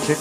Check.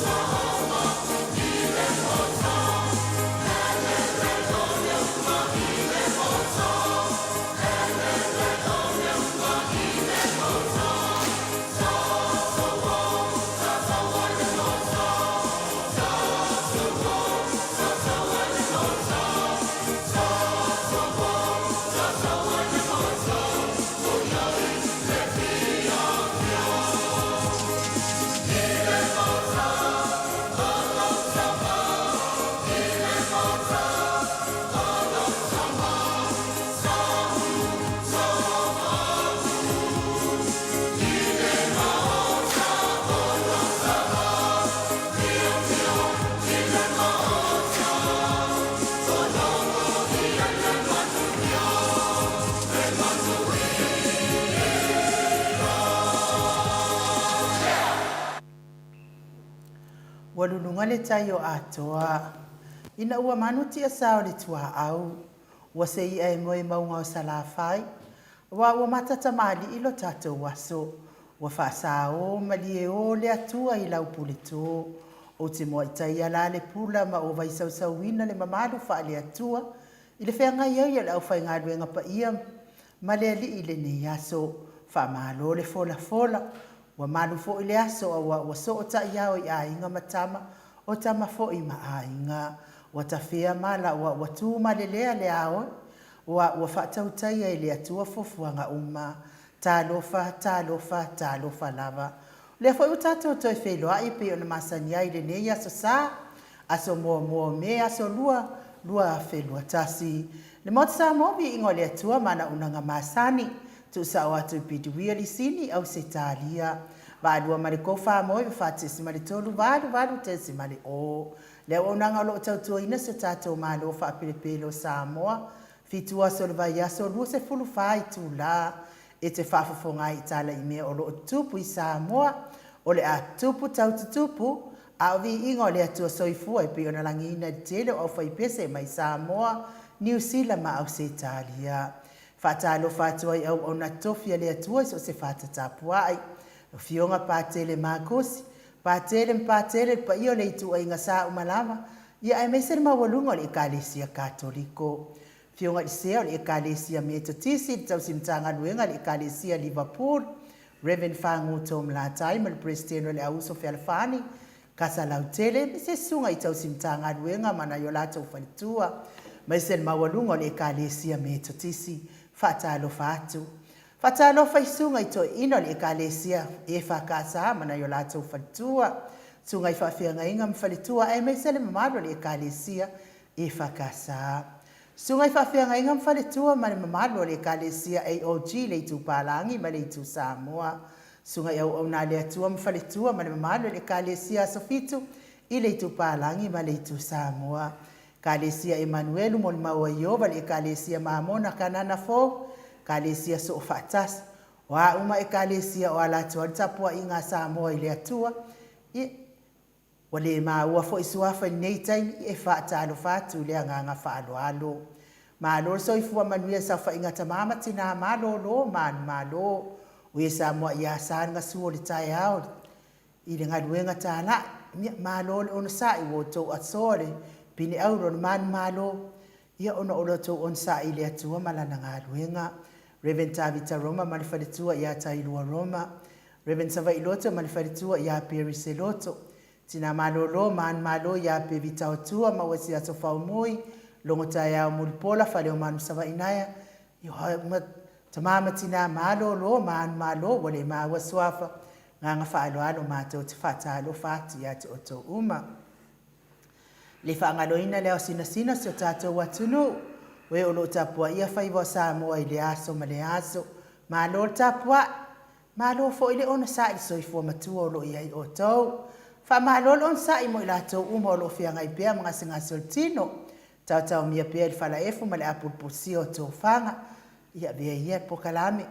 Ua luluga le tai o Atoa ina ua manu tiasa o le tuaau, ua seia e moe i mauga o Salafai, aua ua matatamalii lo tatou aso. Ua faasao malie o le Atua i lau puleto. Ou te muaitaia la le pula ma ou vaisausauina le mamalu faale-Atua i le feagai ai o le aufaigaluega paia ma le Alii i lenei aso. Faamalo le folafola, ua malu foi le aso aua ua soo taiao i aiga ma tama, o tama foi ma aiga. Ua tafea mala aua ua tu malelea le ao, aua ua faatautaia e le Atua fuafuaga uma. Talofa, talofa, talofa lava. O lea foi ua tatou toe feiloai e pei ona masani ai i lenei Aso Sa, aso muamua o Me, aso 2, 2021. Le Maota Samoa, viiga o le Atua ma ana auaunaga masani, tuusao atu i Pidiwia, Lisini, Ausetalia. Vaalua ma le 4 94.3 88.0. Le auaunaga o lo o tautuaina si o tatou Malo faapelepele o Samoa, 7 aso o le vaiaso, 24 itula e te faafofoga ai i tala i mea o lo o tupu i Samoa, o le a tupu tau tutupu, a o viiga o le Atua Soifua e pei ona lagiina i le tele o aufaipese mai Samoa, Niu Sila ma Ausetalia. Faatalofa atu ai auauna tofi a le Atua i so o se fata tapuai. Afioga Patele Makosi, Patele ma Patele, le paia o le ituaiga sa uma lava, ia aemaise le maualuga o le Ekalesia Katoliko. Afioga i le Sea o le Ekalesia Metotisi, le Tausi Matagaluega a le Ekalesia Liverpool, Rev. Fagu Tom Latai ma le Peresetene o le Auuso Fealofani, Kasa Lautele, aemaise Susuga i Tausi Matagaluega ma nai o latou faletua, aemaise le maualuga o le Ekalesia Metotisi. Faatalofa atu. Faatalofa i susuga i toeaiina o le Ekalesia EFKS ma nai o latou faletua, susuga i faafeagaiga ma faletua aemaise le mamalu o le Ekalesia EFKS. Susuga i faafeagaiga ma faletua ma le mamalu o le Ekalesia AOG i le Itu Palagi ma le Itu Samoa. Susuga i auauna a le Atua ma faletua ma le mamalu o le Ekalesia Aso Fitu i le Itu Palagi ma le Itu Samoa. Ekalesia Emanuelu Molimau a Ieova, le Ekalesia Mamona Kanana Fou, Ekalesia Soofaatasi. O a uma Ekalesia o ala atu ai le tapuaiga a Samoa i le Atua, ia, ua le maua foi suafa i lenei taimi e faatalofa atu i le agaga faaaloalo. Malo le soifua manuia i saofaiga tama ma tina malolo manumalo. O e Samoa ia sa le gasu o le taeao i le galuega talai, ia malo le onosai ua outou asoa le pine auro le manumalo, ia ona o lo outou onosai i le Atua ma Lana galuega. Rev. Tavita Roma ma le faletua ia Tailua Roma, Rev. Savaii Loto ma le faletua ia Perry Seloto, Tina malolo manumalo ia Pevita Otua ma ua si aso Faumui, Logo taeao Mulipola Faleomanu Savaii Naea, ia tama ma tina malolo manumalo ua le maua suafa, Agaga faaaloalo matou te faatalofa atu ia te outou uma. Le faagaloina le ao sinasina o si o tatou atunuu, o e o lo o tapuaia faiva o Samoa i lea aso ma lea aso. Malo le tapuai, malo foi le onosai i le soifua matua o lo o i ai outou. Faamalo le onosai mo i latou uma o lo o feagai pea ma gasegase o le tino, taotaomia pea i le falaefu ma le apulupulusia o tofaga. Ia avea ia le polokalame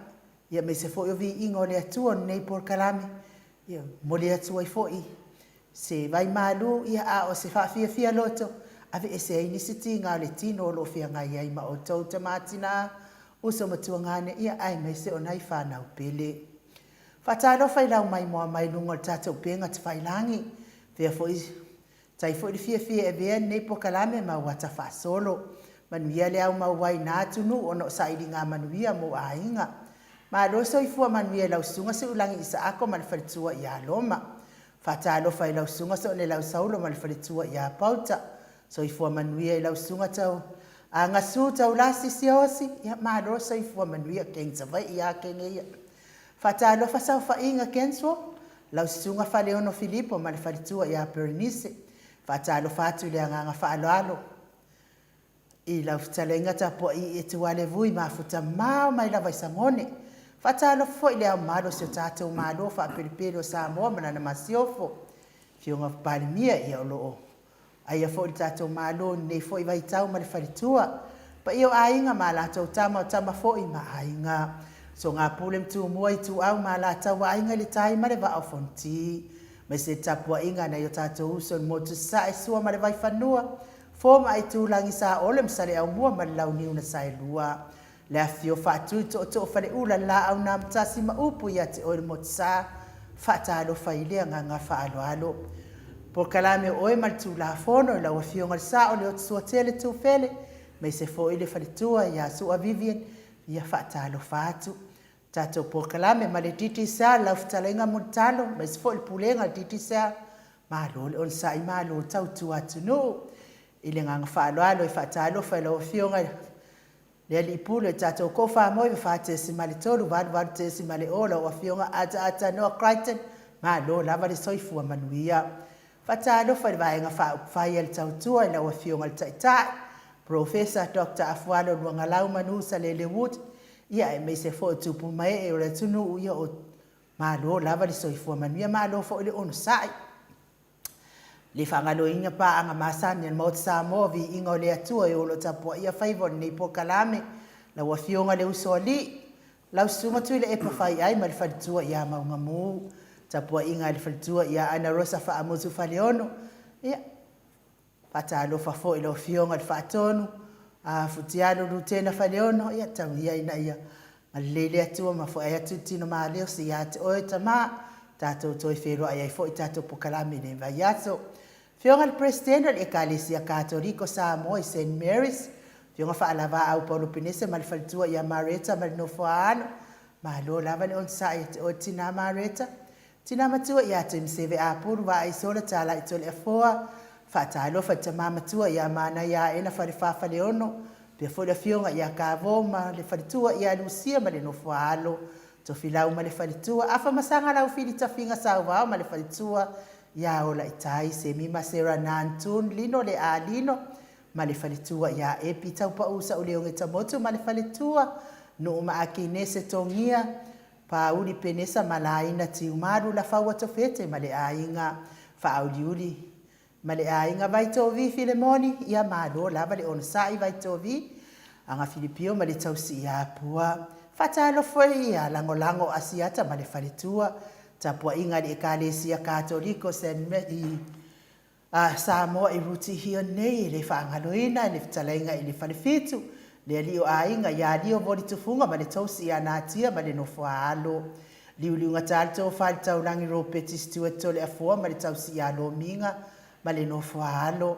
Ia aemaise foi o viiga o le Atua o lenei polokalame, ia momoli atu ai foi se vaimalu, ia a o se faafiafia loto, aveese ai nisi tiga o le tino o lo o feagai ai ma outou tama tina, uso ma tuagane, ia aemaise o nai fanau pele. Faatalofa i lau maimoa mai luga o le tatou upega tafailagi. Fea foi Tai foi le fiafia e avea lenei polokalame ma uata faasolo. Manuia le aumau ai na atunuu ona o sailiga manuia mo aiga. Malo le soifua manuia i lau Susuga Suilagi Isaako ma le faletua ia Roma. Faatalofa i lau Susuga Soonelau Saulo ma le faletua ia Pauta. Soifua manuia i lau Susuga Tau Agasu Taulasi Siaosi, ia malo le soifua manuia Keng Savaii a Kenge ia. Faatalofa saofaiga Kenswo, lau Susuga Faleono Filipo ma le faletua ia Perenise. Faatalofa atu i le agaga faaaloalo i lau fetalaiga tapuai e Tualevui mafuta mao mai lava i Sagone. Faatalofa foi i le ao mamalu o si o tatou Malo faapelepele o Samoa ma lana Masiofo, Afioga Palemia, ia o lo o Aia foi le tatou Malo i lenei foi vaitau ma le faletua, paia o Aiga ma a latou Tama, o Tama foi ma Aiga, Soga Pule ma Tumua, Ituau ma Alataua, Aiga i le Tai ma le Vaa o Fonoti, aemaise le tapuaiga a nai o tatou uso i le Motu Sasae, Sua ma le Vaifanua, Fofo ma Aitulagi, Saole ma Saleaaumua ma le Launiu na Saelua. Le afifio o Faatui, Tootoo Faleula, le Laau na Amotasi ma upu ia te oe le Motusa, faatalofa i le agaga faaaloalo. Polokalame o oe ma le Tulafono i lau Afioga i le Sao Leotusuatele Tufele, aemaise foi le faletua ia Sua Vivian, ia faatalofa atu. Tatou polokalame ma le Digicel, lau fetalaiga Mulitalo, aemaise foi le Pulega a le Digicel, malo le onosai, malo le tautua atunuu. I le agaga faaaloalo e faatalofa i lau Afioga i le Alii Pule o le tatou Toafamoe 4.3, 88.0 lau Afioga Ataata Noah Crichton, malo lava le soifua manuia. Faatalofa i le Vaega Faaupufai a le Tautua i lau Afioga i le Taitai, Polofesa Dr. Afualo Luagalau Manu Salele Wood, ia aemaise foi o tupu ma ee o le atunuu, ia o malo lava le soifua manuia, malo foi le onosai. Le faagaloina paaga masani a le Maota Samoa, viiga o le Atua e o lo o tapuaia faiva o lenei polokalame, lau Afioga le Usoalii, lau Susuga Tuilaepa Faiai ma le faletua ia Maugamu, tapuaiga a le faletua ia Ana Rosa Faamutu Faleono. Ia, faatalofa foi i lau Afioga i le Faatonu, a Futialo Lutena Faleono, ia tau ia ina ia agalelei le Atua ma foai atu le tino malosi ia te oe tama, tatou toe feiloai ai foi i tatou polokalame i lenei vaiaso. Afioga i le Peresetene o le Ekalesia Katoliko Samoa i Saint Mary's, Afioga Faalavaau Paulo Penese ma le faletua ia Marietta ma le nofo a alo, malo lava le onosai ia te oe le tina Marietta. Tina matua ia Tuimaseve Apulu Vaaisola Talai Toleafoa, faatalofa i le tama matua ia Manaia Aena Falefa Faleono, faapea foi le afioga ia Kavo ma le faletua ia Lusia ma le nofo a alo, Tofilau ma le faletua, Afamasaga Laufili Tafiga Sauvao ma le faletua ia Olaitai, Semi ma Sera Nantun Lino Le A Lino ma le faletua ia Epi Taupau Sauleoge Tamotu ma le faletua, Nuu ma Akinese Togia, Pāuli Penesa ma Laina Tiumalu Lafaua Tofete ma le aiga Faauliuli ma le aiga Vaitovi Filemoni ia malo lava le onosai Vaitovi Aga Filipio ma le tausi ia Pua Faatalofa foi ia Lagolago Asiata ma le faletua Tapuaiga a le Ekalesia Katoliko San i A Samoa i Rutihia nei e le faagaloina le fetalaiga i le Falefitu, le alii o aiga ia Lio Voli Tufuga ma le Tosi ia Natia ma le nofo a alo. Liuliugata le tofa i le Taulagi Ropeti Stewart Toleafoa ma le tausi ia Lomiga ma le nofo a alo.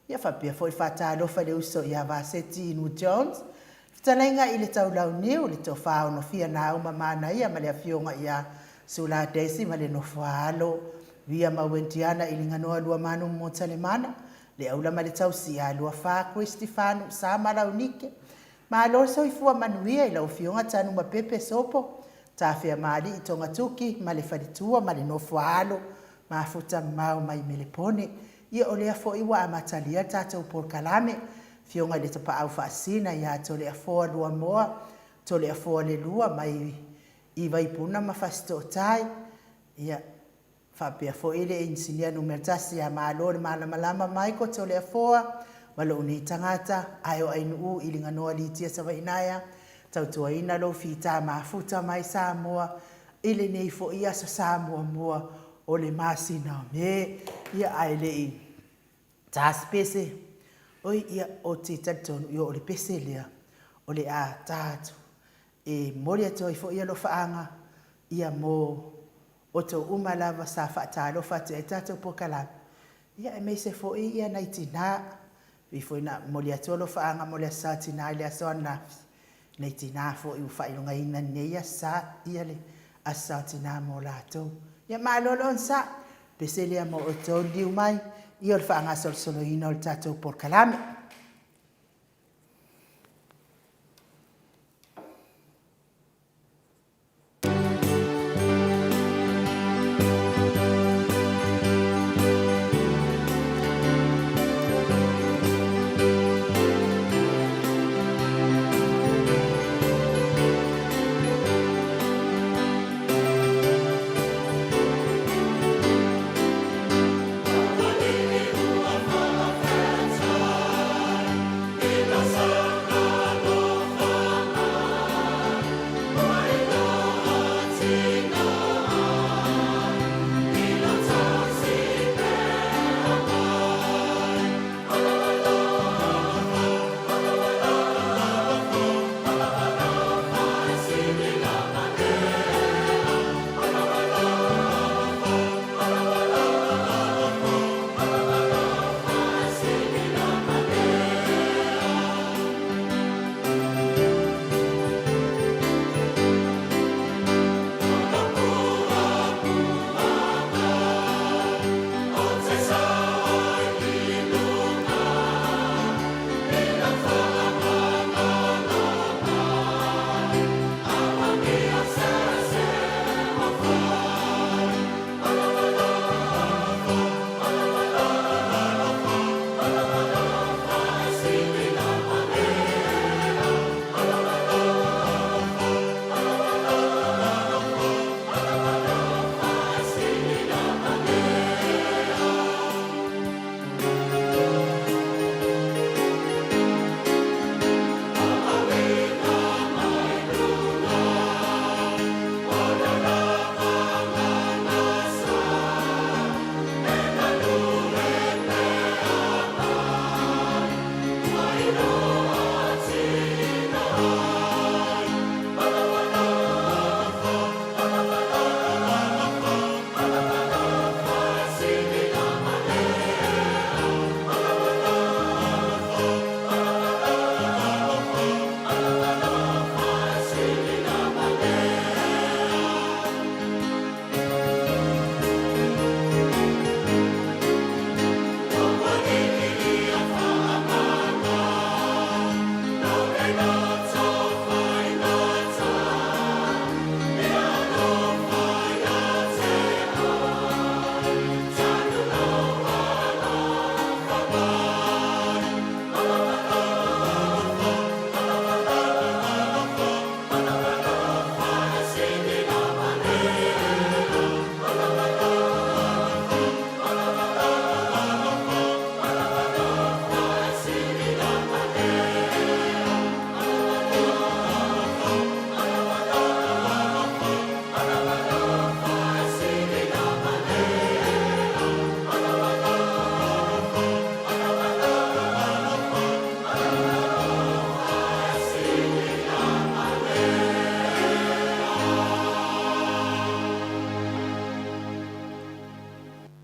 Ia faapea foi le faatalofa i le uso ia Vaseti Inu Jones, Fetalaiga i le Taulauniu, le Tofa Onofia Nauma Manaia ma le Afioga ia Sula Daisy ma le nofo a alo, Via Mauentiana i Liganoa Luamanu Motalemana, le Aula ma le Tausi ia Luafa Christy Fanu Sama Launike. Malo le soifua manuia i lau Afioga Tanumapepe Sopo Tafeamaalii Togatuki ma le faletua ma le nofo a alo, mafuta mamao mai Melepone. Ia o lea foi ua amatalia le tatou polokalame, Afioga i le Tapaau Faasina ia Toleafoa Luamoa, Toleafoa Lelua mai i Vaipuna ma Fasitootai, ia faapea foi le Inisinia Numera Tasi ia Malo le Malamalama Michael Toleafoa ma lou nei tagata, ae o Ainuu i Liganoa Litia Savainaea, tautuaina lou fita mafuta mai Samoa i lenei foi Aso Sa muamua o le masina o Me. Ia ae le i ta se pese, oi ia ou te talitonu ia o le pese lea o le a ta atu e momoli atu ai foi alofaaga ia mo outou uma lava sa faatalofa atu i ai tatou polokalame. Ia aemaise foi ia nai tina, pei foi ona momoli atu alofaaga mo le Aso Sa o Tina i le aso ananafi, nai tina foi ua faailogaina i lenei Aso Sa le Aso Sa o Tina mo latou. Ia malo le onosai, o le pese lea mo outou le liliu mai o le faagasolosoloina o le tatou polokalame.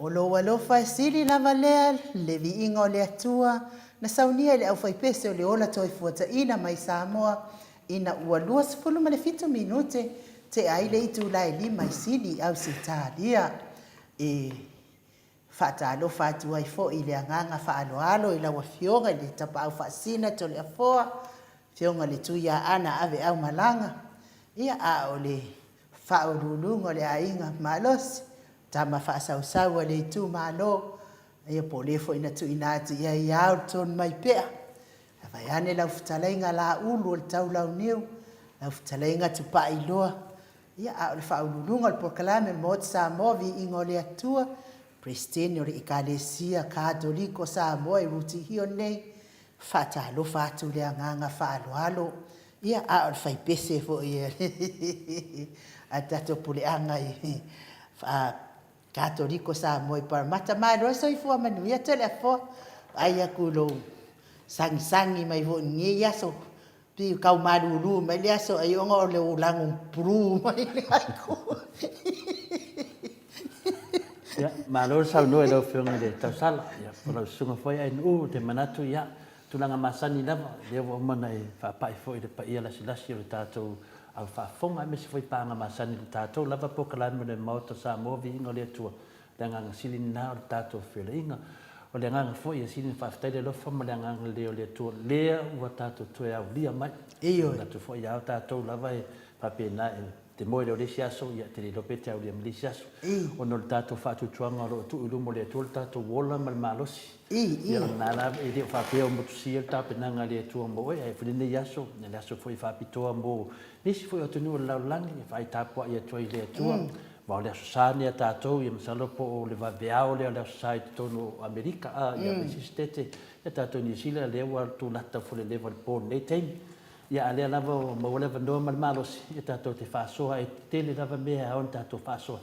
O lou alofa e sili lava lea le viiga o le Atua na saunia e le aufaipese o le ola toefuataina mai Samoa ina ua 27 minute tea ai le itula e 5 i Sini i Ausetalia. E faatalofa atu ai foi i le agaga faaaloalo i lau Afioga i le Tapaau Faasisina Toleafoa, Afioga i le Tuiaana Aveaumalaga, ia a o le Faauluuluga o le Aiga Malosi, tama faasausau a le itumalo, ia po o le foi na tuuina atu i ai e ao le Tonumaipea, vaeane lau fetalaiga Laulu o le Taulauniu, lau fetalaiga Tupailoa, ia a o le Faauluuluga o le Polokalame a le Maota Samoa Viiga o le Atua, Peresetene o le Ekalesia Katoliko Samoa i Rutihio nei, faatalofa atu i le agaga faaaloalo, ia a o le faipese foi a le tatou puleaga i Katoliko Samoa i Paramata. Malo le soifua manuia Toleafoa, vaai atu i lou sagisagi mai foi i lenei aso, pei e tau malulu mai le aso ai ona o lou lanu pulu mai le la itu. Ia, malo le saunoa i lau Afioga i le Tausala, ia, po o lau Susuga foi Ainuu, ou te manatu, ia, tulaga masani lava, lea ua uma ona e faapai foi i le paia lasilasi o le tatou au faafofoga, aemaise foi paaga masani i le tatou lava polokalame o le Maota o Samoa, Viiga o le Atua, o le agaga sili lena o le tatou feiloaiga. O le agaga foi e sili ona faafetai le alofa ma le agaga lelei o le Atua, lea ua tatou toe aulia mai. Ioe. Manatu foi, a o tatou lava e faapena e Te moe lea o le isi aso, ia, te le iloa pe te aulia ma le isi aso. Ona o le tatou faatuatuaga o lo o tuu i luma o le Atua le tatou ola ma le malosi. Ia, o lena la, e le o faapea o motusia le tapenaga a le Atua mo oe, ae foi lenei aso, ia le aso foi faapitoa mo nisi foi o atunuu o le lalolagi e vaai tapuai atu ai i le Atua. Aua o le Aso Sa lenei a tatou, ia masalo po o le vaveao lea o le Aso Sa i totonu o Amerika, a, ia, ma isi Setete, ia tatou i Niu Sila, lea ua tulata fuleleva i le po i lenei taimi. Ia a lea lava ua maua le avanoa ma le malosi, ia tatou te faasoa, e tele lava mea e ao ona tatou faasoa.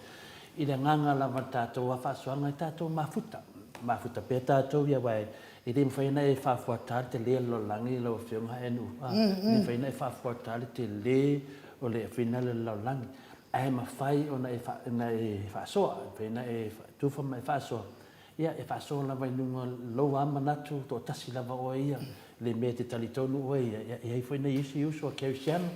I le agaga lava o le tatou a faasoaga e tatou mafuta, mafuta pea tatou ia aua e le mafai ona e faafuata le tele o le lalolagi lau Afioga Haeanuu, a, e le mafai ona e faafuata le tele o le fina le lalolagi, ae mafai ona e faasoa, e mafai ona e tufa ma e faasoa. Ia, e faasoa lava i luga o lou lava manatu, toatasi lava oe ia, i le mea e te talitonu oe ia. Ia, e i ai foi nai isi uso a Kerisiano,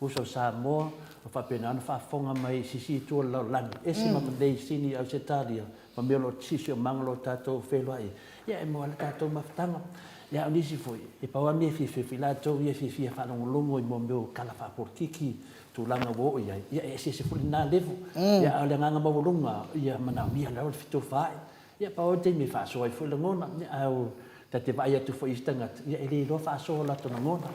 uso a Samoa, o faapena ona faafofoga mai i sisi itu o le lalolagi, ese ma nei sini i Ausetalia, ma mea o lo o siosiomaga o lo o tatou feiloai ai. Ia, e maua ai le tatou mafutaga. Ia, a o nisi foi, e pau lava mea e fiafia foi latou ia e fiafia e faalogologo i mea o tala faapolokiki, tulaga ua oo i ai, ia e eseese foi lena level. Ia a o le agaga maualuga, ia manaomia lava le fetofaai. Ia pau lava le taimi e faasoa ai foi lagona, ia ae ta te vaai atu foi i isi tagata, ia e le iloa faasoa o latou lagona.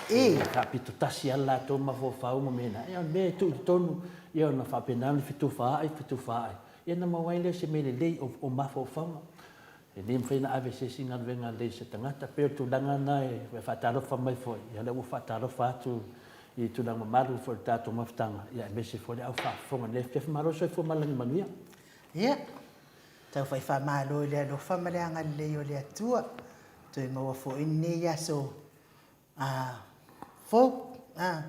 E faapito tasi lava le latou mafaufau ma mea na, ia o le mea e tuu i totonu, ia ona faapena ona fetufaai, fetufaai, ia ona maua ai lea o se mea lelei o mafaufauga. E le mafai ona ave se isi galuega lelei i se tagata. Pei o le tulaga lena e faatalofa mai foi, ia o lea ua faatalofa atu i tulaga mamalu foi o le tatou mafutaga, ia aemaise foi le au faafofoga i lenei afiafi. Malo le soifua ma le lagi manuia. Ia, tau fai faamalo i le alofa ma le agalelei o le Atua, toe maua foi lenei aso a fou, a,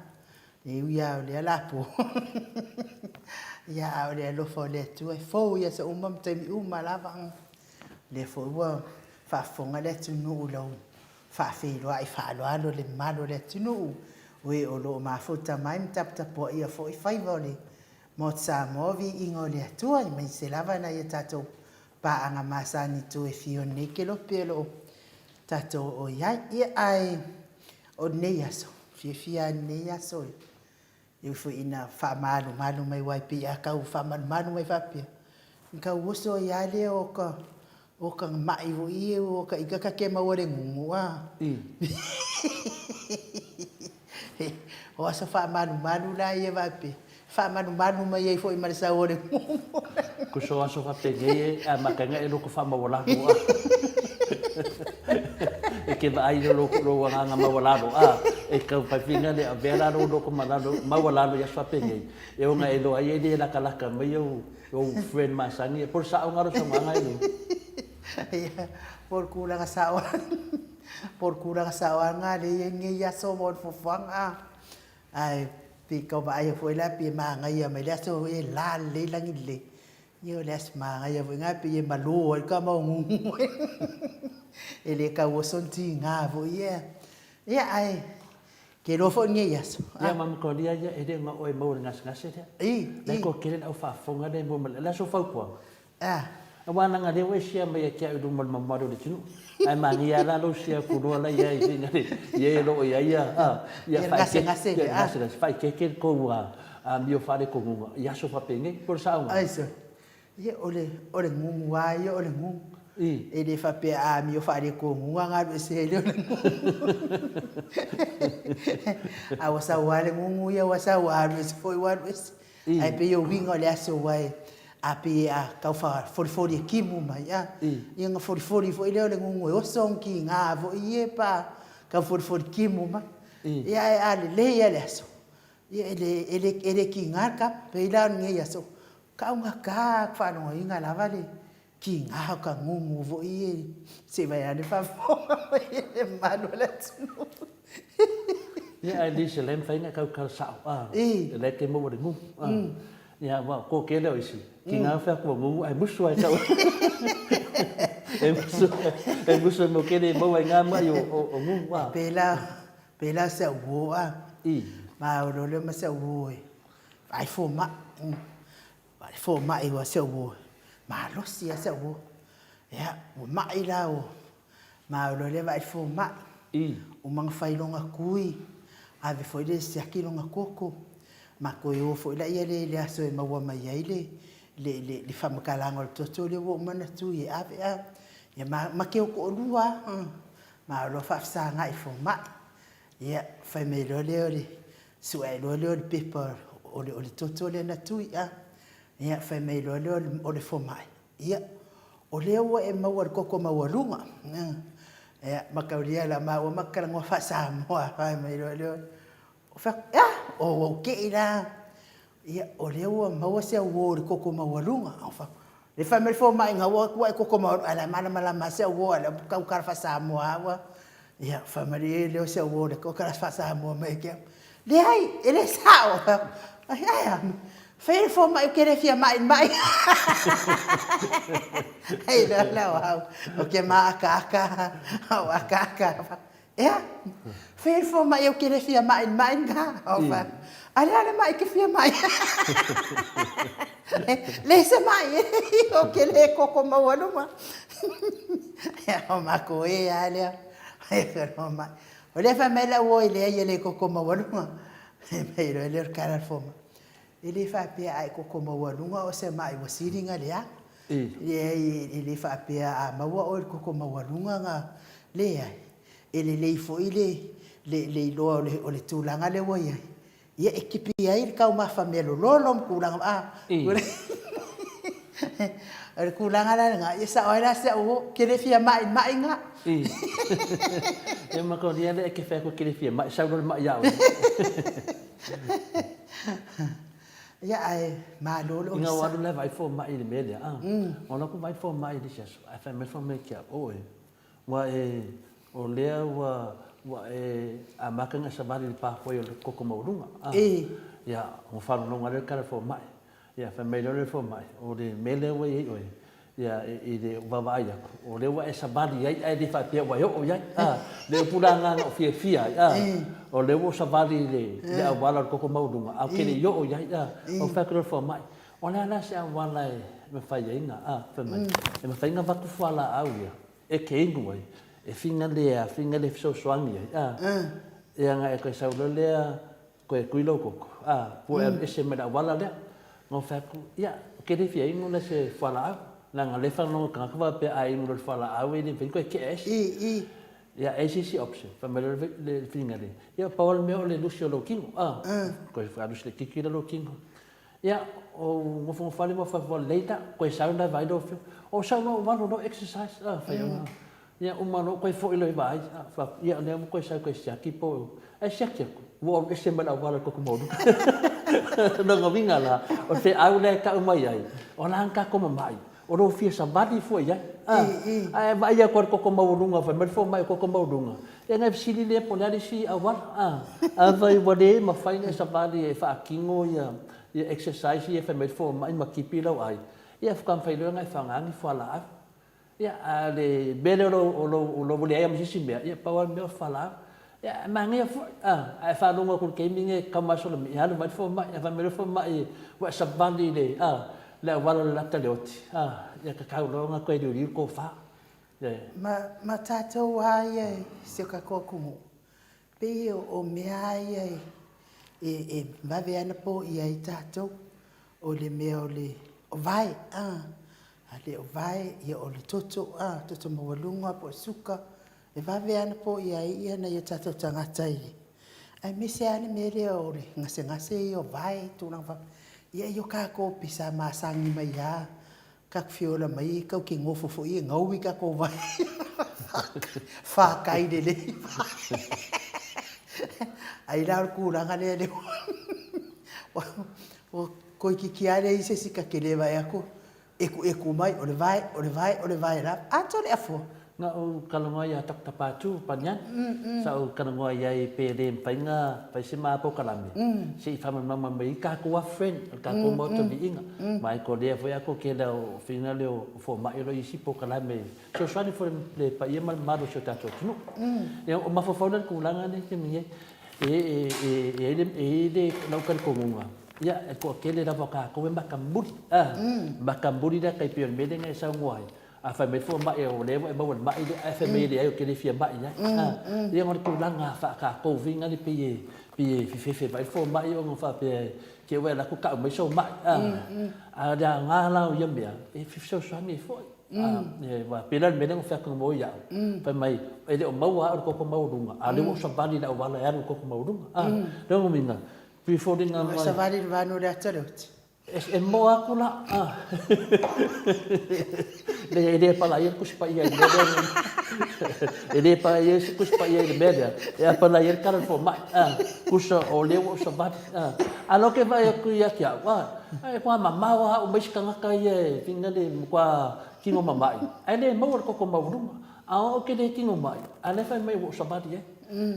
e ui lava o lea la po, ia, a o le alofa o le Atua e fou i aso uma ma taimi uma lava. O lea foi ua faafofoga le atunuu i lau faafeiloai faaaloalo i le mamalu o le atunuu, o e o lo o mafuta mai ma taputapuaia foi faiva o le Maota Samoa, viiga o le Atua, aemaise lava nai a tatou paaga masani i itu e fia o lenei kelope o lo o tatou o i ai. Ia, ae o lenei aso, fiafia lava i lenei aso e ui foi ina faamalumalu mai aua e pei a tau faamalumalu mai faapea, ona tau oso ai lava lea o ka o ka ma'i foi ia o ka ika ka te maua le gugu a. O aso faamalumalu la ia faapea, faamalumalu mai ai foi ma le sau o le gugu. Kuso o aso faapenei e amata ai ona e loko faamaualalo a. E te vaai i lou agaga maualalo a, e tau fai fina le avea la lou loko maualalo i aso faapenei, e ona e iloa ai e le latalata mai ou friend masani, po o le sao lena o lau saunoaga e Lu? Ia, po o le tulaga sao po o le tulaga sao lava lena lea e i ai lenei aso ma ona fuafuaga a. Ae pei tau vaaia foi la pei e manaia mai le aso e la lelei lagi lelei. Ia o le aso manaia foi lena pei e malo ai le tama o Nunu. E le tau oso ni tiga foi ia. Ia ae ke iloa foi lenei aso. Ia ma Matalia ia e le o na oe maua i le gasegase lea. I, i. Toatele le au faafofoga lea e maua mai. O le aso fautuaga. A. Aua leaga lea ua e share mai ia te au i luma o le mamalu o le atunuu. Ae manaia lava la lou share atu loa la i ai i e o lo o i ai ia ia gasegase lea. Gasegase faaeteete le tou amio faaletonuga i aso faapenei. Po o le saoga? Aisea? Ia o le o le gugu lava ia o le gugu. E le faapea a amio faaletonuga ona alu ese ai lea o le gugu. A ua sau lava le gugu ia ua sau, a alu ese foi ua alu ese. Ae pei o uiga o le aso aua e a pei e a tau faafolifoli e timu mai a, ia ona folifoli foi lea o le gugu e oso ona tiga foi ia pe a tau folifoli timu mai. Ia ae a lelei lava le aso, ia e le e le e le tiga le tama. Pei la o lenei aso, taugata lava faalogoina lava le tiga o ka gugu foi ia se i vaeane faafofoga mai e le mamalu o le atunuu. Ia ae le se le mafai ona e tautala sao, a, o la e te maua i le gugu. Ia, aua o koke lea o isi, ki ngā wheako o ngungu ae musu ai tau. E musu, e musu ai mo kele e mau ai ngā mai o, o, o ngungu a. Pēlā, pēlā se au uō a. I. Ma o leo ma se au uō e. Vaai fōmaʻi. Vaai fōmaʻi ua se au uō. Malosi a se au uō. Ia, ua maʻi la o. Ma o leo vaai fōmaʻi. I. Uma na fai loga kui. Ave foi le siaki loga koko. Ma toe o foi laia le i le aso e maua mai ai le, le, le, le faamatalaga o le toto lea ua uma ona tui e ave a. Ia ma, ma ke o toalua a. Ma o loa faafesagai fomai. Ia, fai mai loa lea o le, sue loa lea o le pepa o le, o le toto lea na tui a. Ia, fai mai loa lea o le fomai, ia, o lea ua e maua i le koko maualuga. Ia, mataulia la maua ma talanoa faa-Samoa, fai mai loa lea, Ou fai atu, ah, o ua ou te'i la, ia, o lea ua maua se auō i le koko maualuga. Ou fai atu, lea fai mai le fomai na ua atu ai koko maualuga, ae la e malamalama lava se auō, a o lea ua tau tala faa-Samoa lava ua, ia, fai mai le lea o se auō o le tala faa-Samoa mai ia te au. Leai, e le sao. Ou fai atu, ae a? Fai le fomai ou te le fia maʻi i le maʻi. Ai loa la o au, ou te māʻakaaka, ou akaaka. Ea, fai le fomai ou te le fia maʻi i le maʻi lena. Ou fai atu, a le a le maʻi e te fia maʻi ai? Leai se maʻi, ou te le koko maualuga. Ia, o makou e lava lea. O lea e fai mai lau uo e leai e le koko maualuga. Fai mai loa lea o le tala a le fomai, e le faapea a e koko maualuga o se maʻi ua sili ona leaga. Leai, e le faapea a maua oe i le koko maualuga na, leai. E lelei foi le, le, le iloa o le, o le tulaga lea ua i ai, ia e tipi ai le taumafa mealololo ma tulaga, a, o le tulaga la lena, ia sao ai la si au uo, ou te le fia maʻi i le maʻi lena. Ia ma ko lia lea e ke fai atu e ke le fia maʻi, sau loa le maʻi iā oe. Ia ae malo le onosai. Ina ua alu la e vaai fomai i le mea lea, a, ua alu atu vaai fomai i le isi aso, ae fai mai le fomai ia te au, oe, ua e, o lea ua, ua e amata ona e savali i le pathway o le koko maualuga, a, ia, ua faalogologo lava lea i le tala a le fomai. Ia, fai mai loa le fomai, o le mea lea ua i ai oe, ia, i le vaavaai atu, o lea ua e savali ai ae le faapea ua e oo i ai, a, le upu la lena na ou fiafia ai, a, o lea ua ou savali i le, le auala o le koko maualuga, ae ou te le i oo i ai, a. Ou fai atu loa i le fomai, o le a la se auala e mafai ai ona, a, fai mai, e mafai ona avatu fualaau ia e te inu ai, e figa le a, figa le fesoasoani ai, a, ia ona e toe sau loa lea Koe kui lou koko, a, pua e alu ese mai le auala lea. Na ou fai atu, ia, ou te le fia inu la se fualaau, leaga o lea e faalogologo tagata faapea a inu loa i le fualaau e le mafai ona toe tea ese. Ia, e ai se isi option, fai mai loa le filiga lea, ia, pau lava le mea o le lusi o lou tino, a, toe faalusi laitiiti lea lou tino. Ia, ou nofonofo lava lea ma fai atu, lelei la, toe sau la e vaai lau afioga. Ou sau loa ou alu loa exercise, a, fai au, Ia uma loa toe foi loa i vaai, fai atu, ia o lea ua toe sau toe siaki po o, ae siaki atu, ua alu ese mai le auala i le koko maualuga. O lona uiga la, o le feau lea e tau mai ai, o la na tatou mamai, o lou fia savali fua i ai. Ae vaai atu lava i le koko maualuga, fai mai le fomai o le koko maualuga, ia ona e fesili lea po o le a le isi auala. Afai ua le mafai ona e savali e faatino ia exercise ia e fai mai le fomai ma tipi lau ai, ia faatoa mafai loa ona e faaaoga ni fualaau. Ia, a o le mea lea o lou, o lou leai ma se isi mea, ia, pau lava le mea o le fualaau. Ia, e manaia foi, a, ae faalogo atu i le taimi lenei e taumasola mai, ia alu mai le fomai, ae fai mai le fomai ua e savali i le, a, le auala o le lata i le oti, a, ia tatau loa ona toe liuliu le tofa. Ia. Ma, ma tatou lava ia i si o tatou atunuu, pei o mea lava ia e, e vave lava ona poia ai tatou, o le mea o le vae, a, A le o vae, ia o le toto, a, toto maualuga po o le suka, e vave lava ona poia ai ia nai o tatou tagata i, aemaise lava le mea lea o le gasegase ia o vae, tulaga faapea. Ia i o tatou pei sa masani mai lava, tatou fia ola mai tatou te nofo foi e gaui tatou vae, fatai lelei vae. Ai la o le tulaga lea ua toeitiiti lava leai se isi ta te le vaai atu, ekueku mai, o le vae, o le vae, o le vae lava. Atoa le afoa. Na ou talanoa iā Doctor Patu Paniani, sa ou talanoa i ai pe le mafai ona fai se ma polokalame se i faamalamalama mai ai tatou a friend o le tatou Maota Viiga. Ma e kolea foi a toatele o faiga lea o fomai o lo o i isi polokalame e fesoasoani foi i le paia ma le mamalu o si o tatou atunuu. Ia o mafaufau la i le tulaga lea i le taimi nei, e i ai lou talitonuga, ia e toatele lava o tatou e matamuli, matamuli la tai pei o le mea lea na e saunoa ai, A fai mai fomai o lea ua e maua i le mai lea, ae fai mai e leai ou te le fia mai ai. Ia ona o le tulaga faa-tatou foi lea pei e pei e fefefe mai le fomai ona faapea te i ua e alu atu tau mai sou mai. A o le aoga la o ia mea, e fesoasoani ai foi. Aua pei la o le mea lea na ou fai atu ai ia au, fai mai e le o maua au i le toto maualuga, a o lea ua ou savali i le auala e alu i le toto maualuga. O lona uiga, pei e foliga mai. Ua e savali i le vanu o le ata o le oti. E moa atu la. E le apala ia le Tusi Paia i le mea lea. E le apala ia se Tusi Paia i le mea lea. E apala ia le tala a le fomai. Tusa o lea ua ou savali. A o lea ou te vaai atu ia te au, e matua mamao lava au ma isi tagata ia e finagalo matua tino mamai, ae le maua le toto maualuga. A o au ou te le tino mai, a o lea e fai mai ua ou savali ai.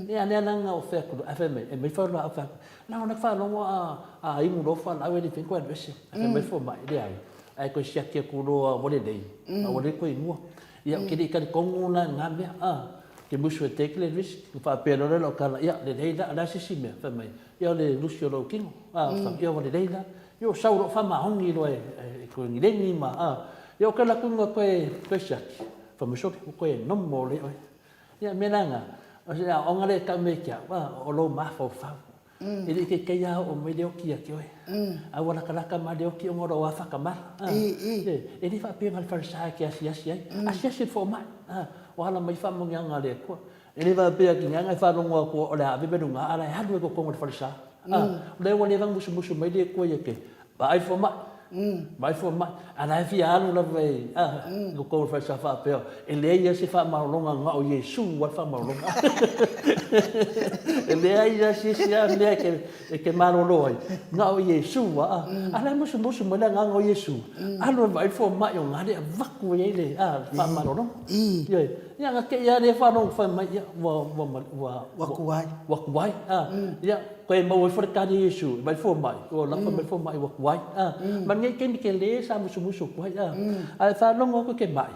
Ia a o lea la na ou fai atu loa, ae fai mai, e aumai fualaau. Fai atu, Na ona faalogo a inu loa fualaau e le mafai ona toe alu ese. Ae fai mai le fomai, leai, a e toe siaki atu loa ua lelei, a ua le toe inua. Ia ou te le i talitonu la i lena mea, a, ou te musu e take le risk. Ona faapea loa lea o lau tala, ia lelei la, o le a se isi mea? Fai mai, ia o le lusi o lou tino. A, ou fai atu, ia ua lelei la. Ia ou sau loa ou faamaoni loa e toe lagilagi ma, a. Ia ou te alu atu toe, toe siaki, fai mai, sole, ua toe normal lelei oe. Ia, o le mea la lena, o se aoaoga lea e tau mai ia te au, o lou mafaufau. E le i taitai lava oo mai le oti ia te oe. A ua latalata ma le oti ona o lou afatamala. E le faapea na o le falesa e te asiasi ai. Asiasi i le fomai. Ua ala mai faamanuiaga a le Atua. E le faapea tiga na e faalogo atu o le a ave mealuma a o la e alu ai i totonu o le falesa. O lea ua leva ona musumusu mai le Atua ia te Vaai fomai, vaai fomai, a la e fia alu lava i totonu o le falesa faapea, e leai lava se faamalologa na o Iesu lava le faamalologa. E leai lava se isi lava mea e te malolo ai, na o Iesu lava. A la e musumusu mai le agaga o Iesu, alu e vaai le fomai o lena e avatu i ai le faamalologa. Ioe. Ia na te i lava lea faalogo fai mai, ia, ua, ua, ua, ua tuai. Ua tuai, ia, Toe maua ifo le tali a Iesu, e mai fomai, ua lafo mai le fomai ua tuai. Ma lenei taimi tele sa musumusu atu ai. Ae faalogo atu ke mai,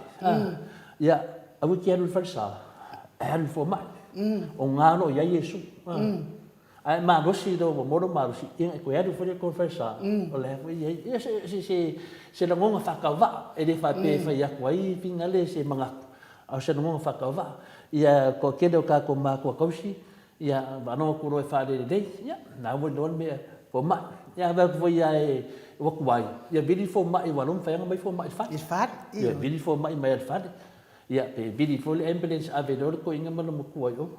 ia, aua e te alu i le falesa, e alu i le fomai. O ga o lo o i ai Iesu. Ae malosi loa ua maua lou malosi, ia ona e toe alu foi lea i totonu o le falesa, o la e foi e i ai. Ia, se lagona faatauvaa, e le faapea e fai atu ai finagalo se manatu, a o se lagona faatauvaa. Ia toatele o tatou matua tausi, Ia, faalogo atu loa e faalelelei, ia, na ua iloa le mea fomai. Ia, a fai atu foi lava e ua tuai, ia vili le fomai aua o lea ua mafai lava ona aumai fomai i le fale. I le fale, ioe. Ia, vili le fomai mai lava i le fale. Ia, pe vili foi le ambulance ave loa le toeaina ma lona matua i o.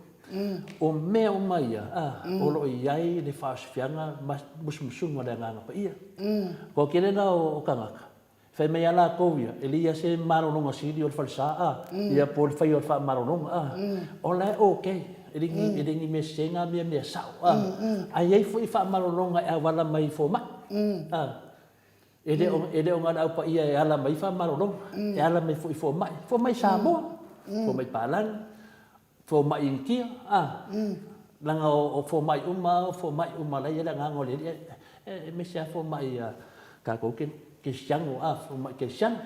O mea uma ia, o lo o i ai le faaosifiaga ma musumusuga o le Agaga Paia. Toatele la o tagata, Fai mai a latou ia, e leai se malologa sili o le falesa a, ia po o le faia o le faamalologa a. O la e ok, e le ni, e le ni mea sese na mea, mea sao a. Ae i ai foi faamalologa e auala mai i fomai a. E le o, e le o na o le Au Paia e ala mai faamalologa, e ala mai foi i fomai, fomai Samoa, fomai palagi, Fomai Initia, a, leaga o fomai uma, o fomai uma la e i ai le agaga o le Alii, aemaise lava fomai a tatou kerisiano, a, fomai kerisiano.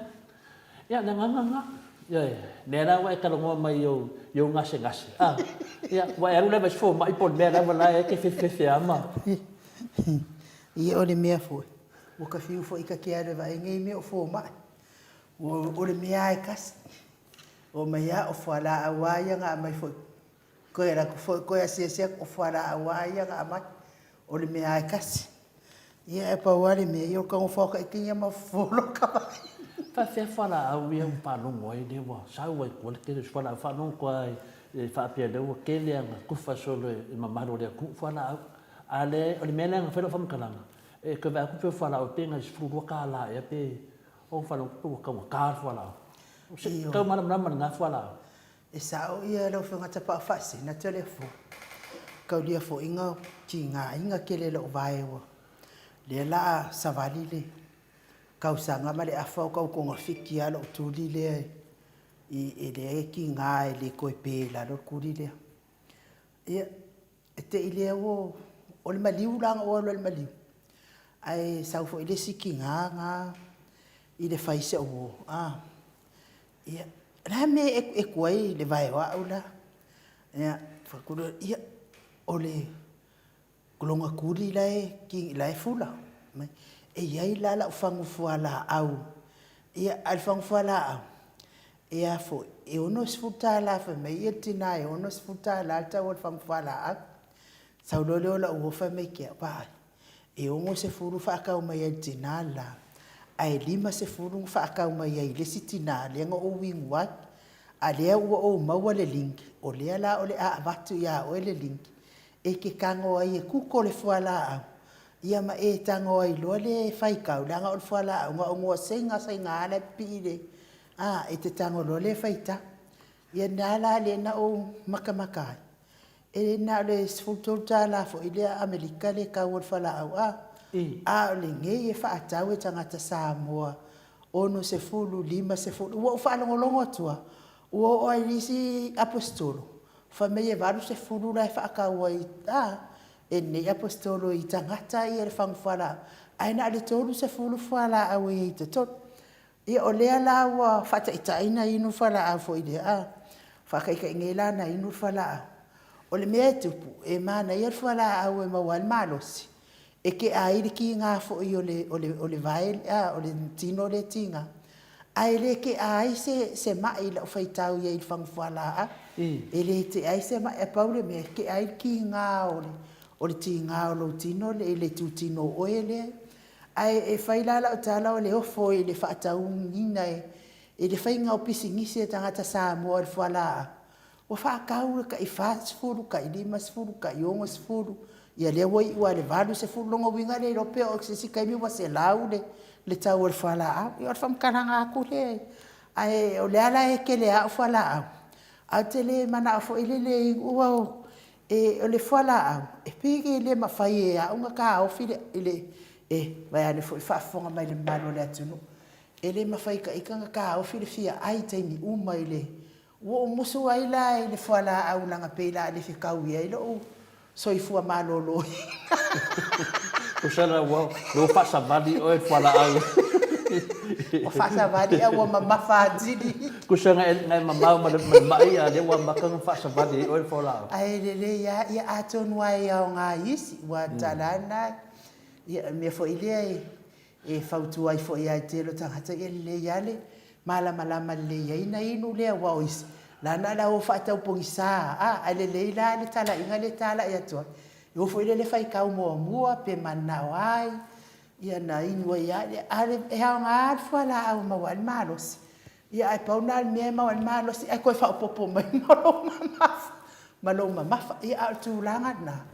Ia, le agaga lena. Ioe, lea la ua e talanoa mai i ou gasegase, a, ia, ua e alu la e vaai i se fomai po o le mea lava la e te fefefefe lava ma. Ia, o le mea foi, ua ta fiu foi ta te alu e vaai nei mea o fomai, o le mea lava e tasi. Oo mai lava o fualaau lava ia na aumai foi, toe alu atu foi toe asiasi atu, o fualaau lava ia na aumai, o le mea lava e tasi. Ia ae pau lava le mea, ia o le tagofa o ita ia ma fofo loa ka vaai. Faafefea fualaau ia ua faalogo ai lea ua sau ai tua le tele o isi fualaau, faalogo atu lava e faapea lea ua tele ana tufa solo e mamalu o le atunuu fualaau. A o lea, o le mea lea na fai lau faamatalaga, e toe vaai atu pei o fualaau pe na i le $12 ea pe O faalogo atu ua taugata le fualaau. Se i tau malamalama i lena fualaau. E sao ia lau Afioga Tapaau faasina te le fua. Kaulia foi nga tigaina tele lou vae ua lea la a savali le kausaga ma le afa o kau togafiti a lou tuli lea. E leai e kiga e le toe pe i lalo le kuli lea. Ia, e te i lea ua, o le maliu la na ou alu ai i le maliu, ae sau foi le isi tiga na i le fai si au uo, a, ia, o le a le mea e ekueku ai le vae o au la? Ia, fai atu lea, ia, o le lona tuli la e fula. E i ai la lau fagu fualaau, ia a o le fagu fualaau, e a foi, e $60, fai mai le tina e $60 le tau o le fagu fualaau. Sau loa lea o lau uo fai mai ia te au, vaai, e $60 faatau mai ai e le tina le la, ae $50 na faatau mai ai i le isi tina lea na ou inu ai. A o lea ua ou maua le link, o lea la o le a avatu ia oe le link e te tago ai e google le fualaau, ia ma e tago ai loa le faitau, leaga o le fualaau na o lua seiga seiga lava la e pipii i le… a, e te tago loa lea e faitau. Ia lena la lea na ou matamata ai, e na o le $13 foi lea Amerika le tau o le fualaau a, a o lenei e faatau e tagata Samoa e $60, $50. Ua ou faalogologo atu lava, ua oo lava i isi Aposetolo fai mai e $80 la e faatau ai a e lenei Aposetolo i tagata le fagu fualaau, ae na o le 30 fualaau e i ai i totonu. Ia o lea la ua faataitai ona inu le fualaau foi lea a, faataitai nei la ona inu le fualaau. O le mea e tupu, e manaia le fualaau e maua ai le malosi, e tea ai le kiga foi o le vae lea, o le tino lea e tiga, ae le tea ai se mai i lau faitau i ai i le fagu fualaau. E le tea ai se mai, ae pau le mea e tea ai le kiga o le tiga o lou tino i le itutino o oe lea. Ae fai la lau tala o le ofo i le faatauina i le faiga o pisinisi a tagata Samoa i le fualaau, ua faatau i le tai $40, tai $50, tai $60, ia lea ua iu lava i le $80. O lona uiga e le iloa pe oo atu i se isi taimi ua $100 le tau o le fualaau. Ia o le faamatalaga atu lea, ae o lea la e tele lava au fualaau, ae ou te le manao foi lele e inu, aua o le fualaau, e pei e le mafai e au ona taofi le… vaeane foi le faafofoga mai a le mamalu o le atunuu, e le mafai e ita ona taofi le fia ai i taimi uma i le… Ua ou musu ai la i le fualaau leaga e pei o le a le fetaui ai lou soifua maloloina. Tusa la ua faasavali oe i le fualaau. Ua faasavali ae ua mamafa atili. Tusa na e mamao ma le mai a o lea ua amata ona faasavali ai oe i le fualaau. Ae lelei lava, ia atonu lava e aoga i isi, aua o le tala lava lena, ia o le mea foi lea e fautua ai foi lava i le tele o tagata, ia lelei lava le malamalama lelei ai ona inu lea, aua o isi, la na o le o faatau pogisa lava, ae lelei la le talaiga lea e talai atu ai, e o foi lele faitau muamua pe mananao ai ona inu ai lava lea. Ae aoga lava le fualaau e maua ai le malosi, ae pau lena o le mea e maua ai le malosi ae toe faaopoopo mai ma lou mamafa. Ia a o le tulaga lena,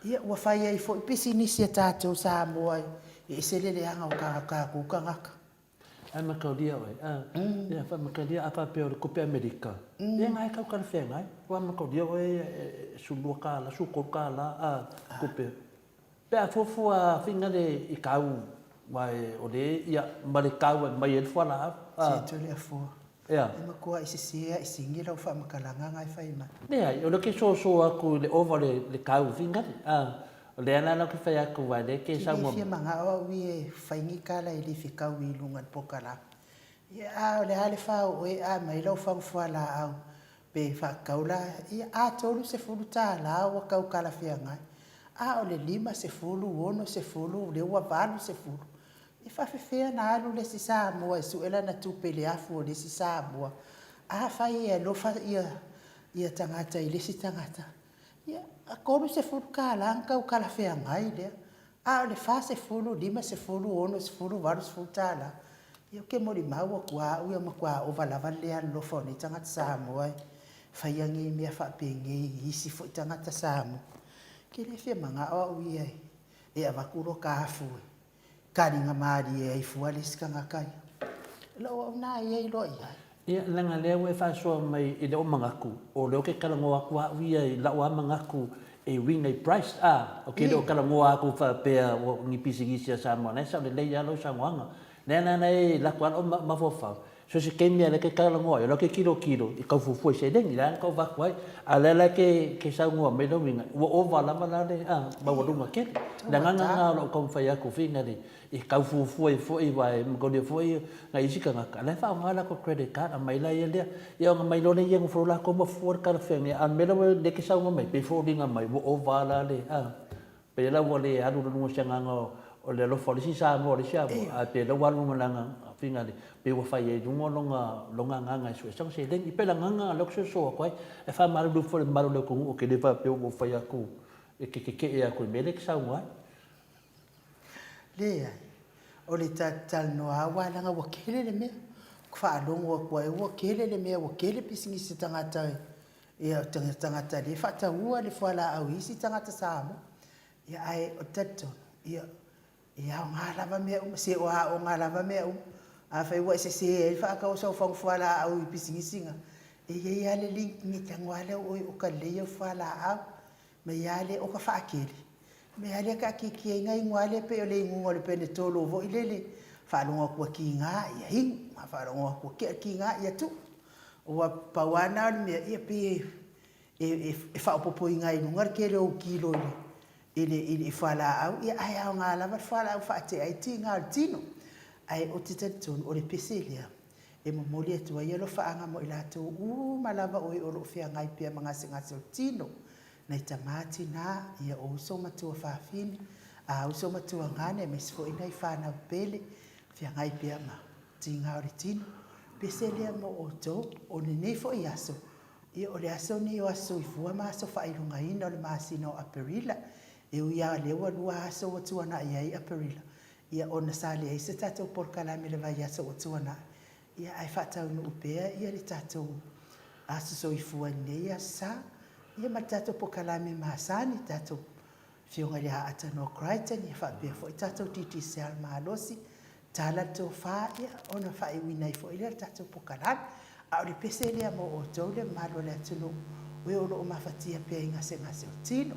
ia ua fai ai foi pisinisi a tatou Samoa, e ese le leaga o tatou tagata. Ae mataulia oe, a, ia faamatalia a faapea o le tupe Amerika, ia na e tau talafeagai. Ua mataulia oe e $12, $13 a, tupe. Pe a fuafua finagale i tau, aua o le, ia, ma le tau e aumai ai le fualaau, a. Se Toleafoa, Ea. E matuai sese lava i sini lau faamatalaga na e fai mai. Leai, o lea ou te soso atu i le ova o le tau finagale, a. O lea la ou te fai atu aua o lea e te saunoa mai. Ou te le fia manao au ia e fai ni tala e le fetaui i luga o le polokalame. Ia, a o le a le faaoo e aumai lau fagu fualaau pe faatatau la, ia a $30 ua tau talafeagai, a o le $50, $60, lea ua $80, e faapefea ona alu le isi Samoa e sue lana tupe i le afu o le isi Samoa? Afai e alofa ia tagata i le isi tagata, ia, e $30 na tau talafeagai lea, a o le $40, $50, $60, $80, ia ou te molimau atu lava au ia, ua matua ova lava le le alolofa o nei tagata Samoa e faia nei mea faapenei i isi foi tagata Samoa. Ou te le fia manao au ia e avatu lota afu e taliga malie ai fua le isi tagata ia. O lou au lena ia iloa i ai. Ia, leaga lea ua e faasoa mai i lou manatu, o lea ou te talanoa atu au ia i lau lava manatu e uiga i price, a, ou te le o talanoa atu faapea o ni pisinisi a Samoa, o lena e sao lelei lava lau saunoaga. Lea la e alu atu lava lou mafaufau. So se taimi a lea e te talanoa ai, o la e te tilotilo i tau fuafua i seleni, lea na tau avatu ai. A o lea la e te saunoa mai lou uiga, ua ova lava la le maualuga tele. O le agaga lena o lau taumafai atu foi lea i tau fuafua ai foi aua e manatua foi nai isi tagata, o la e faaaoga a latou credit card, aumai laia lea, ia ona aumai loa lea ia nofo loa latou ma fua le talafeagai. A o le mea la lea e te saunoa mai ai, pei e foliga mai ua ova la le Pei la ua le alu i luga o se agaga o le alofa o le isi Samoa o le isi Samoa, ae pei o lea ua alu ma le agaga finagalo, pei ua fai ai i luga lona agaga e sue sana seleni. E pei o le agaga lena o lea ou te soso atu ai, e faamalulu atu foi i le mamalu o le atunuu, ou te le faapea ua ou fai atu e te tetee atu i le mea lea e te saunoa ai. Leai, o le talanoa lava aua leaga ua tele le mea. Ou te faalogo atu ai ua tele le mea, ua tele pisinisi a tagata Ia, o tagata lea e faataua le fualaau i isi tagata Samoa. Ia ae ou te talitonu, ia, e aoga lava mea uma, se o aoga lava mea uma. Afai ua e sese ai le faatau o sau fagu fualaau i pisinisi na, e i ai lava le link e tago lava lea o oe e oka lelei au fualaau, mai lava lea oka faatele, mai lava lea taatitia ai ona inu lava lea pei o le inuga o le penetolo foi lele, faalogo atu ua tiga, ia inu, faalogo atu ua tea le tiga, ia tuu. Aua pau lava lena o le mea, ia pei e faaopoopoina ai i luga le tele o ou kilo i le fualaau, ia ae aoga lava le fualaau e faatea ai tiga o le tino. Ae ou te talitonu o le pese lea e momoli atu ai alofaaga mo i latou uma lava o e o lo o feagai pea ma gasegase o le tino, nai tama tina, ia o uso ma tuafafine, a uso ma tuagane aemaise foi nai fanau pele, feagai pea ma tiga o le tino. Pese lea mo outou, o lenei foi aso, ia o le aso lenei o Aso Soifua ma Aso Faailogaina o le masina o Aperila. E ui lava o lea ua lua aso ua tuanai ai Aperila, ia ona sa leai se tatou polokalame i le vaiaso ua tuanai, ia ae faataunuu pea ia le tatou Aso Soifua i lenei Aso Sa, ia ma le tatou polokalame masani, tatou Afioga ia Atanor Crichton, ia faapea foi tatou Digicel malosi, tala le tofa, ia ona faaiuina ai foi lea o le tatou polokalame. A o le pese lea mo outou le mamalu o le atunuu, o e o lo o mafatia pea i gasegase o tino.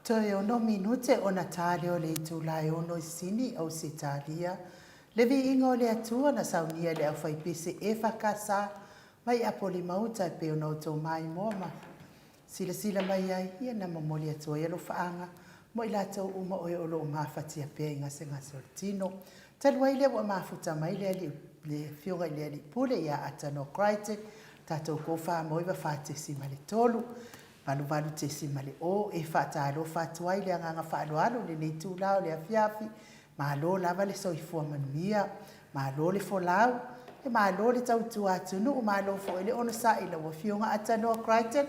Toe ono minute ona ta lea o le itula e ono i Sini, Ausetalia, le viiga o le Atua na saunia e le aufaipese EFKS mai Apolima-uta e pei ona outou maimoa ma silasila mai ai, ia na momoli atu ai alofaaga mo i latou uma o e o lo o mafatia pea i gasegase o le tino. Talu ai lea ua mafuta mai le alii, le Afioga i le Alii Pule ia Atanoa Crichton, tatou kofa 94.3, 88.0 e faatalofa atu ai le agaga faaaloalo i lenei itula o le afiafi. Malo lava le soifua manuia, malo le folau, e malo le tautua atunuu, malo foi le onosai i lau Afioga Atanoa Crichton.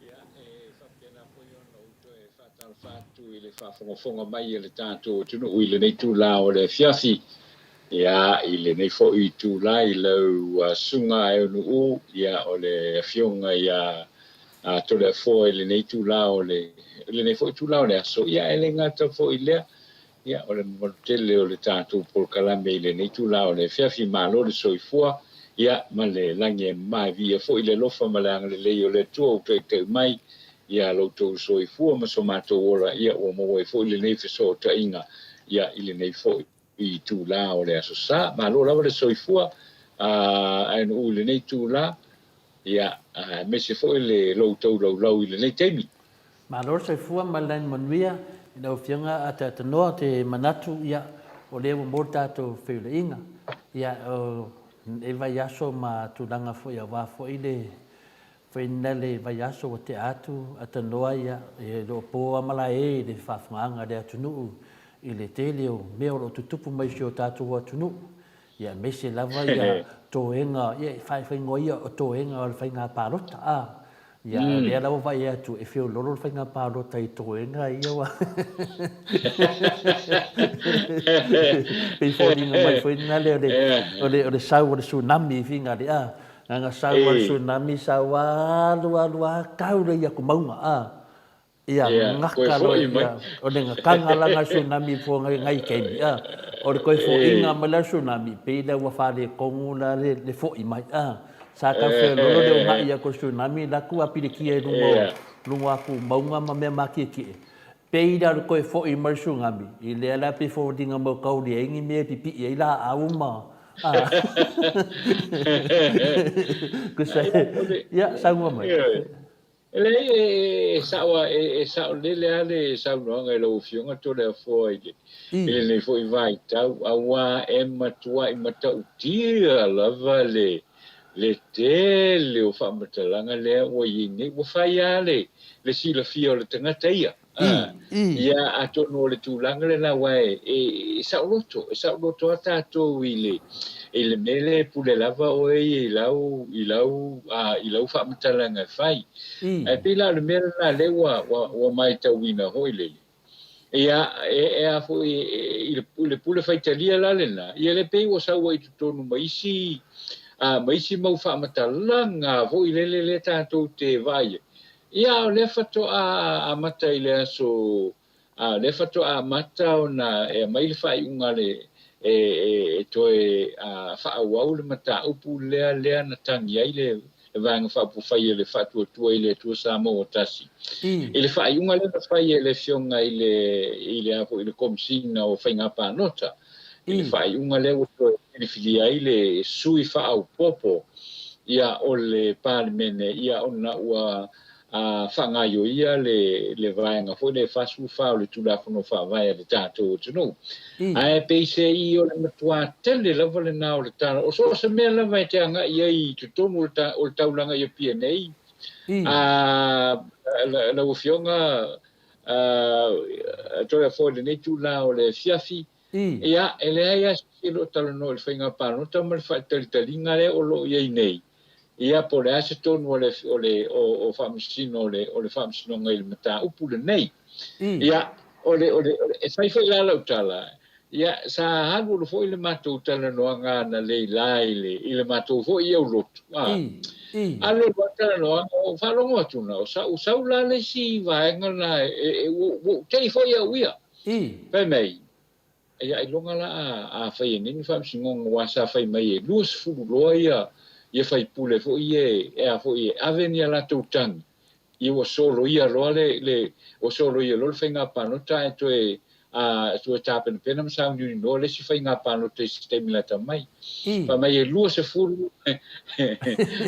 Ia, e faapena foi ona ou toe faatalofa atu i le faafogafoga mai a le tatou atunuu i lenei itula o le afiafi. Ia, i lenei foi itula i lau Susuga Aeonuu, ia, o le Afioga ia Toleafoa i lenei itula o le, lenei foi itula o le aso. Ia, e le gata foi i lea, ia, o le mamalu tele o le tatou polokalame i lenei itula o le afiafi. Malo le soifua, ia, ma le lagi e mama e viia foi le alofa ma le agalelei o le Atua ua taitai mai ia lo outou soifua ma so matou ola, ia, ua maua ai foi lenei fesootaiga, ia, i lenei foi itula o le Aso Sa. Malo lava le soifua, ae nuu i lenei itula, ia, aemaise foi le lo outou laulau i lenei taimi. Malo le soifua ma le lagi manuia i lau Afioga Ataatanoa. Ou te manatu, ia, o lea ua maua le tatou feiloaiga, ia, o lenei vaiaso ma tulaga foi aua foi le Faina le vaiaso ua tea atu Atanoa ia, e le o po lava malae i le faafofogaaga a le atunuu i le tele o mea o lo o tutupu mai i si o tatou atunuu, ia aemaise lava ia toega, ia e faaigoa ia o toega o le faiga palota, a. Ia o lea la ua vaai atu e feololo le faiga palota i toega ia ua pei foliga mai foi lena lea o le o le sau o le tsunami i Fingali, a. Nana sau a le tsunami sau alu alu a tau lea i aku mauga a ia gaka loa ia o le gakaga la nai tsunami po ngai ngai taimi a o le toe foʻiga mai la tsunami pei lea ua faaletonu la le foʻi mai a sa tau feololo le unaʻi atu o le tsunami la tu a pilikia i luga o luga atu mauga ma mea matietie pei la o le toe foʻi mai le tsunami i lea la pei foliga mai o tau leai ni mea e pipii ai laau ma Ia, saunoa mai. E leai, e sao, e saolele lava le saunoaga i lau Afioga Toleafoa i le, i lenei foi vaitau, aua e matuai matautia lava le, le tele o faamatalaga lea ua i ai nei. Ua fai lava le, le silafia o le tagata ia. Ia, atonu o le tulaga lena, aua e saoloto, e saoloto lava tatou i le, i le mea lea e pule lava oe ia i lau, i lau, i lau faamatalaga e fai. Ae pei la o le mea lena lea ua, ua, ua matauina foi lele. Ia, e, e a foi, i le, i le pule faitalia la lena, ia lea pei ua sau ai i totonu ma isi, ma isi mau faamatalaga foi lele lea tatou te vaai ai. Ia, o lea faatoa amata i le aso, a, o lea faatoa amata ona e aumai le faaiuga a le, e, e, e toe a, faaauau le mataupu lea, lea na tagi ai le, le Vaega Faaupufai a le Faatuatua i le Atua Samoa Ua Tasi. I le faaiuga lea na fai e le Afioga i le, i le, a foi, le Komesina o Faiga Palota, i le faaiuga lea ua toe filifilia ai le sui faaopoopo ia o le Palemene ia ona ua faagaoioia le le vaega foi lea 44 o le Tulafono Faavae a le tatou atunuu. Ae peiseai o le matuā tele lava lena o le tala, o so o se mea lava e te agai ai i totonu o le taulaga i Apia nei, lau Afioga Toleafoa i lenei itula o le afiafi, ia, e leai lava se isi e le o talanoa i le faiga palota ma le faatalitaliga lea o lo o i ai nei, ia, po o le a se tonu o le, o le, o, o faamasino o le, o le faamasinoga i le mataupu lenei. Ia, o le, o le, e fai foi la lau tala, ia, sa alualu foi le matou talanoaga analeila i le, i le matou foi aulotu, a. Alualu lava talanoaga, ou faalogo atu na, o sa'u sau la le isi vaega lena, e, e, ua, ua ou te'i foi au ia. Fai mai, ia ailoga la a, a fai e nei ni faamasinoga, aua sa fai mai e 20 loa ia, ia faipule foi ia e, e a foi e ave ni a latou tagi. Ia ua soloia loa le, le, ua soloia loa le faiga palota ae toe, a, toe tapenapena ma sauniuni loa le isi faiga palota i se taimi lata mai. Fai mai e 20,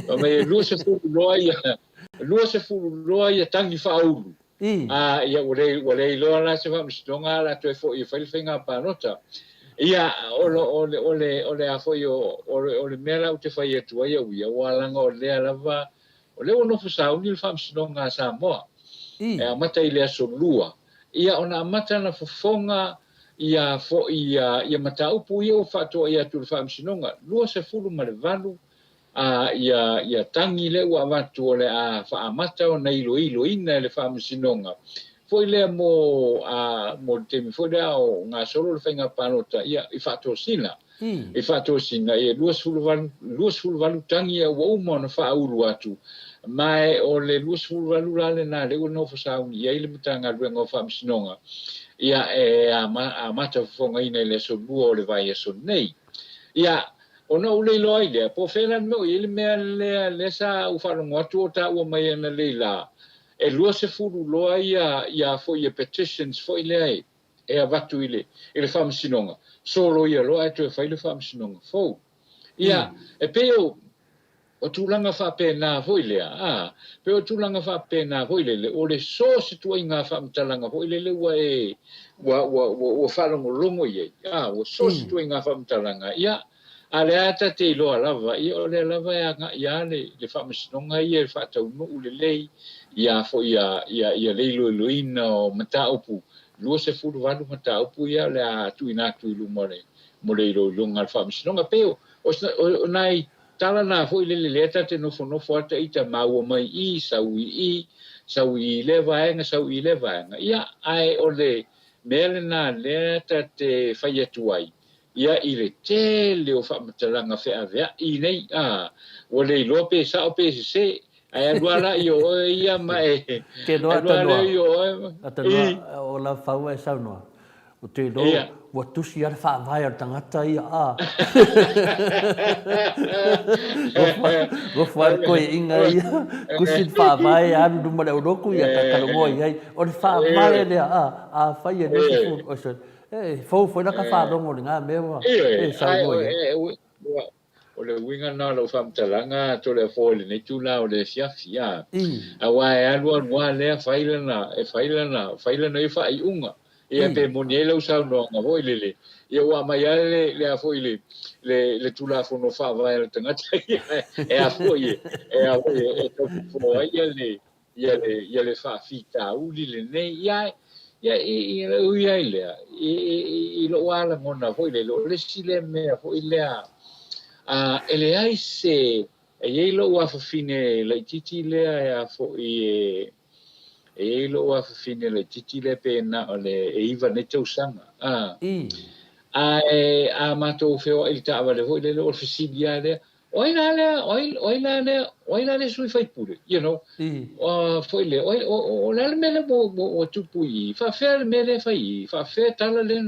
fai mai e 20 loa ia, 20 loa ia tagi faaulu. A, ia ua le, ua le iloa la se faamasinoga ae o le a toe foi e fai le faiga palota. Ia, o, o, o le, o le a foi o, o le, o le mea la ou te fai atu ai au ia, aua leaga o lea lava, o lea ua nofo sauni le Faamasinoga a Samoa, e amata i le aso Lua, ia ona amata ona fofoga ia foi ia, ia mataupu ia ua faatoai atu i le Faamasinoga, 28 a ia, ia tagi lea ua avatu o le a faaamata ona iloiloina e le Faamasinoga foi lea mo, a, mo le taimi foi lea o gasolo le faiga palota, ia, i faatosina. I faatosina, ia 28, 28 tagi ia ua uma ona faaulu atu, ma o le 28 la lena lea ua nofo sauni i ai le Matagaluega o Faamasinoga, ia e amata fofogaina i le aso Lua o le vaiaso nei. Ia, ona ou le iloa ai lea, po o fea la le mea o i ai le mea lea, lea sa ou faalogo atu o taua mai analeila la, e 20 loa ia, ia foi ia petitions foi lea e, e avatu i le, i le faamasinoga, soloia loa ae toe fai le faamasinoga fou. Ia, e pei o, o tulaga faapena foi lea, a, pei o tulaga faapena foi lele, o le so o se tuaiga faamatalaga foi lele ua e, ua, ua, ua, ua faalogologo i ai, a, ua so o se tuaiga faamatalaga, ia, a lea ta te iloa lava, ia o lea lava e agai lava le, le faamasinoga ia e faataunuu lelei, ia foi ia, ia, ia le iloiloina o mataupu 28 mataupu ia o le a tuuina atu i luma o le, mo le iloiloga a le Faamasinoga. E pei o, o, o nai tala na foi lele lea ta te nofonofo a ita maua mai i, sau i i, sau i lea vaega, sau i lea vaega. Ia, ae o le mea lena lea ta te fai atu ai, ia i le tele o faamatalaga feaveai nei, a, ua le iloa pe sao pe sese, ae alu lava la i o oe ia ma e, Ke noa alu lava lea i o oe ma, Atanoa, o lau faua e saunoa, ou te iloa ua tusi lava le faavae o le tagata ia, a. Nofo ai le toeaiina ia, tusi le faavae alu i luma o le aulotu ia talanoa i ai. O le faavae lea, a, afai e 20, oi sorry, E fou foi la ta faalogo i lena mea ua e saunoa i ai. O le uiga lena o lau faamatalaga Toleafoa i lenei itula o le afiafi, a. Aua e alu alu lava lea fai lana, e fai lana, fai lana ia faaiuga. Ia pe moni ai lau saunoaga foi lele, ia ua aumai lava le, le a foi le, le, le Tulafono Faavae a le tagata ia e a foi e, e a foi e, e tau ai ia le, ia le, ia le faafitauli lenei. Ia, ia, i, i, ui ai lea, i, i, i lou lava lagona foi lele, o le isi lea mea foi lea, a, e leai se, e i ai lou afafine laitiiti lea e a foi e, e i ai lou afafine laitiiti lea pe na o le e 9 nei tausaga, a, ae a matou feoai i le taavale foi lele, o le fesili lava lea, O ai la lea, o ai, o ai la lea, o ai la lea sui faipule, you know, foi lea, o, o, o, o le a le mea lea ua, ua, ua tupu i i, faafefea le mea lea e fai i i, faafefea tala lea,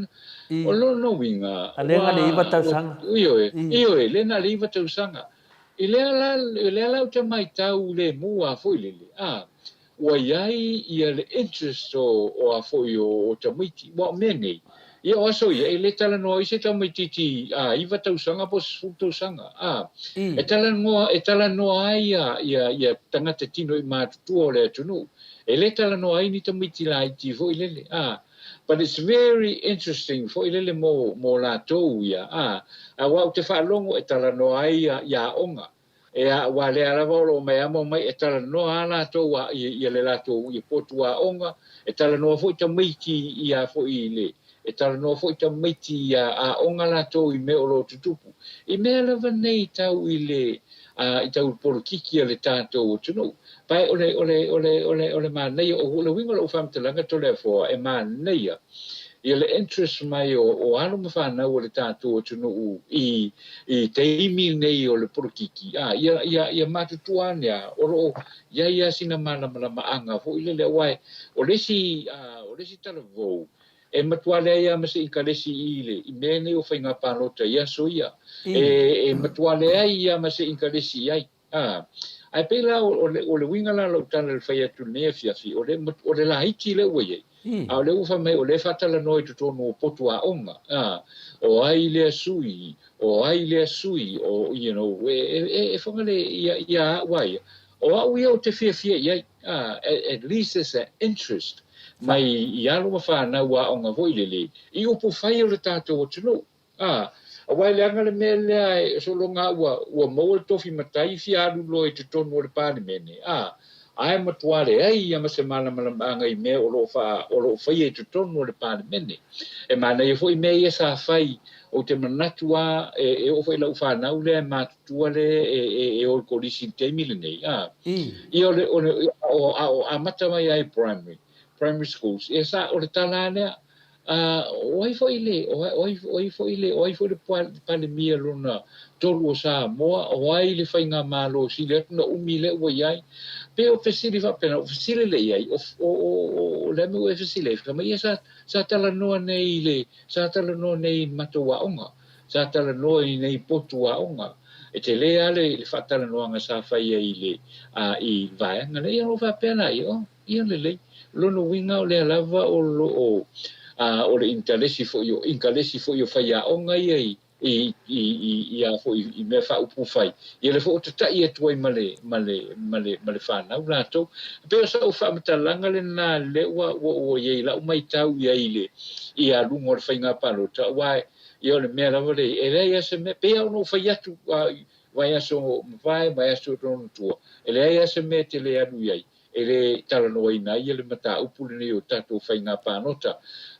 o lona uiga, A lea na le iva tausaga. Ioe, ioe, lea na le iva tausaga. I lea la, i lea la ou te matau lemu lava foi lele, a, ua i ai ia le interest o, o a foi o, o tamaiti. Aua o mea nei, ia o aso ia, e le talanoa ai se tamaitiiti a iva tausaga po o se sefulu tausaga, a, e talanoa, e talanoa ai ia, ia, ia tagata tino i matutua o le atunuu. E le talanoa ai ni tamaiti laiti foi lele, a. But it's very interesting foi lele mo, mo latou ia, a. Aua ou te faalogo e talanoa ai ia, ia aoga. Ea, aua lea lava o lo o mea mai e talanoa a latou a, i, ia le latou ia potu aoga, e talanoa foi tamaiti ia foi i le, e talanoa foi tamaiti ia aoga latou i mea o lo o tutupu. I mea lava nei tau i le, a, i tau polokiki a le tatou atunuu. Pae o le, o le, o le, o le, o le manaia, o le uiga o lau faamatalaga Toleafoa, e manaia ia le interest mai o, o alo ma fanau o le tatou atunuu i, i taimi nei o le polokiki, a, ia, ia, ia matutua ane a, o lo o i ai lava sina malamalamaaga foi lele, aua e, o le isi, a, o le isi talavou, e matua leai lava ma se inkalesi i le, i mea nei o faiga palota i aso ia. E, e matua leai lava ma se inkalesi i ai. A, Ae pei la o le, o le uiga la o lau tala i le fai atu i lenei afiafi, o le, o le laiti lea ua i ai, a o lea ua fai mai o lea e faatalanoa i totonu o potu aoga, a, o ai lea sui, o ai lea sui, o, you know, e, e, e, e fagale ia, ia au a ia. O au ia ou te fiafia i ai, a, at, at least there's an interest mai i alo ma fanau aoga foi lele i upu fai o le tatou atunuu. A, aua e leaga le mea lea e sologa ua, ua maua le tofi matai fia alu loa i totonu o le Palemene, a, ae matua leai ia ma se malamalamaaga i mea o lo o faa, o lo o faia i totonu o le Palemene. E manaia foi mea ia sa fai, ou te manatu a, e, e oo foi i lau fanau lea e matutua lea e, e, e o i le kolisi i le taimi lenei, a, ia o le, o le, o, a o amata mai lava i primary, primary schools, ia sa, o le tala lava lea, A o ai foi le, o ai, o ai foi le, o ai foi le Palemia lona tolu o Samoa, o ai le faigamalo sili atu na umi lea ua i ai? Pei o fesili faapena, o fesili lea i ai, o, o, o, o le a mea ua e fesili ai? Fai mai, ia sa, sa talanoa nei i le, sa talanoa nei i le matou aoga, sa talanoa i nei potu aoga. E tele lava le, le faatalanoaga sa fai ai i le, a, i le vaega lea. Ia ona ou faapea lea, oh, Ia lelei. O lona uiga o lea lava o lo o, a, o le intalesi foi o, inkalesi foi o faiaoga ia i, i, i, i, i a foi i mea faaupu fai, ia lea foi o tata'i atu ai ma le, ma le, ma le, ma le fanau latou. E pei o sa'u faamatalaga lena lea ua, ua, ua i ai i la'u maitau i ai i le, i aluga o le faiga palota, aua ia o le mea lava lea, e leai lava se mea, pei lava ona ou fai atu, a, vaiaso mavae, vaiaso lona tua, e leai lava se mea e te le alu i ai. E le talanoaina ai le mataupu lenei o tatou faiga palota,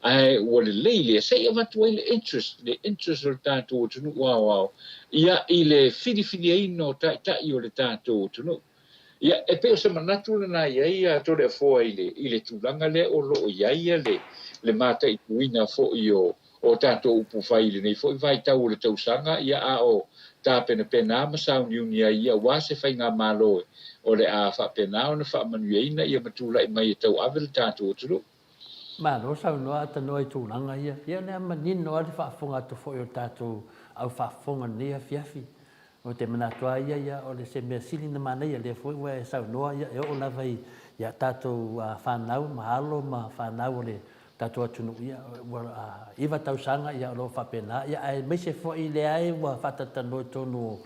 ae ua lelei lea se i avatu ai le interest, le interest o le tatou atunuu aoao ia i le filifiliaina o taitai o le tatou atunuu. Ia, e pei o se manatu lena i ai a Toleafoa i le, i le tulaga lea o lo o i ai le, le mataituina foi o, o tatou upu fai i lenei foi vaitau o le tausaga, ia a o tapenapena ma sauniuni ai ia aua se faigamalo o le a faapena ona faamanuiaina ia ma tulai mai e tauave le tatou atunuu. Malo saunoa atanoa i tulaga ia. Ia o lea manino lava le faafofoga atu foi o le tatou au faafofoga i lenei afiafi. Ou te manatu lava ia, ia o le se mea sili ona manaia lea foi ua e saunoa, ia e oo lava i a tatou fanau ma alo ma fanau o le tatou atunuu, ia ua 9 tausaga ia o lo o faapena, ia aemaise foi lea e ua faatalatalanoa i totonu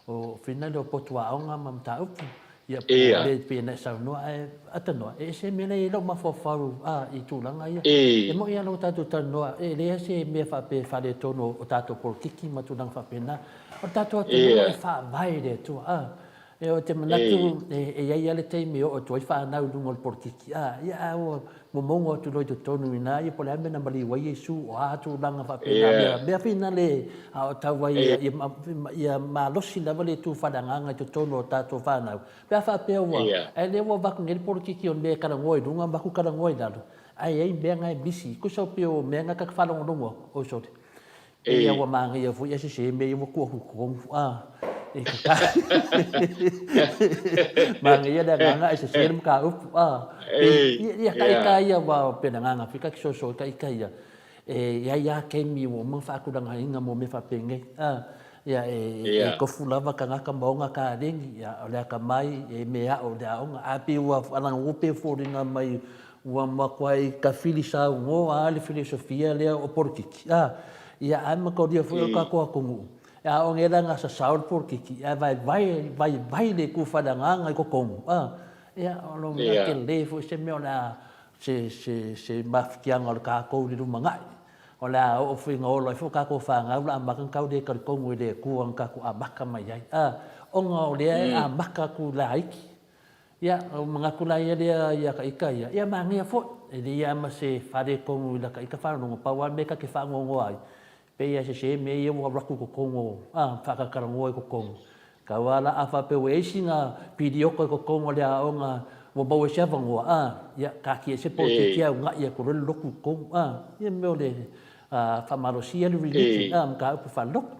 o fina lea o potu aoga ma mataupu, ia po o le pei ona e saunoa, ae atanoa, e ese mea la e i ai lou mafaufau i tulaga ia. E moni lava ua tatou talanoa, e leai se mea faapea e faaletonu o tatou polokiki ma tulaga faapena, O le tatou atunuu e faavae i le Atua, a. E ou te manatu e i ai lava le taimi e oo atu ai fanau i luga o le polokiki, a, ia a ua momono atu loa i totonu i ina, ia po o le a le mea na maliu ai Iesu, o a tulaga faapena, mea, mea finale a o tau ai ia, ia malosi lava le tu faaleagaga i totonu o tatou fanau, pe a faapea ua, ae lea ua avatu nei le polokiki o le mea e talanoa i luga ma avatu talanoa i lalo, ae i ai mea na e misi, tusa pei o mea na ta te faalogologo atu, oi sole. Pei ua manaia foi ae sese mea ia ua tuu atu i totonu a e kaka. Manaia le agaga ae sese le mataupu a. Pei ia taita ia aua pei o le agaga foi ta te soso ai taita ia e i ai lava taimi ua uma ona faatulagaina mo mea faapenei a. Ia e tofu lava tagata ma ona kaleni, ia o le atamai e mea ao i le aoga ae pei ua alagou pei e foliga mai Ua matuai tafili saunoa a le filosofia lea o polokiki, a, ia ae mataulia foi o le tatou atunuu, e aoga ai la na sasao le polokiki, ae vaivai, vaivai le itu faaleagaga i totonu, a, ia o lona uiga tele foi se mea o le a, se, se, se mafatiaga o le tatou i le lumanai, o le a oo foi ina ola ai foi tatou fanau o le a amata ona tau le talitonu i le Atua na tatou amata mai ai, a, ona o lea e amata atu laiti. Ia, ua manatu la ia lea ia ta ita ia, ia manaia foi, e leai lava ma se faaletonu i lata ita faalogo, pau lava le mea ta te faanoanoa ai, pei lava e sese mea ia ua alu atu i totonu o, a, faatalatalanoa i totonu. Tau lava la a faapea ua i ai sina piliota i totonu o le aoga ua maua ai se avanoa, a, ia, taatia ese poloketi ae una'i atu loa le lotu i totonu, a, ia mea o le faamalosia le religion, a, mataupu faale-lotu.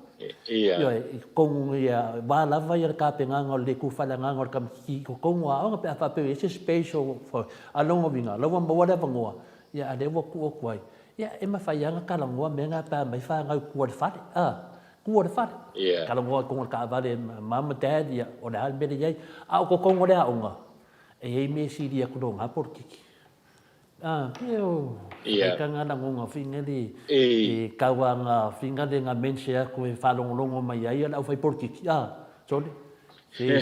Ioe, i totonu ia, wā lava ia le tapenaga o le le kū whaleagaga o le tamaititi i totonu o aoga pe a faapea ua i ai se space o, a lona uiga, o la ua maua le avanoa, ia a lea ua tuu atu ai, ia e mafai lava ona talanoa mea na pe a aumai fanau i tua i le fale, a, Kua le fale. Talanoa i totonu o le taavale ma mum ma dad, ia, o le a le mea lea e i ai. A o totonu o le aoga, e i ai mea e sili atu i lo na polokiki. A, pei o faitaga lagona fina le e tau a nga fina le nga mense atu e faalogologo mai ai le aufai polokiki, a, sole, se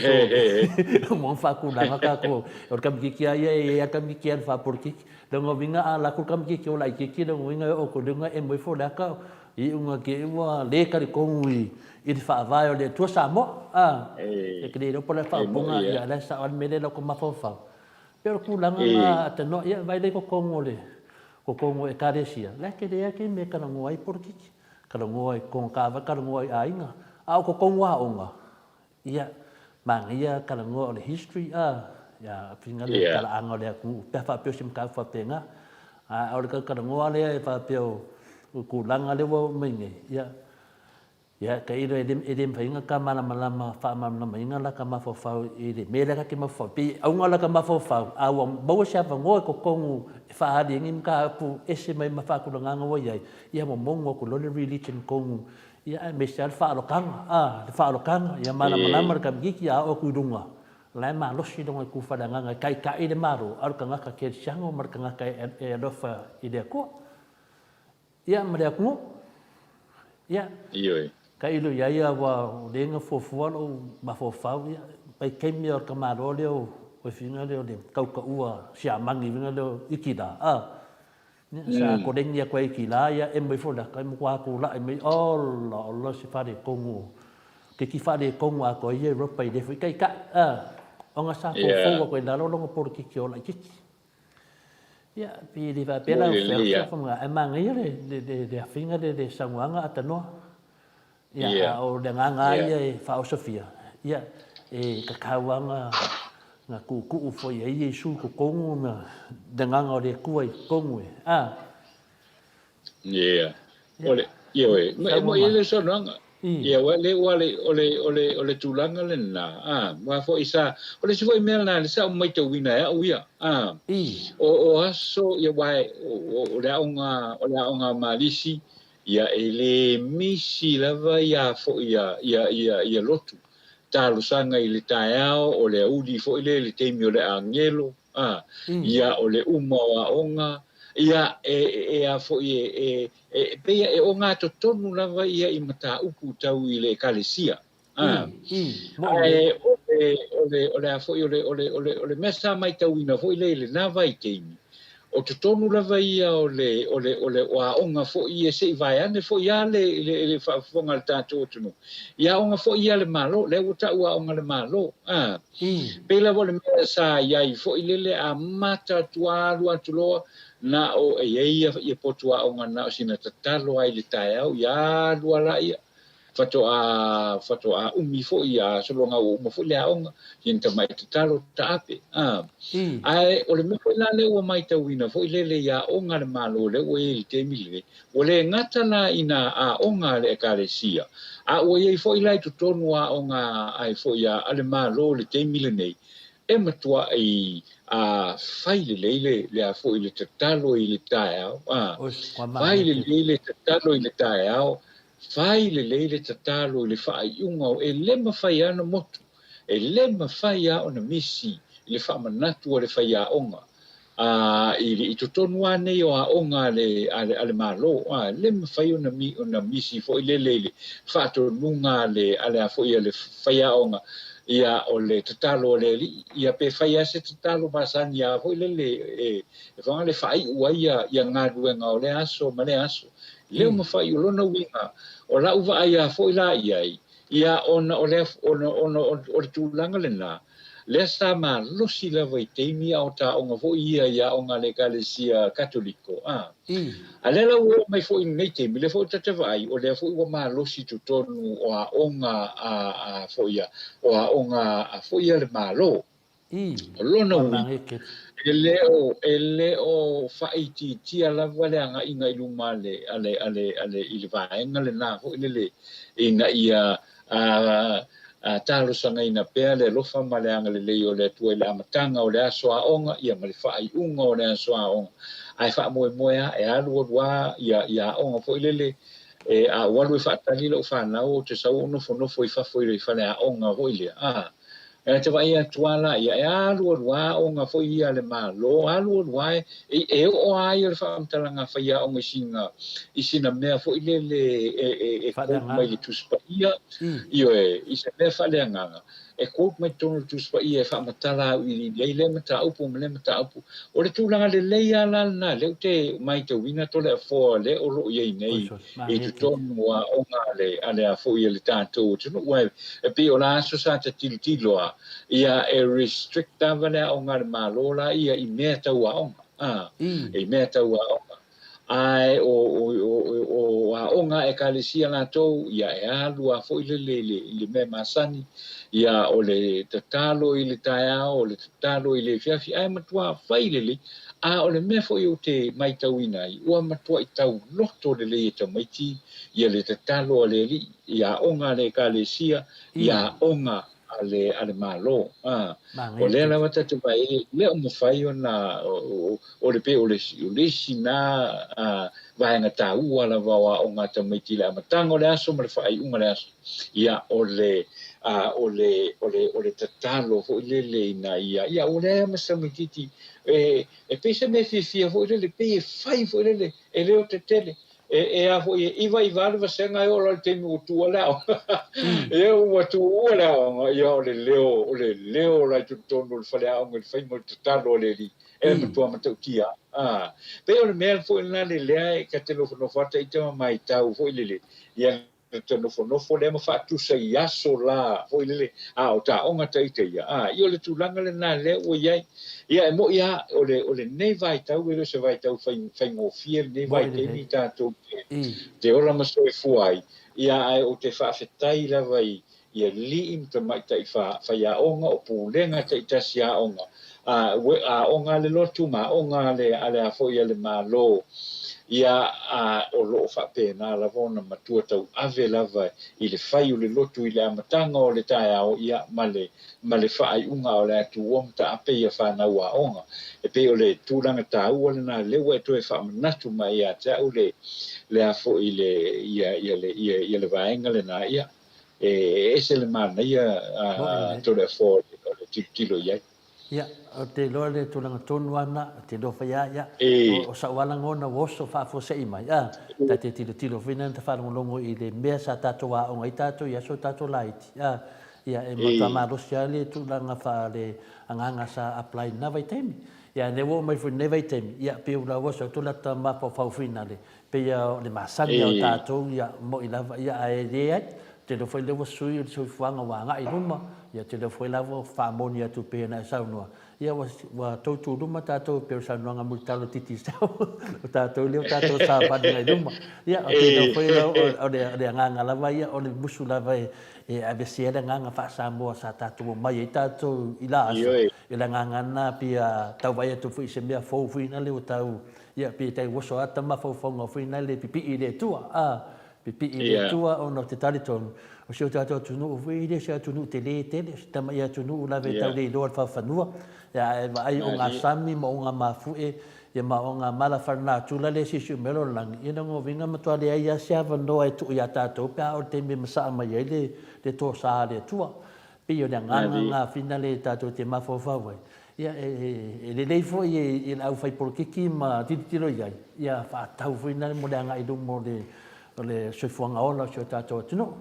so, mo faatulaga tatou, o le kamititi a ia e i ai a le kamititi alu faapolikiki. Lona uiga a alu atu le kamititi o laitiiti, lona uiga e oo atu i luga e moe ifo le ata, Iuga ke ua le talitonu i le faavae o le Atua Samoa, a, e te le iloa po o le a le faaupuga, ia o la e sao lava le mea lea i lau mafaufau. Pei o le tulaga lena a tanoa, ia vaai la i totonu o le totonu o Ekalesia, la e tele lava taimi e talanoa ai polokiki, talanoa i totonu o taavale, talanoa i aiga, a o totonu o aoga, Ia, manaia talanoa o le history a, ia, fina le talaaga o le atunuu pe a faapea o se mataupu faapena. A o le talatalanoa lea e faapea o tulaga lea ua oo mai nei, ia, ia tailo e le, e le mafai ona ta malamalama faamalamalamaina lata mafaufau i le mea lea ta te mafaufau. Pei e auga lata mafaufau, a ua maua se avanoa i totonu e faaali ai ni mataupu ese mai ma faatulagaga ua i ai, ia momono atu loa le religion i totonu Ia aemaise lava le faaalotaga, a, le faaalotaga, ia malamalama le kamikiki a oo atu i luga, o la e malosi lona itu faaleagaga e taitai le Malo, a o le tagata kerisiano ma le tagata e alofa i le Atua, ia ma le atunuu. Ia, Ioe. Tailo i ai aua o lea na fuafua lou mafaufau, ia, vaitaimi o le tamaloa lea o le fina lea o le tautaua siamani fina lea o Ikila, a, Sa koleni atu ai ki la ia emo ifo la kai matua tulai mai ola ola se faaletonu ke ki faaletonu atoa ia Europa i lea foi taitai a ona sa foufou atu ai lalo lona polokiki o laitiiti. Ia pei e le faapea la ae manaia le le afiga le le saunoaga a tanoa. Ia a o le agaga lava ia e faaosofia, ia e tatau lava ona tuutuu foi e Iesu i totonu ona le agaga o le Atua i totonu e, a. Ia, o le, ioe, e moni ai le saunoaga. Ia, aua le, ua le, o le, o le, o le tulaga lena, a, aua foi sa, o le isi foi mea lena sa ou maitauina e au ia, a, o, o aso, ia, aua o, o le aoga, o le aoga Malisi, Ia e le misi lava ia foi ia ia ia ia lotu talosaga i le taeao o le auli foi lea i le taimi o le agelo a ia o le uma o aoga ia e e a foi e e e pei e ogatotonu lava ia i mataupu tau i le ekalesia. Ae o le, o le, o le a foi, o le, o le, o le, o le mea sa maitauina foi lea i lena vaitaimi, o totonu lava ia o le, o le, o le, o aoga foi ia, se i vaeane foi lava le, le, le faafofoga a le tatou atunuu, i aoga foi ia a le Malo, lea ua tau aoga a le Malo, a. Pei lava o le mea sa i ai foi lele, amata atu lava alu atu loa, na o, e i ai ia, ia potu aoga na o sina tatalo lava i le taeao, ia alu lava laia, Faatoa, faatoa umi foi a sologa ua uma foi le aoga, ina tamai tatalo taape. A. Ae o le mea foi la lea ua maitauina foi lele i aoga a le Malo lea ua i ai i le taimi lenei, ua le gata la i nā aoga a le Ekalesia, a ua i ai foi la i totonu o aoga ai foi a le Malo i le taimi lenei, e matuai a fai lelei le, le a foi le tatalo i le taeao, a, fai lelei le tatalo i le taeao, Fai lelei le tatalo i le faaiuga o e le mafai lava ona motu, e le mafai lava ona misi i le faamanatu a le faiaoga a i i totonu lava nei o aoga a le a le a le Malo, a le mafai ona ona misi foi lele i le faatonuga a le a le a foi a le faiaoga ia o le tatalo a le Alii, ia pe fai lava se tatalo masani lava foi lele e e faga le faaiu ai ia ia galuega o lea aso ma lea aso. Leo mafai, o lona uiga, o la'u vaai a foi la i ai, ia ona o le, ona, ona o le tulaga lena, lea sa malosi lava i taimi a o taoga foi ia i aoga a le Ekalesia Katoliko, a. A lea la ua oo mai foi i lenei taimi, lea foi ta te vaai, o lea foi ua malosi i totonu o aoga a, a foi a, o aoga a foi a le Malo. O lona uiga, e le o, e le o faaitiitia lava le agaiga i luma a le, a le, a le, a le, i le vaega lena foi lele, ina ia a, a talosagaina pea le alofa ma le agalelei o le Atua i le amataga o le aso aoga, ia ma le faaiuga o le aso aoga. Ae faamoemoe lava e alualu lava ia, ia aoga foi lele. E a ou alu e faatali lau fanau, ou te sau ou nofonofo i fafo i le faleaoga foi lea, a. E te vaai atu lava laia, e alualu lava aoga foi ia a le Malo, alualu lava e, e oo lava ia le faamatalaga a faiaoga i sina, i sina mea foi lele e, e, e quote mai le Faaleagaga. Tusi Paia, ioe, i se mea faaleagaga. E quote mai totonu o le Tusi Paia e faamatala auiliili ai lea mataupu ma lea mataupu. O le tulaga lelei lava la lena lea ou te matauina Toleafoa lea o lo o i ai nei i totonu o aoga a le, a le a foi a le tatou atunuu. Aua e pei o la aso sa ta tilotilo lava, ia e restrict lava le aoga a le Malo la ia i mea tau aoga, a, i mea tau aoga. Ae o, o, o, o aoga a Ekalesia latou, ia e alu lava foi lele i le, i le mea masani, ia o le tatalo i le taeao, o le tatalo i le afiafi, ae matua fai lelei. A o le mea foi ou te maitauina ai, ua matuai tauloto lelei e tamaiti ia le tatalo a le Alii i aoga a le Ekalesia, i aoga a le, a le Malo. A, o lea lava ta te vaai e le o mafai ona, o le pei o le, o le isi na vaega taua lava o aoga a tamaiti i le amataga o le aso ma le faaiuga o le aso, ia, o le, a, o le, o le, o le tatalo foi lele ina ia, ia, ua leai lava ma se tamaitiiti e, e pei se mea fiafia foi lele, pei e fai foi lele, e leo tetele. E, e a foi, e iva iva a le vasega e oo loa i le taimi ua tuua le aoga. Ia ua tuua le aoga, ia o le leo, o le leo la i totonu o le faleaoga i le faiga o le tatalo a le Alii, e matua matautia. A, pei o le mea foi lena le lea e ta te nofonofo ata ita ma maitau foi lele, ia na ta nofonofo lea ma faatusa i aso la foi lele, a o ta aoga ta ita ia, a, ia o le tulaga lena lea ua i ai. Ia e mo'i lava, o le, o lenei vaitau e le o se vaitau fai, faigofie lenei vaitaimi tatou te, te ola ma soifua ai, ia ae ou te faafetai lava i, i alii ma tamaitai fa, faiaoga, o pulega taitasi aoga, a, aoga a le lotu ma aoga a le, a le a foi a le Malo, ia, a, o lo o faapena lava ona matua tauave lava i le fai o le lotu i le amataga o le taeao, ia, ma le, ma le faaiuga o le a tuua ma taape ia fanau aoga. E pei o le tulaga taua lena lea ua e toe faamanatu mai ia te au le, le a foi le, ia, ia le, ia, ia le vaega lena, ia, e ese le manaia a Toleafoa o le tilotilo i ai. Ia, ou te iloa le tulaga tonu lava lena, ou te iloa foi lava, ia, o sau lava lagona ua oso faafuasei mai, a, ta te tilotilo foi na ta faalogologo i le mea sa tatou aoga ai tatou i aso tatou laiti, a, ia, e matua malosi lava le tulaga faale-agaga sa apply i lena vaitaimi. Ia, a lea ua oo mai foi i lenei vaitaimi, ia, pei ua oso atu lata mafaufau foi na le, Pei o le masani o tatou ia mo'i lava ia ae leai, ou te iloa foi lea ua sui le soifuaga ua agai i luma, ia ou te iloa foi lava ua faamoni atu pei ona e saunoa, ia ua ua tou tu luma tatou pei o le saunoaga mulitalo Digicel, o tatou lea ua tatou savali agai luma. Ia ou te iloa foi la o le o le agaga lava ia o le musu lava e e aveesea le agaga faa-Samoa sa tatou omai ai tatou i la aso, i le agaga lena pei tau vaai atu foi i se mea fou foi lea ua tau Ia, pei e tai oso ata mafaufauga foi na le pipii i le Atua, a, pipii i le Atua ona o te talitonu, o si o tatou atunuu foi e le o se atunuu tele tele, o se tama ia atunuu lava e tau le iloa le faafanua, ia ae vaai o ngā sami ma o ngā mafu'e, ia ma o ngā mala wharenatura le siusiu mai o le lalolagi, ia lona uiga matua leai lava se avanoa e tuu iā tatou pe a oo i le taimi e masaa mai ai le, le tosa a le Atua. Pei o le agaga lena finale tatou te mafaufau ai, ia e lelei foi i le aufai polokiki ma tilotilo i ai, ia faatatau foi lena mo le agai i luma o le soifuaga ola o si o tatou atunuu.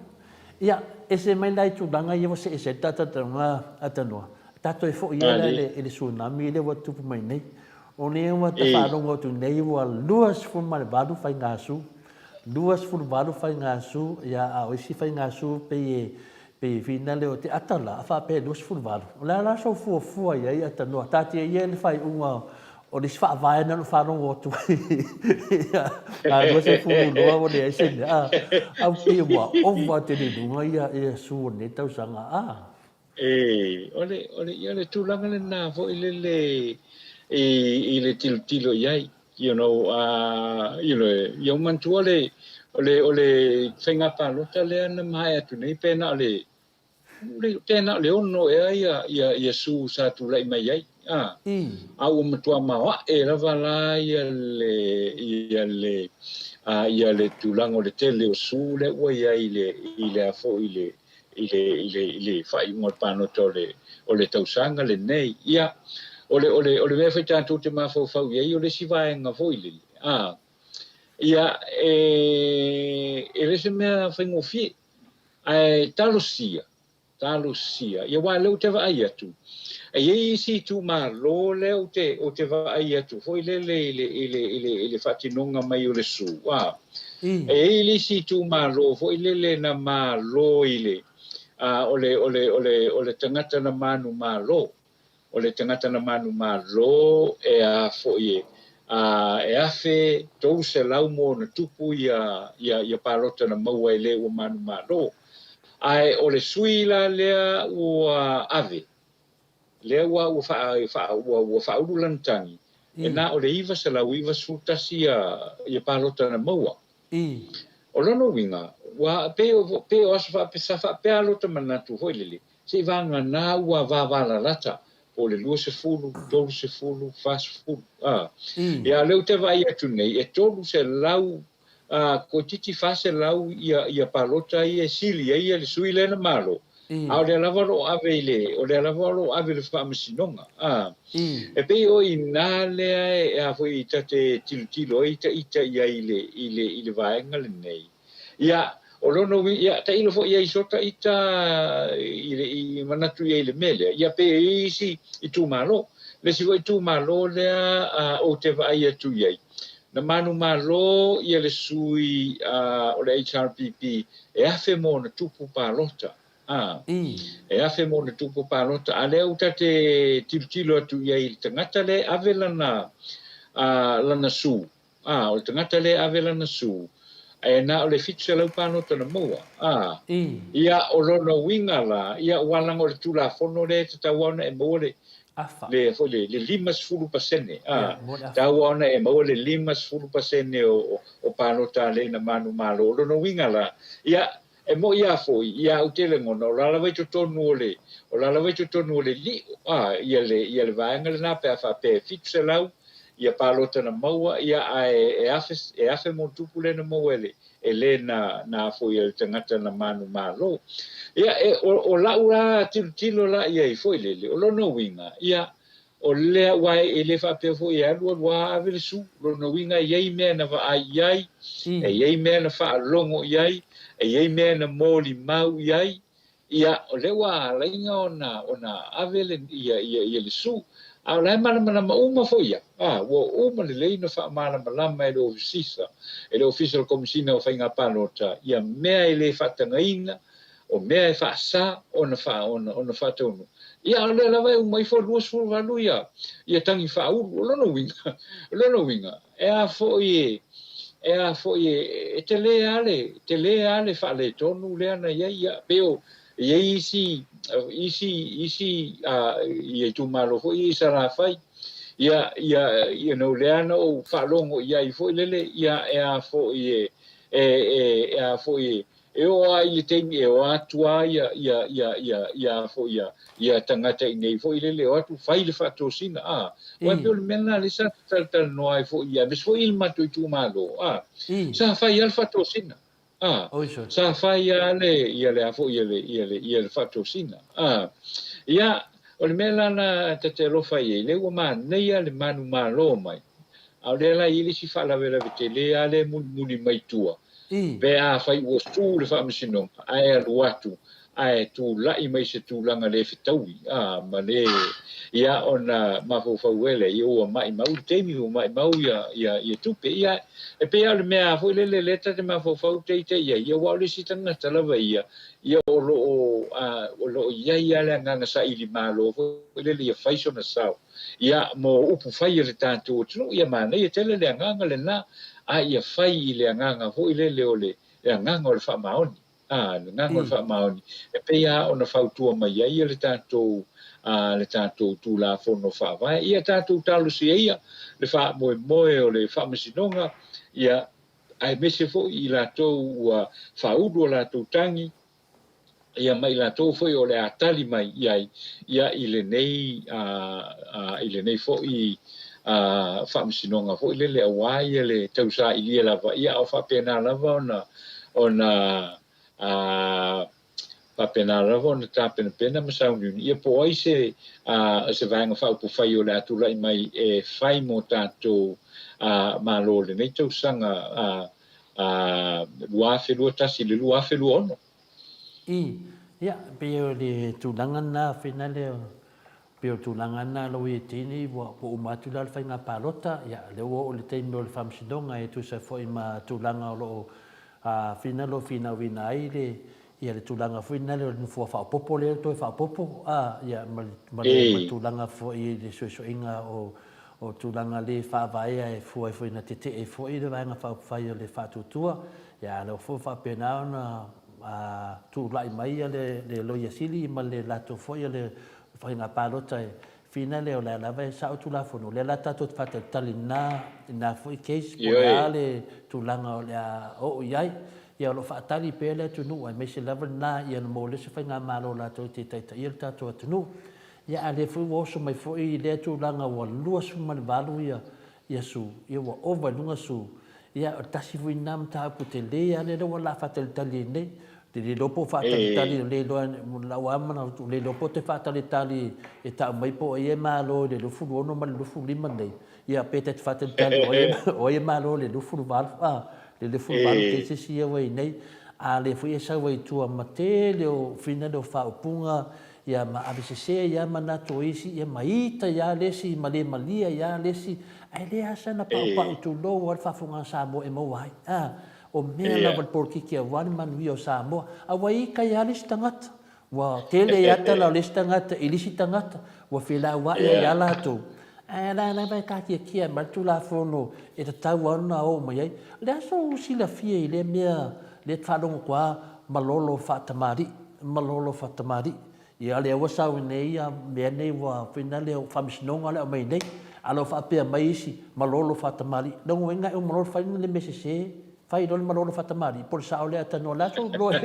Ia, ese mai la i tulaga ia ua see ese ai le tatou talanoaga Tanoa, tatou e foi ai la i le tsunami lea ua tupu mai nei. O lea ua ta faalogo atu nei ua 28 faigasu, 28 faigasu, ia a o isi faigasu pei e Pei e finale o te ata la, a faapea e 28. O le a la sou fuafua i ai Atanoa? Taatia ia le faaiuga o le isi faavae na ou faalogo atu ai a 22 ua leai se mea. A, au pei ua ova tele i luga ia, ia su o lenei tausaga. A. E, o le, o le, ia le tulaga lena foi lele i, i le tilotilo i ai. You know, you know, ia ou manatua le, o le, o le faiga palota lea na maea atu nei, pe na o le, pe na o le ono ea ia, ia, ia su sa tulai mai ai. A, a ua matua maoaʻe lava la ia le, ia le, Ia le tulaga o le tele o su lea ua i ai i le i le a foi i le i le i le i le faaiuga o le palota o le o le tausaga lenei. Ia, o le o le o le mea foi tatou te mafaufau i ai o le isi vaega foi lele, a ia e e le se mea faigofie, ae talosia Talosia. Ia aua o lea ou te vaai atu, e i ai isi itumalo lea ou te, ou te vaai atu foi lele i le, i le, i le, i le faatinoga mai o le su, a. E i ai le isi itumalo foi lele na malo i le, a, o le, o le, o le, o le tagata na manumalo. O le tagata na manumalo e a foi e, a, e 1300 ma ona tupu ia, ia, ia palota na maua e le ua manumalo. Ae o le sui la lea ua ave, lea ua, ua, faa, faa, ua, ua faaulu lana tagi, e na o le 991 ia, ia palota na maua. O lona uiga, ua, pei o, pei o aso faapea, sa faapea lota manatu foi lele, Seivaganā ua vavalalata po o le 20, 30, 40, a. Ia, o lea ou te vaai atu nei, e 300, a, toeitiiti 400 ia, ia palota ia e sili ai ia le sui lea na malo, a o lea lava o lo o ave i le, o lea lava o lo o ave i le faamasinoga, a. E pei o i ina lea e, a foi, ta te tilotilo ai ita i ai i le, i le, i le vaega lenei. Ia, o lona uiga, ia, tailo foi i ai sota ita i le, i manatu i ai i le mea lea, ia pe i ai isi itumalo. Le isi foi itumalo lea a, ou te vaai atu i ai, na manumalo ia le sui a, o le HRPP e afe ma ona tupu palota. A, e afe ma ona tupu palota. A lea ua ta te tilotilo atu i ai i le tagata lea e ave lana, a, lana su, Ā, o le tagata lea e ave lana su, e na o le 700 palota na maua. Ā, ia, o lona uiga la, ia, ua laga o le Tulafono lea e tatau lava ona e maua le, le, foi le, le 50%. Ā, tatau lava ona e maua le 50% o, o palota a le na manumalo. O lona uiga la, ia, e moʻi lava foi, ia, ou te lagona, o la lava i totonu o le, o la lava i totonu o le lio, ā, ia le, ia le vaega lena pe a faapea e 700 ia palota na maua, ia, ae e afe, e afe ma ona tupu lea na maua e le, e le na, na foi e le tagata na manumalo. Ia, e, o, o la'u la tilotilo la i ai foi lele, o lona uiga, ia, o lea, aua e le faapea foi e alu alu lava ave le su, lona uiga e i ai mea na vaai i ai, e i ai mea na faalogo i ai, e i ai mea na molimau i ai, Ia, o lea ua alaiga ona, ona ave le, ia, ia, ia le su, a o la e malamalama uma foi ia. A, ua uma lelei ona faamalamalama e le Ofisa, e le Ofisa o le Komesina o Faiga Palota, ia mea e le faatagaina, o mea e faasa ona, fa, ona, ona faataunuu. Ia, a o lea lava e uma ifo 28 ia, ia tagi faaulu. O lona uiga, o lona uiga, e a foi e, e a foi e, e tele lava le, tele lava le faaletonu lea na i ai, ia, pei o, e i ai isi, isi, isi, a, ia itumalo foi ia i Salafai, ia, ia, you know, lea na ou faalogo i ai foi lele, ia, e a foi e, e, e, e a foi e, E oo lava i le taimi e o atu lava ia, ia, ia, ia, ia, foi ia, ia tagata i inei foi lele, o atu fai le faatosina, a. Aua e pei o le mea lena lea sa talatalanoa ai foi ia, aemaise foi i le matou itumalo, a. Sa fai lava le faatosina, a. Sa fai lava le, ia le a foi, ia le, ia le, ia le faatosina, a. Ia, o le mea la na ta te alofa i ai, lea ua manaia le manumalo mai, a o lea la e i ai le isi faalavelave tele lava lea e mulimuli mai tua, Pe afai ua su le faamasinoga ae alu atu ae tulai mai se tulaga le fetaui, a, ma le, ia, ona mafaufau ai lea, ia ua maimau le taimi, ua maimau ia, ia, ia tupe. Ia, e pei lava o le mea foi lele lea ta te mafaufau teitei i ai, ia, aua o le isi tagata lava ia, ia o lo o, a, o lo o i ai lava le agaga saili malo foi lele ia fai sona sao. Ia, mo upu fai a le tatou atunuu, ia manaia tele le agaga lena, a ia fai i le agaga foi lele o le agaga o le faamaoni. A, le agaga o le faamaoni, e pei lava ona fautua mai ai le tatou, a, le tatou Tulafono Faavae. Ia tatou talosia ia le faamoemoe o le Faamasinoga, ia, aemaise foi i latou ua faaulu o latou tagi, ia ma i latou foi o le a tali mai i ai ia i lenei, i lenei foi Faamasinoga foi lele aua ia le tausailia lava, ia a o faapena lava ona ona faapena lava ona tapenapena ma sauniuni, ia po o ai se se Vaega Faaupufai o le a tulai mai e fai mo tatou Malo i lenei tausaga 2021 i le 2026. I, ia, pei o le tulaga lena, finale Pei o le tulaga lena lau ia teine ua uma atu la le faiga palota, ia lea ua oo i le taimi o le faamasinoga e tusa foi ma tulaga o lo o finalo finauina ai le ia le tulaga foi lena o le nofoa faaopoopo lea toe faaopoopo a ia ma ma le tulaga foi i le suesueina o o tulaga le faavaea e fua ai foi ina tetee foi le Vaega Faaupufai o le Faatuatua, ia a o lea foi ua faapena ona tulai mai le le Loia Sili ma le latou foi o le faiga palota e fina lea o lea lava e sao Tulafono, o lea la tatou te faatalitali i lena, i lena foi case po o le a le tulaga o le a oo i ai. Ia o lo o faatali pea le atunuu aemaise lava lena ia na maua lea se faigamalo latou te taitaia le tatou atunuu. Ia a lea foi ua oso mai foi i lea tulaga ua 28 ia ia su, ia ua ova i luga su. Ia o le tasi foi lena mataupu tele lava lea ua la faatalitali ai nei. Ou te le iloa po o faatalitali, le iloa, lau lava manatu, le iloa po o te faatalitali e tau mai po o ai e malo i le 26 ma le 25 nei, ia pe ta te faatalitali o ai, o ai e malo i le 28, a, le 28 cases ia ua i ai nei. A lea foi e sau ai i tua ma tele o fina lea o faaupuga, ia ma ave sese ai lava manatu o isi, ia ma ita ai lava le isi, ma le malie ai lava le isi, ae leai lava sana paupau tulou lava le faafofoga a Samoa e maua ai. A, O mea lava le polokiki aua le manuia o Samoa. A ua ita ai lava le isi tagata. Ua tele ai lava tala o le isi tagata i le isi tagata. Ua felauai ai lava latou. Ae o la lava e taatiatia mai le Tulafono e tatau lava ona oo mai ai. O le a sou silafia i lea mea lea e faalogo atu lava malolo faatamalii, malolo faatamalii. Ia lea ua sau nei ia mea nei ua foi na lea faamasinoga le aumai nei. A lo faapea mai isi malolo faatamalii. Lona uiga e uma loa fai le mea sese, fai loa le malolo faatamalii po o le sao lea tanoa le aso loa.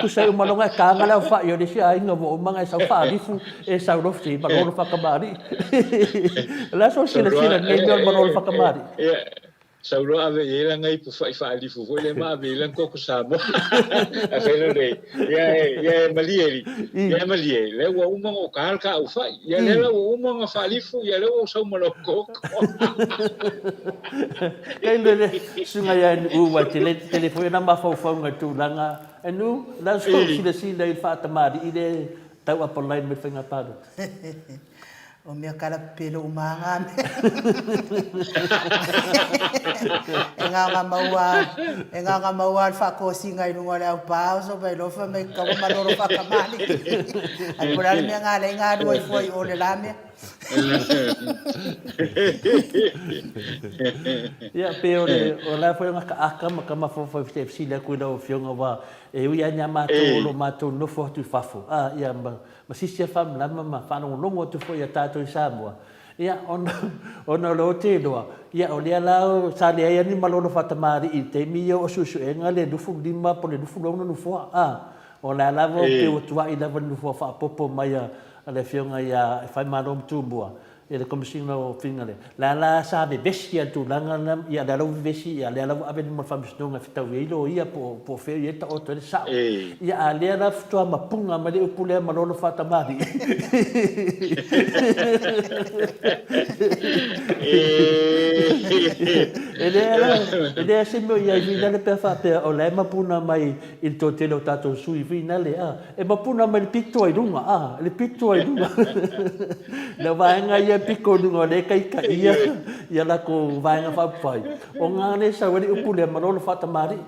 Tusa ai uma loa e taga le aofai o le isi aiga ua uma ona e sau faalifu e sau loa se malolo faatamalii. O le a sou silasila i lenei mea o le malolo faatamalii? Sau loa ave i ai lana ipu fai faalifu foi lea ma ave i ai lana koko Samoa. Ae fai loa lea, ia e, ia e malie li, ia e malie, lea ua uma ona oka le kaʻu fai, ia lea la ua uma ona faalifu, ia lea ua ou sau ma lau koko. Kai le le susuga ia Nu'u ua tele tele foi ona mafaufauga i tulaga e Nu'u, la sou silasila i le faatamalii lea tau apalai mai le faiga palota. O mea kala pepelo uma a ngā mea. E nganga maua, e nganga maua le faakosiga i luga o le aupā o so mai loa fai mai kaua malolo faakamani. Ai po o le a le mea nga lea i galue ai fua i o le la mea. Ia, pei o le, o la foi o gakaaka ma ka mafaufau e fesili atu i lau Afioga aua e ui lava ia matou o lo matou nofo atu i fafo, a, ia ma, ma sisi a faamalama ma faalogologo atu foi ia tatou i Samoa, ia, ona, ona o lea ou te iloa, ia, o lea la sa leai lava ni malolo faatamalii i le taimi ia o suesuega le 25 po o le 26 nofoa, a, o la lava pei ua tuai lava le nofoa faaopoopo mai a le Afioga ia Faimalo ma Tumua, i le Komesina o Faiga lea, la la sa vevesi lava i le tulaga lena, ia lea la ua vevesi, ia lea la ua ave i luma o le Faamasinoga e fetaui ai loia po o fea o i ai le taoto ai le sao. Ia a lea la faatoa mapuga mai le upu lea malolo faatamalii. E leai se mea o i ai finale pe a faapea o la e mapuna mai i le toatele o tatou sui finale a. E mapuna mai le pito ai luga, a, le pito ai luga. Le vaega ia e pito i luga o lea e taitaia ia latou vaega faaupufai, o ga lea e sau ai le upu lea, malolo faatamalii.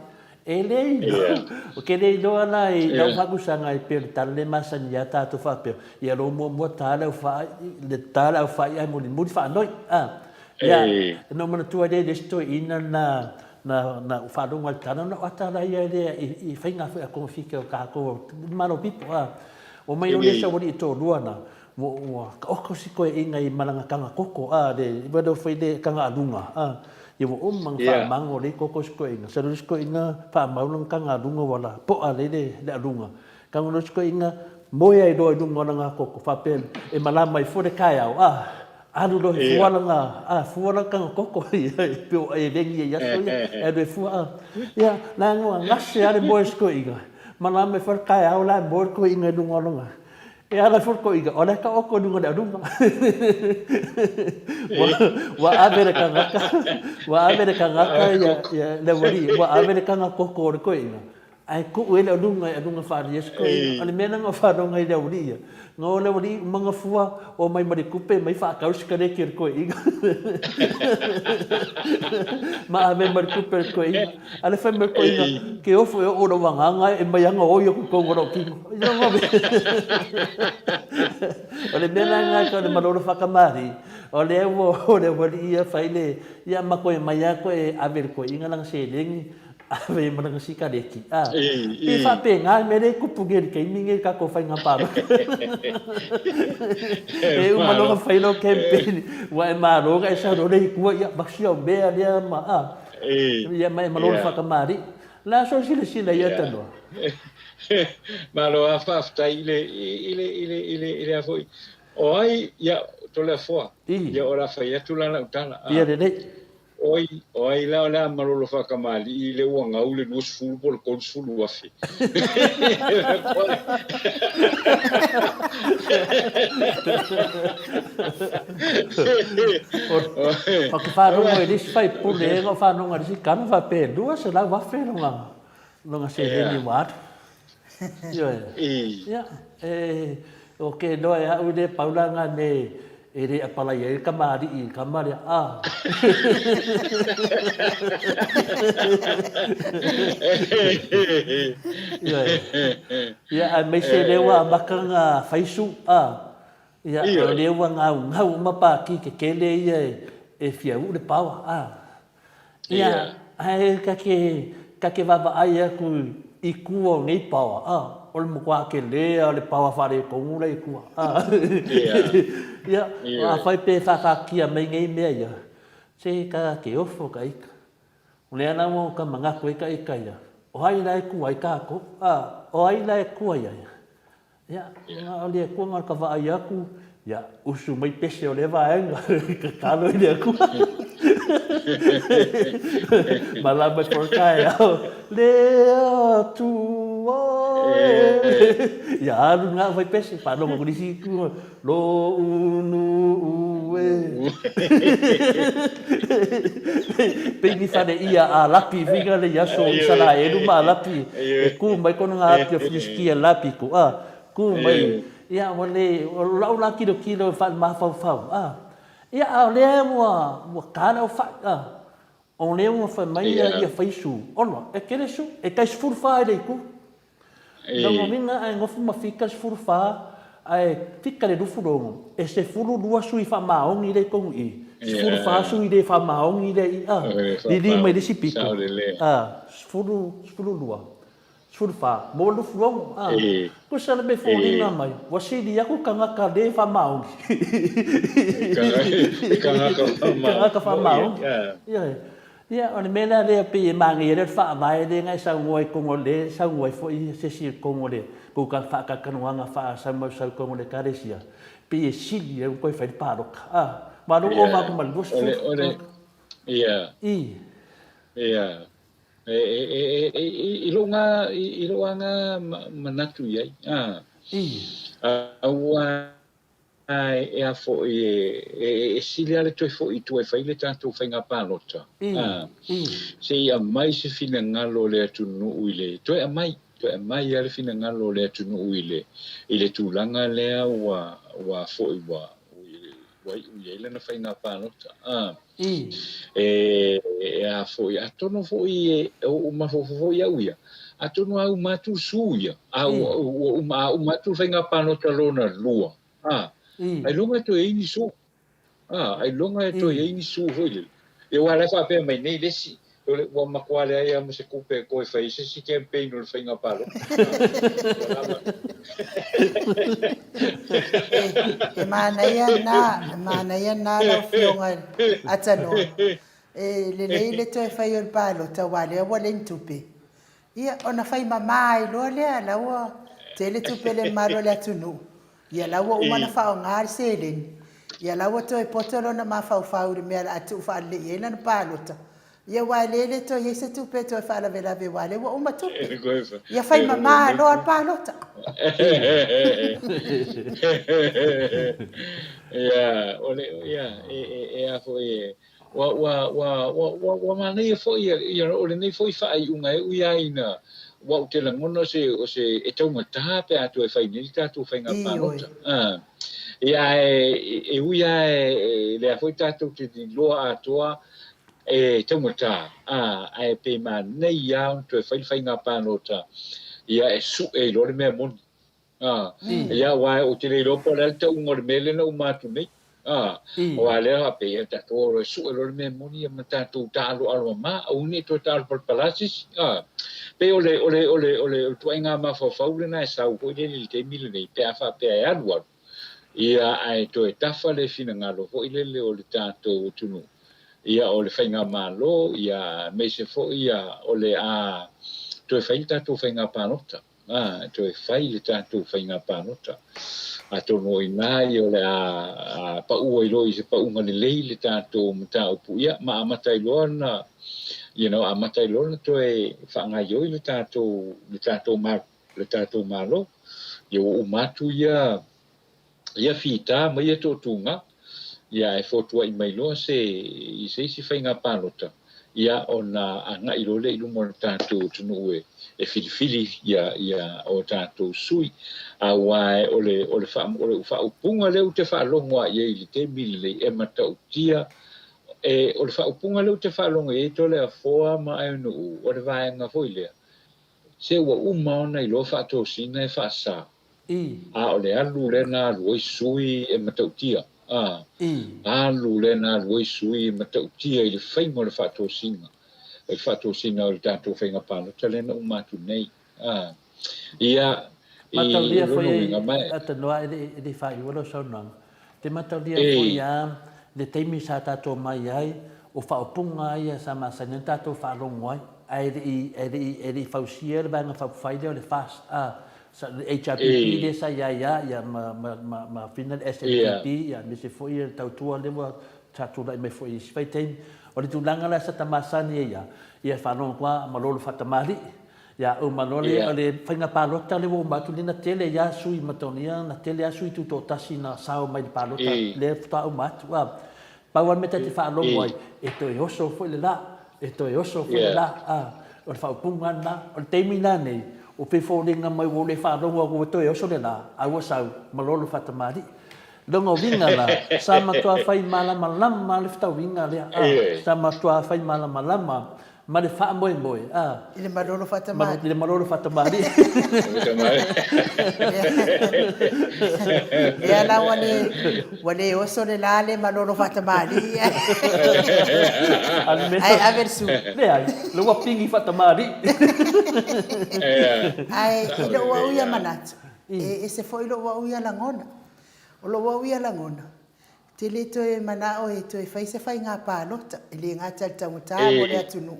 E le iloa, ou te le iloa la i lau faatusaga e pei o le tala lea e masani ai tatou faapea, ia lou muamua ta le aufai, le ta le aufai ae mulimuli faanoi, a. Ia, ona ou manatua lea i le isi toeaina na Na, na ou faalogo i le tala, ona o ata la ia lea i, i faiga foi a togafiti o tatou, i Malo Pipo, a. Omai loa lea saualii e toalua na, ua, ua taoto si toeaina i malaga taga koko, a, le, i lea foi le taga aluga, a. Ia ua uma ona faamago lea koko si toeaina. Sau loa si toeaina faamau lana taga aluga ua la po'a lea le, le aluga. Tago loa si toeaina moe ai loa i luga o lana koko, faapea e malama ai fua le taeao, a. Alu loa e fua lana, a, fua lana taga koko, ia, e pei o e legi ai aso ia, e alu e fua, a. Ia, leaga ua gase lava le moe a si toeaina, malama mai foi le taeao la e moe le toeaina i luga o lona, e ala foi le toeaina, o la e taoto i luga o le aluga. Ua, ua ave le tagata, ua ave le tagata ia, ia, le aualii, ua ave le taga koko o le toeaina, Ae tuu ai le aluga e aluga faaalia si toeaina. O le mea lena na ou faalogo ai i le aualii ia. Na o le aualii uma na fua, omai ma le tupe mai faatau le sikaleti a le toeaina. Ma ave ma le tupe a le toeaina. A o lea fai mai le toeaina, ke ofo e oo lou agaga e aumai lava na oi atu i totonu o lou tino. O le mea la lena e tau o le malolo faatamalii, o lea ua o le aualii ia fai le, ia ma toe aumai lava toe ave i le toeaina lana seleni Ave ma lana sikareti, a. Pei e faapena le mea lea e tupu nei i le taimi nei i le tatou faiga palota. E uma loa ona fai lau campaign, ua e malo ona e sau loa lea i tua, ia, masia o mea lea ma, a. Ia ma e malo le faatamalii. O le a sou silasila i ia tanoa? Malo lava faafetai i le, i le, i le, i le, i le a foi. O ai, ia, Toleafoa, ia o le a fai atu la lau tala. Ia lelei. Oi, o ai la o le a malolo faatamalii lea ua gau le 20 po o le 30 afe. Ou te faalogo i le isi faipule ea na ou faalogo i le isi tala faapea e 200 afe lona lona seleni ua alu. Ioe. Ia, e, ou te iloa e au lea pau la na mea e le apalai ai le kamali'i i le tama lea, a. Ioe. Ia, aemaise lea ua amata ona fai su, a. Ia, o lea ua gaugau uma pākī tetele ia e fia uu le paoa, a. Ia, ae ta te, ta te vaavaai atu i tua o nei paoa, a, o le matua tele lava o le paoa faaletonu la e i tua, a. Ia, afai pe faataatia mai nei mea ia, se ta te ofo ta ita. O lea la ua ta manatu ai ta ita ia, o ai la e tua ai tatou, a, o ai la e tua i ai? Ia, na o le Atua na o ka vaai atu, ia, usu mai pese o lea vaega, tatalo i le Atua. Malama i for taeao, le Atua e. Ia, alu na fai pese, faalogo atu i le isi itu, Lo'u nuu e. Pei ni fale ia a lapi whiga le aso i Isaraelu ma a lapi e ku mai kona nga api o Filistia lapi ku a ku mai ia ua le o lau la kilokilo e faamafaufau a ia a o lea ua ua ta le aufai a o lea ua fai mai ia fai su ona e kele su e tai 14 i le itu. Lona uiga ae nofo ma fika le 14 ae fika le 26, e 12 sui faamaoni lea i totonu i i, 14 sui le faamaoni lea i a, liliu mai le isi pito, a, 10, 12, 14, maua le 26, a. Tusa le mea e foliga mai, ua sili atu tagata le faamaoni. Tagata faamaoni. Ioe. Ia, o le mea la lea pei e manaia lea o le faavae lea na e saunoa ai i totonu o le, saunoa ai foi se isi i totonu o le tou faatalatalanoaga faasaumausa i totonu o le Ekalesia, pei e sili ai ona toe fai le palota. A, malo ua ova atu ma le 20 tagata. Ia. I. Ia. E, e, e, i lou nga, i lou lava manatu i ai. A. I. Aua E a foi, e sili lava le toe foi i tua e fai le tatou faiga palota, se i aumai se finagalo o le atunuu i le, toe aumai, toe aumai lava le finagalo o le atunuu i le, i le tulaga lea ua, ua foi, ua, ua iu i ai lana faiga palota. E, e a foi, atonu foi e, ua mafaufau foi au ia, atonu a uma atu le su ia, a ua, ua uma, a uma atu le faiga palota lona lua, a, ailoga e toe i ai ni su, a, ailoga e toe i ai ni su foi lele. Ia aua o la e faapea mai nei le isi, o le, ua matua leai lava ma se tupe e toe fai ai se isi campaign o le faiga palota. E manaia lena, e manaia lena lau Afioga Atanoa. E lelei le toe fai o le palota aua o lea ua leai ni tupe. Ia, ona fai mama ai loa lea, la ua tele tupe a le mamalu o le atunuu. Ia la ua uma ona faaaoga le seleni. Ia la ua toe poto lona mafaufau i le mea o le a tuu faalelei ai lana palota, ia aua e le le toe i ai se tupe e toe faalavelave aua o lea ua uma tupe. Ia fai mama loa le palota. Ia, o le, ia, e, e, e a foi e, ua, ua, ua, ua, ua, ua manaia foi, ia, o lenei foi faaiuga e ui lava ina, ua ou te lagona o se, o se, e taugata pe a toe fai nei le tatou faiga palota. Ah. Ia, ae, e ui lava e, lea foi tatou te iloa atoa e taugata, ah, ae pe manaia lava ona toe fai le faiga palota, ia, e sue ai loa le mea moni. A, ia, aua ou te le iloa po o le a le tauga o le mea lea na uma atu nei. A, aua lea faapea, ia tatou o loa e sue loa le mea moni ia ma tatou taaloalo mama, aua ne i toe taalo palapala se isi. A, pei o le, o le, o le, o le ituaiga mafaufau lena e sau foi lele i le taimi lenei pe a faapea e alualu, ia, ae toe tafa le finagalo foi lele o le tatou atunuu, ia, o le faigamalo, ia, aemaise foi, ia, o le a toe fai le tatou faiga palota. Ā, e toe fai le tatou faiga palota. Atonu o i ina ia o le a pau ai loa i se pauga lelei le tatou mataupu, ia, ma amata ai loa ona, you know, amata ai loa ona toe faagaoioi le tatou, le tatou le tatou Malo. Ia ua uma atu ia, ia fita ma ia toatuga, ia ae fotuai mai loa se, i se isi faiga palota, ia ona agai loa lea i luma o le tatou atunuu e, e filifili ia, ia o tatou sui. Aua o le, o le, faa, o le faaupuga lea ou te faalogo lava i ai i le taimi lenei, e matautia, e, o le faaupuga lea ou te faalogo i ai Toleafoa ma Aionuu, o le vaega foi lea, se ua uma ona iloa faatosina e faasa. A o le alu lea na alu ai sui e matautia. A alu lea na alu ai sui e matautia i le faiga o le faatosina, o le faatosina o le tatou faiga palota lea na uma atu nei. A ia, i Mataulia foi lona uiga, ma e. Atanoa e le i faaiua lau saunoaga. Te mataulia foi a le taimi sa tatou omai ai, o faaupuga ia sa masani ona tatou faalogo ai, ae le i, e le i, e le i fausia le Vaega Faaupufai lea o le FAST, a, sa, le HRPP lea sa i ai a, ia, ma, ma, ma, ma fina le SNPP, ia, aemaise foi le tautua lea ua, sa tulai mai foi i isi vaitaimi. O le tulaga la sa ta masani ai a, ia faalogo atu a, malolo faatamalii, Ia uma loa le, o le faiga palota lea ua uma atu nei na tele ai lava sui mataonia, na tele lava sui tutoatasi na sao mai i le palota lea faatoa uma atu. A, pau lava le mea ta te faalogo ai, e toe oso foi le la, e toe oso foi le la, a, o le faaupuga lena. O le taimi la nei, ua pei foliga mai ua ou le faalogo atu ua toe oso le la, a ua sau ma lolo faatamalii. Lona uiga la, sa matua fai malamalama le fetauiga lea, a, sa matua fai malamalama Ma le faamoemoe, a. I le malolo faatamalii. I le malolo faatamalii. Lea la ua le, ua le oso le la le malolo faatamalii ae ave le sui. Leai, lea ua pigi faatamalii. Ae i lou au ia manatu, e ese foi lou au ia lagona. O lou au ia lagona, Te le toe manao e toe fai se faiga palota, e le gata i le taugata mo le atunuu,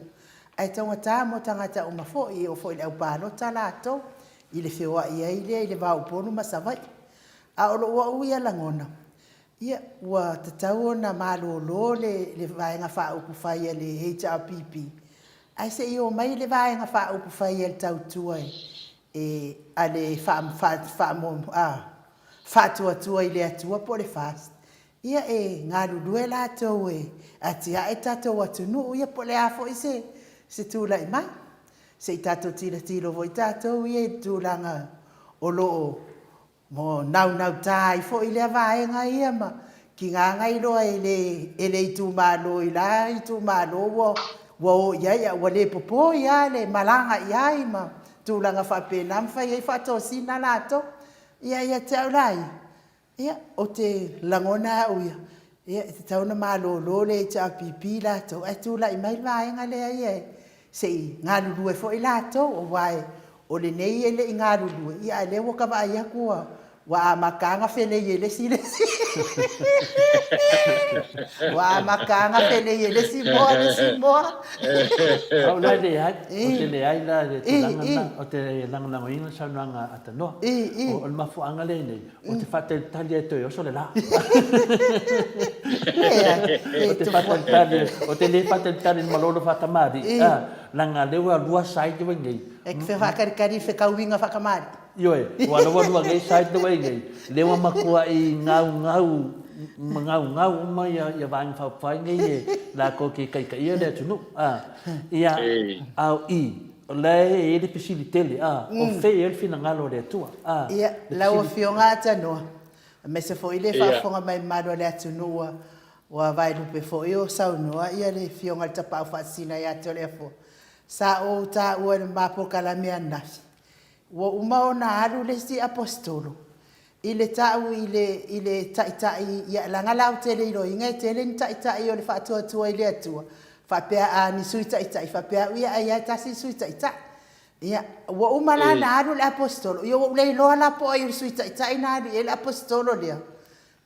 ae taugata mo tagata uma foi, e oo foi i le au palota latou, i le feoai ai lea i le va o Upolu ma Savaii. A o lou au ia lagona, ia, ua tatau ona malolo le le Vaega Faaupufai a le HRPP, ae se i omai le Vaega Faaupufai a le Tautua e a le faatuatua i le Atua po o le FAST, ia e galulue latou e atiae tatou atunuu, ia po o le a foi se se tulai mai. Se i tatou tilotilo foi tatou ia i le tulaga o lo o naunauta ai foi lea vaega ia ma tiga na iloa e le e le itumalo i la itumalo ua ua o i ai a ua le popoi lava le malaga i ai ma tulaga faapena ma fai ai faatosina latou. Ia ia te au la ia, ia ou te lagona au ia, ia e tatau ona malolo le HRPP latou ae tulai mai le vaega lea ia e se i galulue foi latou aua o lenei e le i galulue, ia ae lea ua ta vaai atu ua. Ua amata lava ona felei e le isi le isi. Ua amata lava ona felei e le isi moa le isi moa. Au la e leai, ou te leai la i le tulaga lena, ou te lagolagoina le saunoaga a Tanoa. O le mafuaaga lenei, ou te faatalitali lava e toe oso le la. Ou te faatalitali, ou te le faatalitali i le malolo faatamalii, leaga lea ua lua side ua i inei. E te faatalitali i le fetauiga faatamalii. Ioe, ua lava lua nei side lea ua i nei, lea ua matuai gaugau ma gaugau uma ia Vaega Faaupufai nei e latou te taitaia le atunuu. A, ia, a o i, o la e i ai le fesili tele, a, o fea i ai le finagalo o le Atua? A, Ia, lau Afioga Atanoa, aemaise foi le faafofoga mai mamalu a le atunuu ua ua vaelupe foi o saunoa ia le Afioga i le Tapaau Faasisina ia Toleafoa. Sa ou taua i le ma polokalame ananafi, Ua uma ona alu le isi Aposetolo i le ta'u i le, i le Taitai, ia, leaga lautele iloiga e tele ni Taitai o le Faatuatua i le Atua, faapea a ni Sui Taitai, faapea au ia ai lava e tasi le Sui Taitai. Ia, ua uma la ona alu le Aposetolo, ia ua ou le iloa la po o ai o le Sui Taitai na alu i ai le Aposetolo lea,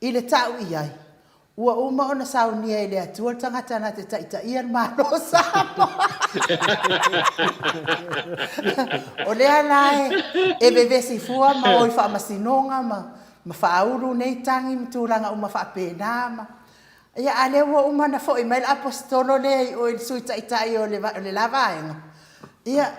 I le ta'u i ai, ua uma ona saunia e le Atua le tagata na te taitaia le Malo o Samoa. O lea la e vevesi fua ma o i faamasinoga ma ma faaulu nei tagi ma tulaga uma faapena ma ia a lea ua uma ona foi mai le Aposetolo lea i o i le Sui Taitai o le o le la vaega. Ia,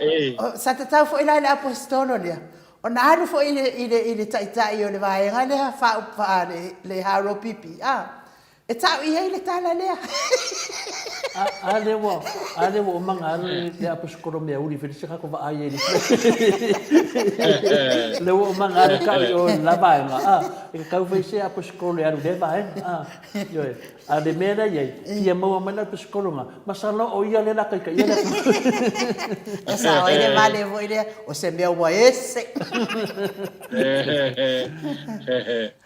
sa tatau foi la i le Aposetolo lea Ona alu foi i le, i le taitai o le vaega lea faa, le HRPP, a, e tau i ai le tala lea. A lea ua, a lea ua uma ona alu le aposetolo meauli fai se tatou vaai ai i le Lea ua uma ona alu tau i o i le la vaega, a, e tatau foi se aposetolo e alu i lea vaega, a, ioe. A o le mea lea e i ai, fia maua mai le aposetolo lena, masalo o ia lea o le a taitaia le atunuu. E sao ai le vale foi lea, o se mea ua ese.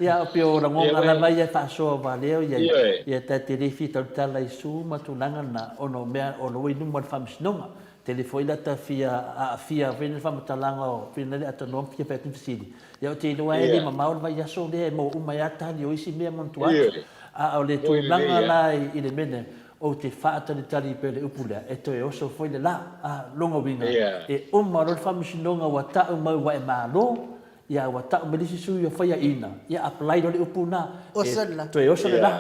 Ia, pei o lagona lava ia e faasoa aua lea o i ai, ia ta te le fia tautala i su ma tulaga na, ona o mea o lo o i luma o le Faamasinoga. Tele foi la ta fia aafia foi le faamatalaga o fia le atanoa ma fia fai atu ni fesili. Ia ou te iloa e le mamao le vaiaso lea e maua uma ai lava tali o isi mea ma ona tua atu. A o le tulaga la i le mea lea, ou te faatalitali pea i le upu lea, e toe oso foi le la. A, lona uiga, e uma loa le faamasinoga ua ta'u mai ua e malo, ia ua ta'u mai le isi sui ua faiaina, ia apply loa le upu lena, e toe oso le la.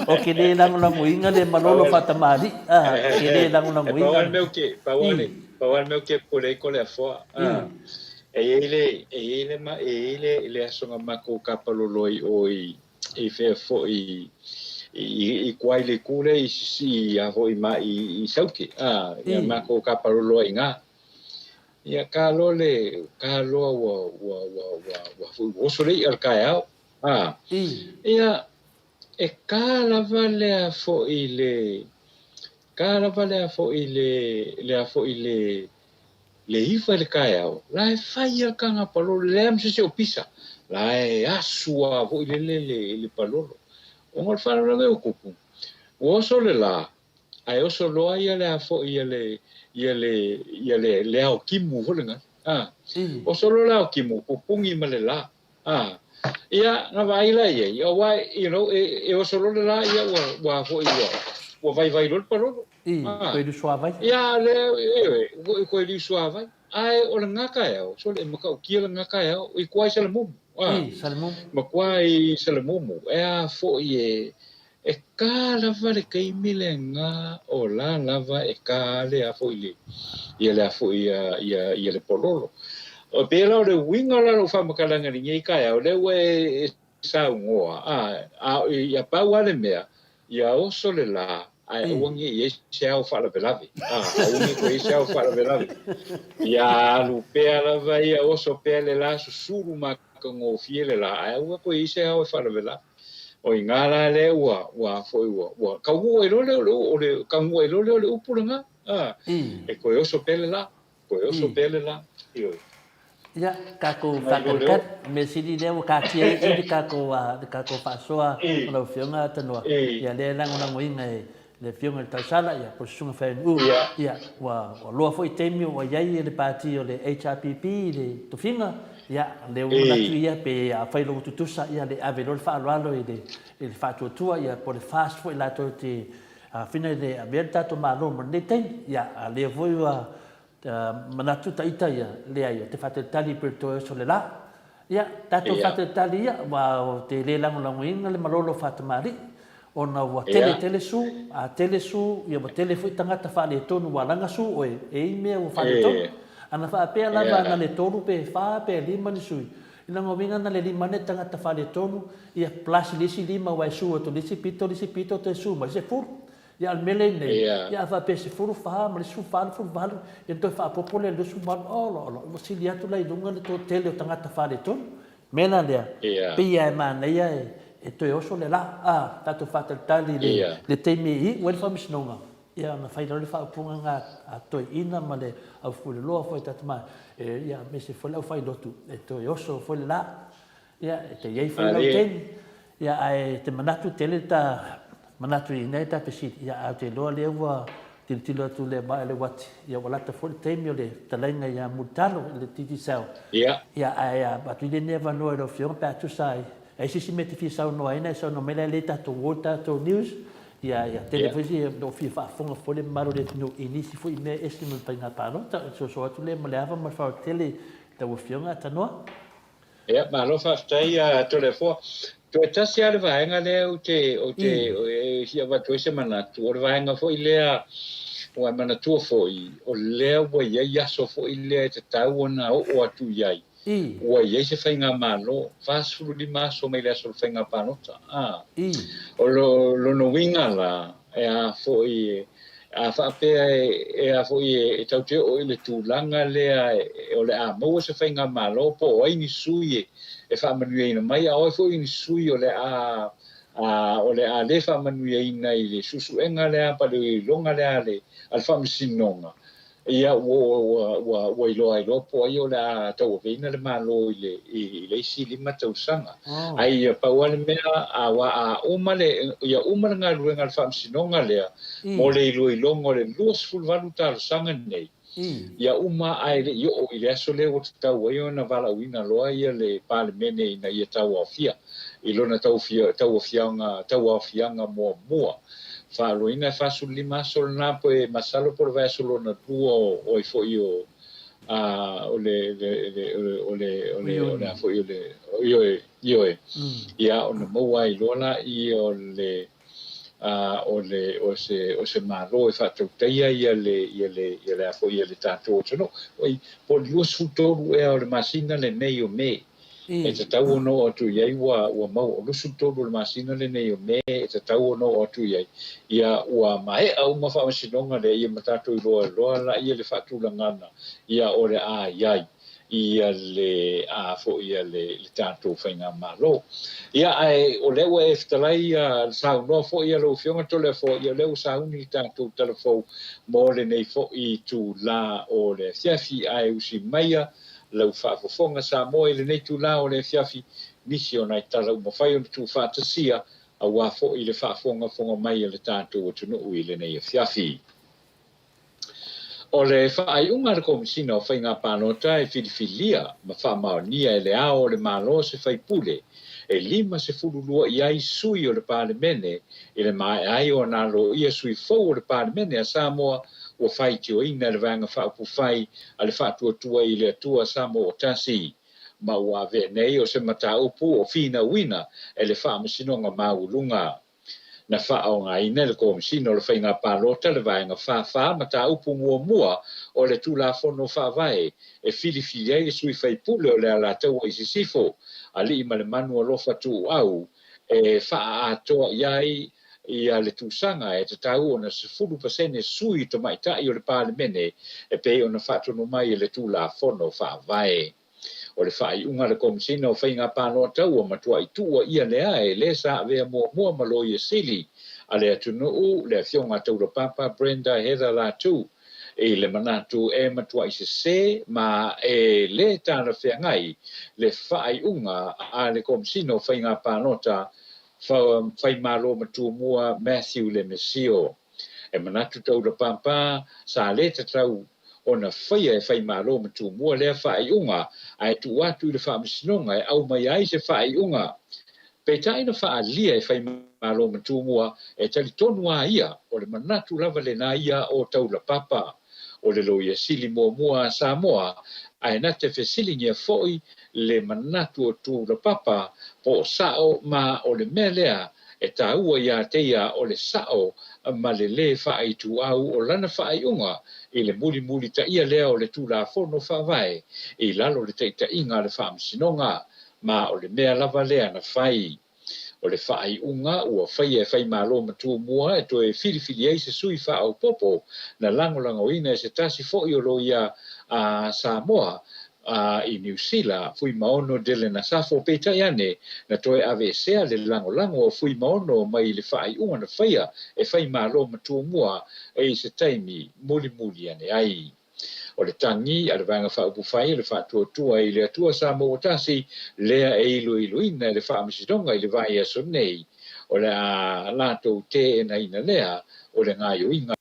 Ou te le lagolagoina le malolo faatamalii, a, ou te le lagolagoina. Pau lava le mea ou te popole ai Toleafoa, e i ai le, e i ai le, e i ai le, le aso na matou tapalolo ai i o i, i fea foi, i, i tua i le itu lea i, i, a foi ma, i, i Saute, a, ia matou tapalolo ai i ina. Ia ka loa le, ka loa ua, ua, ua, ua, ua, foi, ua oso le i'a i le taeao, a, ia, e ka lava le a foi le, ka lava le a foi le, le a foi le, le 9 i le taeao, la e fai a le palolo, leai ma se isi o pisa, la e asu a foi lele le, le palolo. Ona o le faalavelave o tupu, ua oso le la, ae oso loa ia le a foi ia le, ia le, ia le, le ao timu foi lena, a, oso loa le ao timu, pupuni ma le la, A, ia, na vaai la i ai, aua, you know, e, e oso loa le la, ia, ua, ua foi, ua, ua vaivai loa le palolo. I, koe liu suavai. Ia, le, e, e, koe liu suavai. Ae, o lena taeao, sole, e matautia lena taeao, i tua i Salamumu. A, I, Salamumu. Matua i Salamumu, e a foi e, e ka lava le taimi lena o la lava e ka le a foi le, ia le a foi ia, ia, ia le pololo. O pei la o le uiga la o lou faamatalaga i lenei taeao, lea ua e, e saunoa, a, a, ia pau lava le mea, ia oso le la, ae aua ne i i ai se ao faalavelave. A, aua ne i toe i ai se ao faalavelave. Ia alu pea lava ia, oso pea le la, susulu matagofie le la, ae aua toe i ai se ao e faalavelave. O i ina la lea ua, ua foi ua, ua taunuu ai loa lea o le, o le, taunuu ai loa lea o le upu lena, a, e toe oso pea le la, toe oso pea le la, ioe. Ia, tatou faatalitali, o le mea sili lea ua taatia i i le tatou, le tatou faasoa o lau Afioga Tanoa, ia lea e lagolagoina e le Afioga i le Tausala, ia, po o le Susuga Faenu'u, ia, ua, ua loa foi taimi ua i ai le Pati o le HRPP i le tofiga, Ia, lea ua manatu ia pe afai lou tutusa, ia le ave loa le faaaloalo i le i le faatuatua, ia po o le FAST foi latou te afina i le avea le tatou Malo mo lenei taimi. Ia, a lea foi ua manatu ta ita ia, leai, ou te faatalitali pe toe oso le la. Ia, tatou faatalitali ia, aua ou te le lagolagoina le malolo faatamalii, ona ua tele tele su, a tele su, ia ua tele foi tagata faaletonu ua alaga su oe, e i mea ua faaletonu. Ana faapea lava na le tolu pe fa pe lima ni sui, i lona uiga na le lima ane tagata faaletonu, ia plus i le isi lima aua e su atu i le isi pito, le isi pito toe su mai, 10. Ia a o le mea lea i nei, ia a faapea e 14 ma le 14, 18, ia ona toe faaopoopo lea i le 28, ola ola, ua sili atu la i luga le toatele o tagata faaletonu. O le mea la lea, pei lava e manaia e toe oso le la, a, tatou faatalitali i le taimi e iu ai le faamasinoga, ia ona fai loa le faaupuga lena a toeaiina ma le aufueloloa foi a tatou ma, ia aemaise foi le aufailotu e toe oso foi le la. Ia, e te i ai foi lau taimi. Ia, ae te manatu tele ta manatu i nei ta fesili, ia, ae ou te iloa lea ua tilotilo atu le vaa i le uati, ia ua lata foi le taimi o le fetalaiga ia Mulitalo i le Digicel. Ia, ae avatu i lenei avanoa i lau Afioga pe a tusa ai, ai se isi mea e te fia saunoa ai, na e saunoa mai la e lelei tatou o i tatou news, ia, ia tele foi si, o fia faafofoga foi le mamalu o le atunuu i nisi foi mea e ese ma le faiga palota. O le soso atu lea ma le ava ma le faaaloalo tele i lau Afioga Tanoa. Ia, malo faafetai a Toleafoa. Toe tasi lava le vaega lea ou te, ou te e fia avatu ai se manatu, o le vaega foi lea ua e manatua foi, o lea ua i ai aso foi lea e tatau ona oo atu i ai. Ua i ai se faigamalo, 45 aso mai le aso o le faiga palota. A, o lona uiga la, e a foi, a faapea e a foi e tatou te oo i le tulaga lea o le a maua se faigamalo po o ai ni sui e faamanuiaina mai, a o ai foi ni sui o le a o le a le faamanuiaina i le suesuega lea pa le iloiloga lea a le Faamasinoga, ia ua iloa ai loa po o ai o le a tauaveina le Malo i le i le isi 5 tausaga. Ae ia pau lava le mea, aua a uma le ia uma le galuega a le Faamasinoga lea mo le iloiloga o le 28 talosaga nei, ia uma ae le i oo i le aso lea ua tatau ai ona valaauina loa ia le Palemene ina ia tauaofia i lona tauaofiaga muamua. Faaloina e 45 aso lena pe masalo po o le vaiaso lona lua o ai foi o a o le le le o le o le o le a foi o le ioe ioe ia ona maua ai loa laia o le a o le o se o se Malo e faatautaia ia le ia le ia le a foi ia le tatou atunuu. Oi, po o le 23 ea o le masina lenei o Me e tatau ona oo atu i ai ua ua maua, o 23 o le masina lenei o Me e tatau ona oo atu i ai, ia ua maea uma faamasinoga lea, ia ma tatou iloa loa laia le faatulagaga ia o le a i ai ia le a foi ia le le tatou faigamalo. Ia ae o lea ua e fetalai ia saunoa foi ia lau Afioga Toleafoa, ia o lea ua sauni le tatou talafou mo lenei foi itula o le afiafi, ae usi maia lau faafofoga Samoa i lenei itula o le afiafi, nisi o nai tala ua mafai ona tuufaatasia aua foi le faafogafoga mai a le tatou atunuu i lenei afiafi. O le faaiuga a le Komesina o Faiga Palota e filifilia ma faamaonia e Le Ao o le Malo se faipule e 52 i ai sui o le Palemene i le maea ai o ana aloaia sui fou o le Palemene a Samoa ua faitioina e le Vaega Faaupufai a le Faatuatua i le Atua Samoa Tasi ma ua avea nei o se mataupu o finauina e le Faamasinoga Maualuga. Na faaaogaina e le Komesina o le Faiga Palota le Vaega 44 mataupu muamua o le Tulafono Faavae e filifili ai le sui faipule o le Alataua i Sisifo, Alii ma le Manu Alofa Tuuau, e faaatoa i ai ia le tusaga e tatau ona 10% sui tamaitai o le Palemene e pei ona faatonu mai e le Tulafono Faavae. O le faaiuga a le Komesina o Faiga Palota ua matuai tuua ia lea e le sa avea muamua ma Loia Sili a le atunuu, le Afioga a Taulapapa Brenda Heather Latu, i le manatu e matuai sese ma e le talafeagai le faaiuga a le Komesina o Faiga Palota Faimalo Matumua Matthew Lemesio. E manatu Taulapapa sa le tatau ona faia e Faimalo ma Tumua lea faaiuga ae tuu atu i le Faamasinoga e aumai ai se faaiuga. Peitai na faaalia e Faimalo ma Tumua e talitonu a ia o le manatu lava lena ia o Taulapapa, o le Loia Sili muamua a Samoa, ae na te fesiligia foi le manatu o Tuulapapa po o sa'o ma o le mea lea e taua iā te ia o le sa'o ma le lē faaituau o lana faaiuga i le mulimulitaia lea o le Tulafono Faavae i lalo o le taitaiga a le Faamasinoga, ma o le mea lava lea na fai. O le faaiuga ua faia e Faimalo ma Tumua e toe filifili ai se sui faaopoopo na lagolagoina e se tasi foi o loia a Samoa i Niu Sila, Fuimaono Dylan Asafo. Peitai ane, na toe aveesea le lagolago a Fuimaono mai le faaiuga na faia e Faimalo ma Tumua i se taimi mulimuli ane ai. O le tagi a le Vaega Faaupufai o le Faatuatua i le Atua Samoa ua Tasi lea e iloiloina e le Faamasinoga i le vaiaso nei, o le a latou teenaina lea o le gaoioiga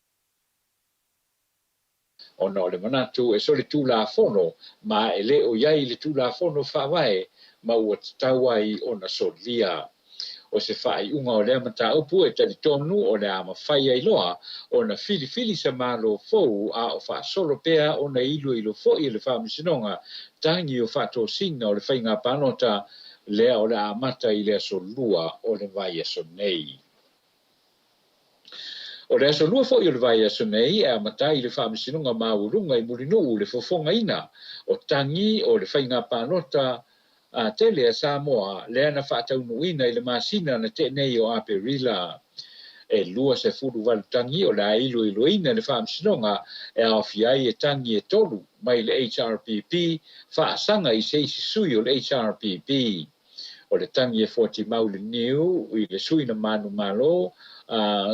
ona o le manatu e solitulafono ma e le o i ai le Tulafono Faavae ma ua tatau ai ona solia. O se faaiuga o lea mataupu e talitonu o le a mafai ai loa ona filifili se Malo fou a o faasolo pea ona iloilo foi e le Faamasinoga tagi o faatosina o le faiga palota lea o le a amata i le aso Lua o le vaiaso nei. O le aso Lua foi o le vaiaso nei e amata ai le Faamasinoga Maualuga i Mulinuu le fofogaina o tagi o le faiga palota tele a Samoa lea na faataunuuina i le masina na tea nei o Aperila. E 28 tagi o le a iloiloina e le Faamasinoga e aofia ai e tagi e tolu mai le HRPP faasaga i se isi sui o le HRPP. O le tagi e Fuatimau Leniu i le sui na manumalo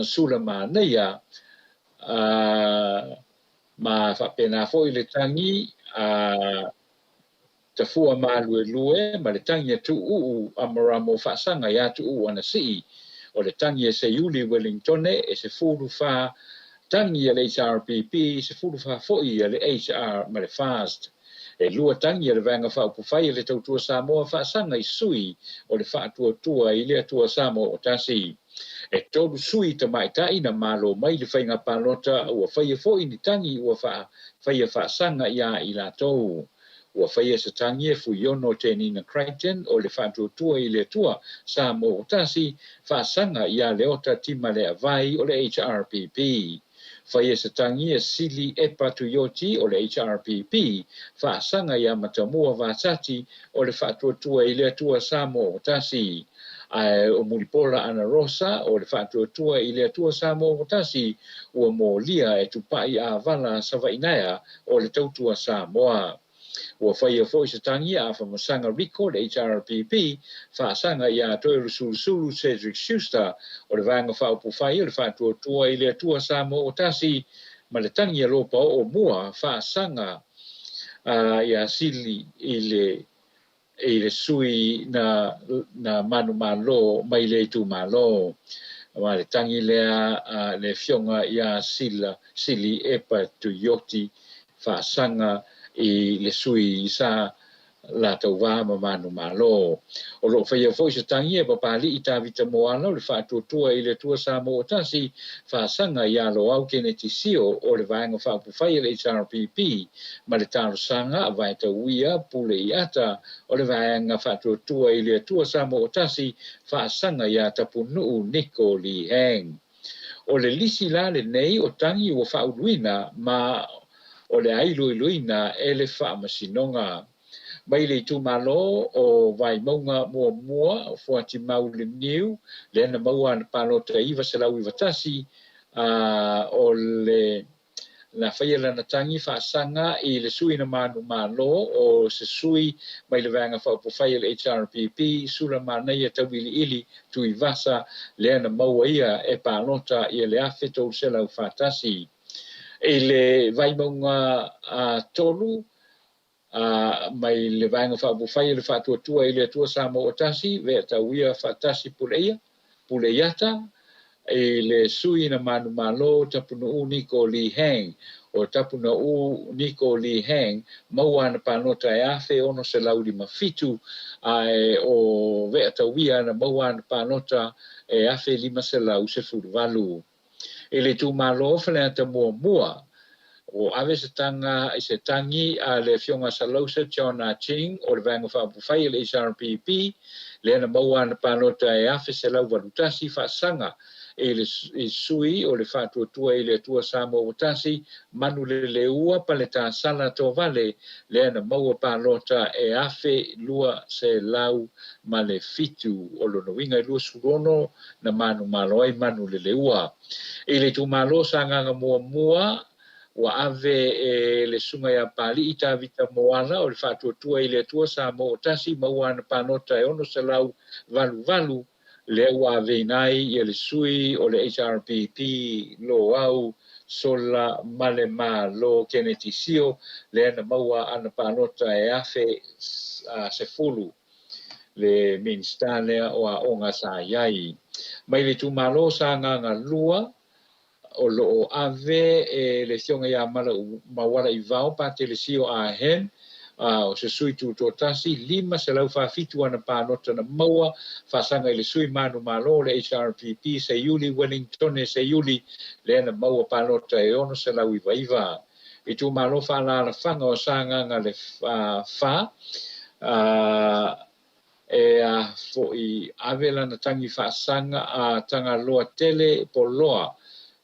Sulamanaia ma faapena foi le tagi a Tafua Maluelue ma le tagi a Tuuu Amaramo faasaga ia Tuuu Anasii. O le tagi e Seiuli Wellingtone e 14 tagi a le HRPP, 14 foi a le HR ma le FAST. E lua tagi a le Vaega Faaupufai a le Tautua Samoa faasaga i sui o le Faatuatua i le Atua Samoa ua Tasi. E tolu sui tamaitai na malo mai le faiga palota ua faia foi ni tagi ua faia faasaga iā i latou. Ua faia se tagi e Fuiono Tenina Crichton o le Faatuatua i le Atua Samoa ua Tasi faasaga iā Leota Timaleavai o le HRPP. Faia se tagi e Sili Epa Tuioti o le HRPP faasaga iā Matamua Vatati o le Faatuatua i le Atua Samoa ua Tasi. Ae o Mulipola Anarosa o le Faatuatua i le Atua Samoa ua Tasi ua molia e Tupai Avala Savainaea o le Tautua Samoa. Ua faia foi se tagi a Afamasaga Rico le HRPP faasaga iā Toeolesulusulu Cedric Schuster o le Vaega Faaupufai o le Faatuatua i le Atua Samoa ua Tasi ma le tagi a Lopaoo Mua faasaga iā Sili i le sui na manumalo mai le itumalo. Ma le tagi lea a le afioga iā Sili Epa Tuioti faasaga i le sui sa latou va ma manumalo. O loo faia foi se tagi e Papali'i Tavita Moala o le Faatuatua i le Atua Samoa ua Tasi faasaga iā Loau Keneti Sio o le Vaega Faaupufai a le HRPP ma le talosaga a Vaetauia Pule Iata o le Vaega Faatuatua i le Atua Samoa ua Tasi faasaga iā Tapunuu Niko Lee Hang. O le lisi la lenei o tagi ua faauluina ma o le a iloiloina e le Faamasinoga. Mai le itumalo o Vaimauga muamua o Fuatimau Leniu lea na maua ana palota 991 o le na faia lana tagi faasaga i le sui na manumalo o se sui mai le Vaega Faaupufai a le HRPP Sulamanaia Tauiliili Tuivasa lea na maua ia e palota i le 1341. I le Vaimauga tolu mai le Vaega Faaupufai a le Faatuatua i le Atua Samoa ua Tasi, Veatauia Faatasi Puleia, Puleiata, I le sui na manumalo Tapunuu Niko Lee Hang. O Tapunuu Niko Lee Hang maua ana palota e 1657, ae o Vea Tauia na maua ana palota e 1518. I le itumalo Faleata Muamua, ua ave se taga i se tagi a le Afioga Salausa John Ah Ching o le Vaega Faaupufai a le HRPP, lea na maua ana palota e 1181 faasaga i le sui o le Faatuatua i le Atua Samoa Ua Tasi, Manuleleua Paletasala Tovale, lea na maua palota e 1207. O lona uiga e 26 na manumalo ai Manuleleua. I le itumalo Sagaga Muamua, ua ave e le Susuga ia Papalii Tavita Moala o le Faatuatua i le Atua Samoa Ua Tasi, maua ana palota e 688, lea ua aveina ai le sui o le HRPP Loau Sola Malemalo Keneti Sio, lea na maua ana palota e 1010, le Minisita lea o Aoga sa i ai. Mai le itumalo Sagaga 2, o lo o ave e le Afioga ia Maualaivao Patele Sio Ah Hen, o se sui tutoatasi, 547 ana palota na maua, faasaga i le sui manumalo o le HRPP Seiuli Wellingtone Seiuli, lea na maua palota e 699. Itumalo faaalaalafaga o Sagaga le 4, e a foi ave lana tagi faasaga a Tagaloa Tele Poloa,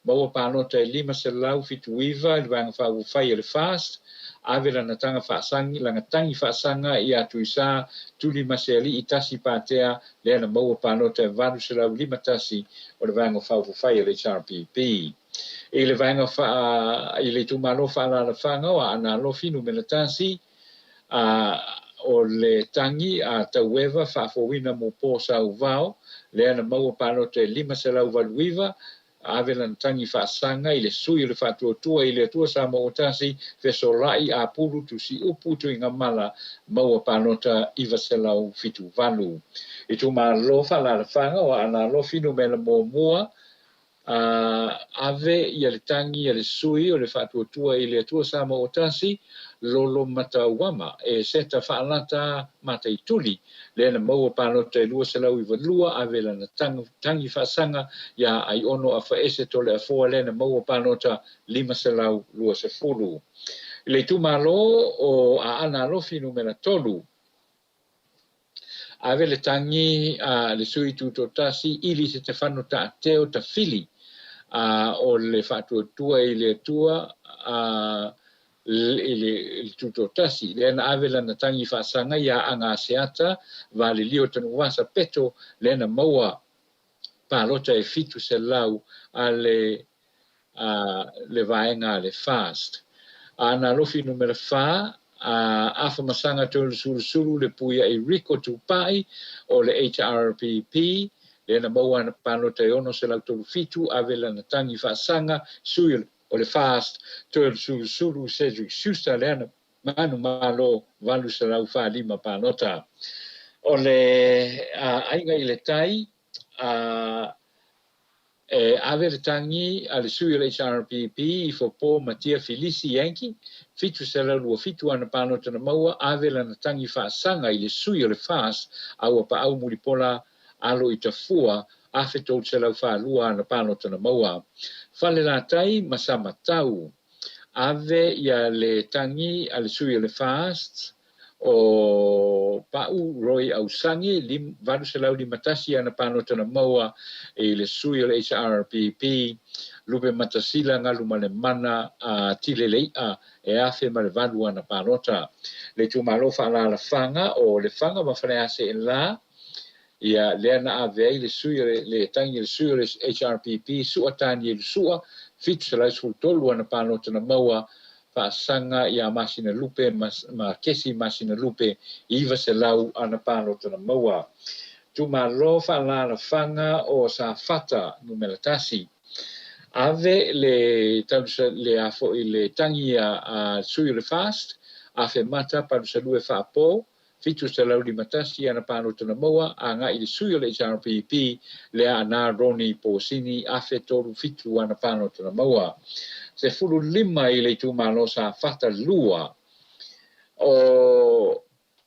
maua palota e 579 i le Vaega Faaupufai a le FAST, ave lana taga faasagi, lana tagi faasaga ia Tuisa Tulimasealii Tasi Patea, lea na maua palota e 851 o le Vaega Faaupufai a le HRPP. I le vaega faa, i le itumalo faaalaalafaga o Aana Alofi Numera 1, a o le tagi a Taueva Faafouina Mopo Sauvao, lea na maua palota e 589, ave lana tagi faasaga i le sui o le Faatuatua i le Atua Samoa Ua Tasi, Fesolai Apulu Tusiupu Tuigamala, maua palota 978. Itumalo faaalaalafaga o Aana Alofi Numera 1, ave ia le tagi a le sui o le Faatuatua i le Atua Samoa Ua Tasi, Lolo Matauama, e Seta Faalata Mataituli, lea na maua palota e 292, ave lana tagi faasaga ia Aiono Afaese Toleafoa, lea na maua palota 520. I le itumalo o Aana Alofi Numera 3, ave le tagi a le sui tutoatasi Ili Setefano Taateo Tafili, o le Faatuatua i le Atua i le tutoatasi, lea na ave lana tagi faasaga ia Agaseata Valelio Tanuvasa Peto, lea na maua palota e 700 a le le vaega a le FAST. Aana Alofi Numera 4, Afamasaga Toelusulusulu le Puia'i Rico Tupai o le HRPP, lea na maua ana palota e 637, ave lana tagi faasaga sui o le FAST Toelusulusulu Cedric Schuster, lea na manumalo 845 palota. O le Aiga i le Tai, e ave le tagi a le sui o le HRPP i Fopo Matia Filisi Yankee, 727 ana palota na maua, ave lana tagi faasaga i le sui o le FAST Auapaau Mulipola Alo i Tafua, 1342 ana palota na maua. Falelatai ma Samatau, ave ia le tagi a le sui o le FAST o Pau Roy Ausangi, 851 ana palota na maua i le sui o le HRPP Lupe Matasila Galumalemana a Tileleia, e 1008 ana palota. Le itumalo faaalaalafaga o Lefaga ma Faleaseela, ia lea na ave ai le sui o le tagi le sui o le HRPP Sua Tanielu Sua, 713 ana palota na maua, faasaga ia Masina Lupe ma Kesi Masina Lupe, 900 ana palota na maua. Itumalo faaalaalafaga o Safata Numera 1, ave le le a foi le tagi a sui o le FAST Afemata Palusalue Faapo, 751 ana palota na maua, agai i le sui o le HRPP, Leaana Ronnie Posini, 1037 ana palota na maua. 15 i le itumalo Safata 2, o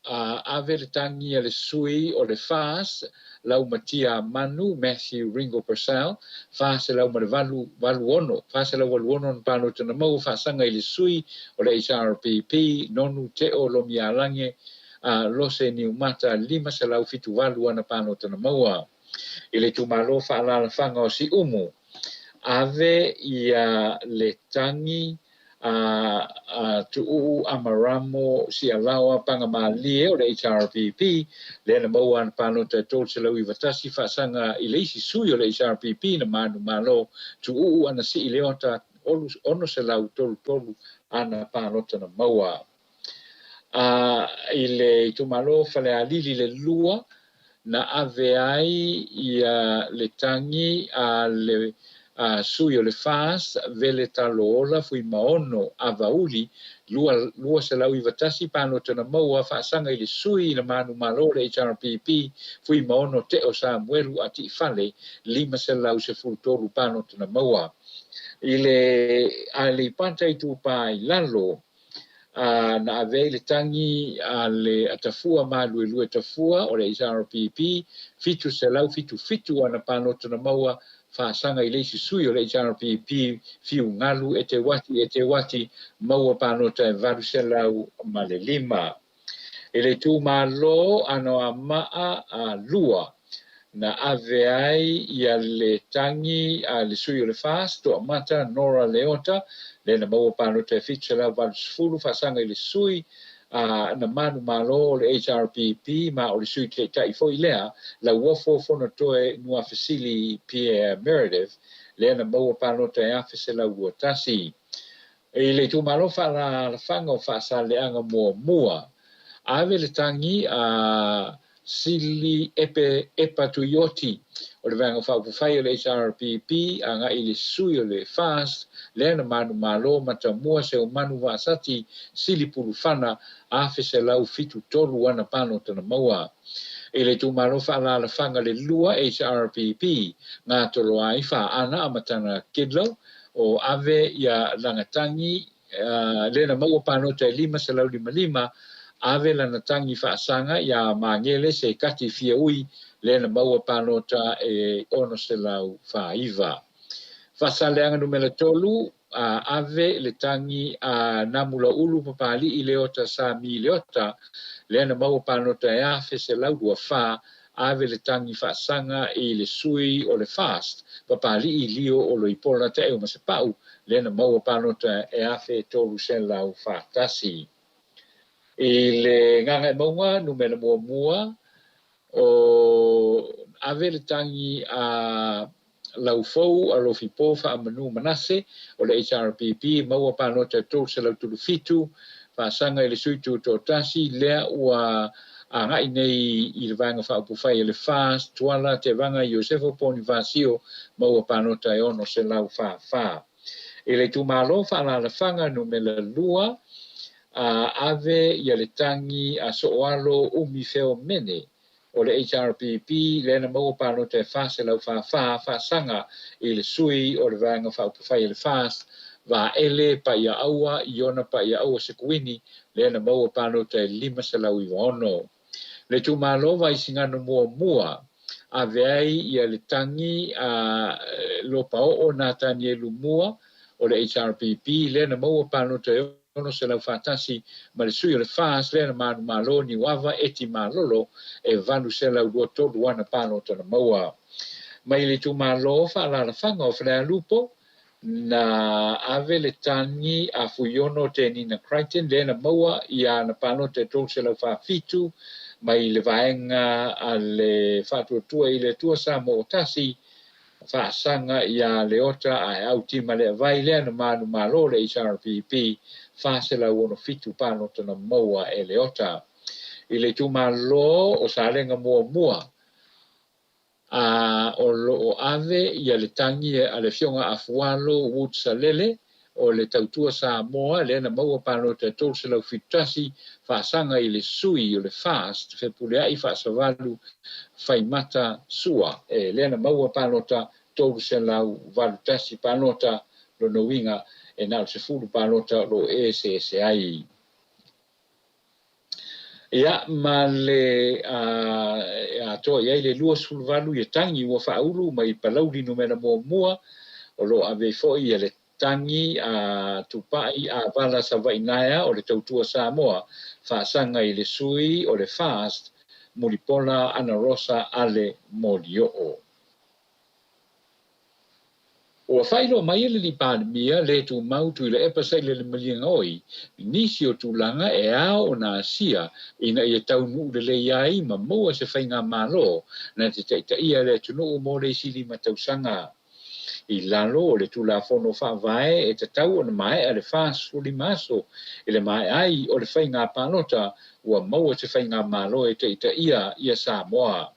ave le tagi a le sui o le FAS, Laumatia Manu, Matthew Ringo Purcell, 486, 486 na palota na maua, faasaga i le sui o le HRPP, Nonu Teo Lomialage, Lose Niumata, 578 ana palota na maua. I le itumalo faaalaalafaga o Siumu, ave ia le tagi a Tuuu Amaramo Sialaoa Pagamalie o le HRPP, lea na maua ana palota e 391, faasaga i le isi sui o le HRPP na manumalo, Tuuu Anasii Leota, 633 ana palota na maua. I le itumalo Falealili le 2, na ave ai ia le tagi a le sui o le FAS, Vele Taloola Fuimaono Avauli, 291 palota na maua, faasaga i le sui na manumalo le HRPP, Fuimaono Teo Samuelu Atiifale, 513 palota na maua. I le Aleipata Itupa i Lalo, na ave ai le tagi a le Atafua Maluelue Tafua o le HRPP, 777 ana palota na maua, faasaga i le isi sui o le HRPP, Fiugalu e te wati, maua palota e 805. I le itumalo Anoamaa a 2, na ave ai ia le tagi a le sui o le FAS, Toamata Nora Leota, le na maua palota e 780, faasaga i le sui na manumalo o le HRPP, ma o le sui taitai foi lea, Lauofo Fonotoe Nuafesili Pierre Meredith, lea na maua palota e 1121. I le itumalo faaalaalafaga o Faasaleaga Muamua, ave le tagi a Sili Epa Tuioti o le Vaega Faaupufai o le HRPP, agai i le sui o le FAS, lea na manumalo Matamua Seumanu Vaasati Sili Pulufana, 1173 ana palota na maua. I le itumalo faaalaalafaga le 2 HRPP, Ngatoloai Faana Amatana Kidlo, o ave ia lana tagi, lea na maua palota e 555, ave lana tagi faasaga ia Magele Se Kati Fiaui, lea na maua palota e 649. Faasaleaga numera 3, ave le tagi a Namulaulu Papali'i Leota Sami Leota, lea na maua palota e 1124, ave le tagi faasaga i le sui o le FAST, Papali'i Lio o Loipola Taeo Masepau, lea na maua palota e 1341. I le Gagaemauga numera 1, o ave le tagi a Laufou Alofipo Faamanu Manase o le HRPP, maua palota e 337, faasaga i le sui tutoatasi, lea ua agai nei i le Vaega Faaupufai e le FAS, Tuala Tevaga Iosefo Ponifasio, maua palota e 644. I le itumalo faaalaalafaga numera 2, ave ia le tagi a Soalo Umi Feomene o le HRPP, lea na maua palota e 444, faasaga i le sui o le Vaega Faaupufai e le FAS, Vaele Paiaaua Iona Paiaaua Sekuini, lea na maua palota e 596. Le itumalo Vaisigano Muamua, ave ai ia le tagi a Lopaoo Natanielu Mua o le HRPP, lea na maua palota e 641, ma le sui o le FAS, lea na manumalo Niuava Eti Malolo, e 823 ana palota na maua. Mai le itumalo faaalaalafaga o Falealupo, na ave le tagi a Fuiono Tenina Crichton, lea na maua ia ana palota e 347, mai le vaega a le Faatuatua i le Atua Samoa o Tasi, faasaga ia Leota Aeau Tima le Avai, lea na manumalo le HRPP, 467 palota na maua e Leota. I le itumalo o Salega Muamua, o loo ave ia le tagi a le Afioga Afualo Wood Salele o le Tautua Samoa lea na maua palota e 371 faasaga i le sui o le FAST Fepuleai Faasavalu Faimata Sua e lea na maua palota 381 palota lona uiga e na o le 10 palota o lo o eseese ai. Ia ma le atoa i ai le 28 ia tagi ua faaulu mai Palauli numera 1 o lo o ave foi ia le tagi a Tupai a Vala Savainaea o le Tautua Samoa faasaga i le sui o le FAST Mulipola Ana Rosa Ale Molioo. Ua faailoa mai e le alii Palemia le tumau Tuilaepa Sailele Malielegaoi nisi o tulaga e ao ona asia ina ia taunuu lelei ai ma maua se faigamalo na te taitaia le atunuu mo le isi 5 tausaga. I lalo o le Tulafono Faavae e tatau ona maea le 45 aso i le maea ai o le faiga palota ua maua se faigamalo e taitaia ia Samoa.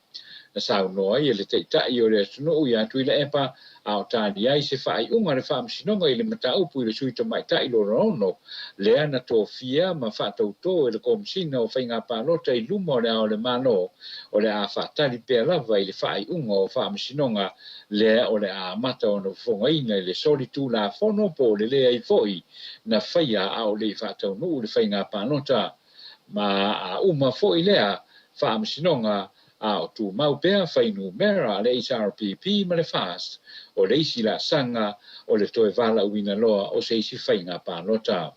Na saunoa ai le Taitai o le atunuu ia Tuilaepa a o tali ai se faaiuga le Faamasinoga i le mataupu i le sui tamaitai lona 6 lea na tofia ma faatautō e le Komesina o Faiga Palota i luma o le Ao o le Malo o le a faatali pea lava i le faaiuga o Faamasinoga lea o le a amata ona fofogaina i le soli Tulafono po o le leai foi na faia a o le i faataunuu le faiga palota ma a uma foi lea Faamasinoga a o tumau pea fuainumera a le HRPP ma le FAST o le isi laasaga o le toe valaauina loa o se isi faiga palota.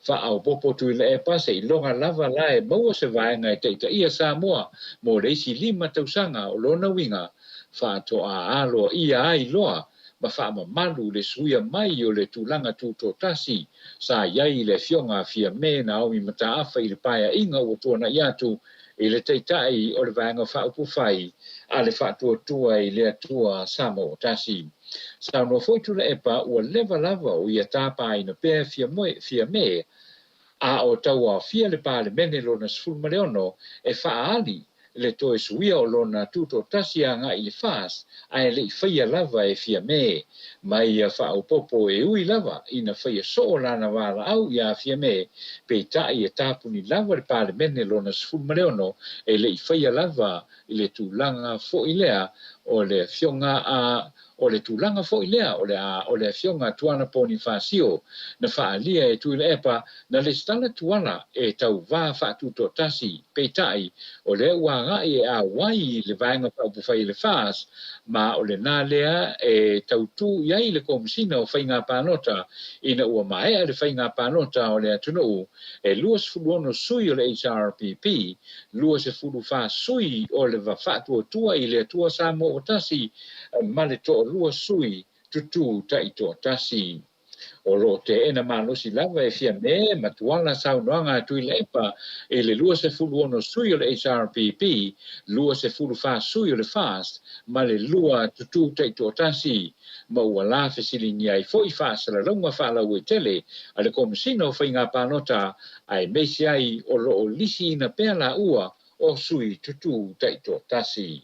Faaopoopo Tuilaepa seiloga lava la e maua se vaega e taitaia Samoa mo le isi 5 tausaga o lona uiga faatoa aloaia ai loa ma faamamalu le suia mai o le tulaga tutoatasi sa i ai le afioga a Fiame Naomi Mataafa i le paeaiga ua tuanai atu i le Taitai o le Vaega Faaupufai a le Faatuatua i le Atua Samoa Tasi. Saunoa foi Tuilaepa ua leva lava o ia tapaina pea Fiame a o tauaofia le Palemene lona 16 e faaali le toe suia o lona tutoatasi agai i le FAST ae le i faia lava e Fiame. Ma ia faaopoopo e ui lava ina faia soo lana valaau ia Fiame peitai e tapuni lava le Palemene lona 16 e le i faia lava i le tulaga foi lea o le afioga a o le tulaga foi lea o le afioga Tuala Ponifasio na faaalia e Tuilaepa na lesitala Tuala e tauvā faatutoatasi peitai o lea ua agai e auai i le Vaega Faaupufai i le FAST ma o lena lea e tautū i ai le Komesina o Faiga Palota ina ua maea le faiga palota o le atunuu e 26 sui o le HRPP, 24 sui o le Faatuatua i le Atua Samoa ua Tasi ma le 2 sui tutū taitoatasi. O lo o teena malosi lava e Fiame ma Tuala saunoaga a Tuilaepa i le 26 sui o le HRPP, 24 sui o le FAST ma le 2 tutū taitoatasi ma ua la fesiligia ai foi faasalalauga faalauaitele a le Komesina o Faiga Palota aemaise ai o lo o lisiina pea laua o sui tutū taitoatasi.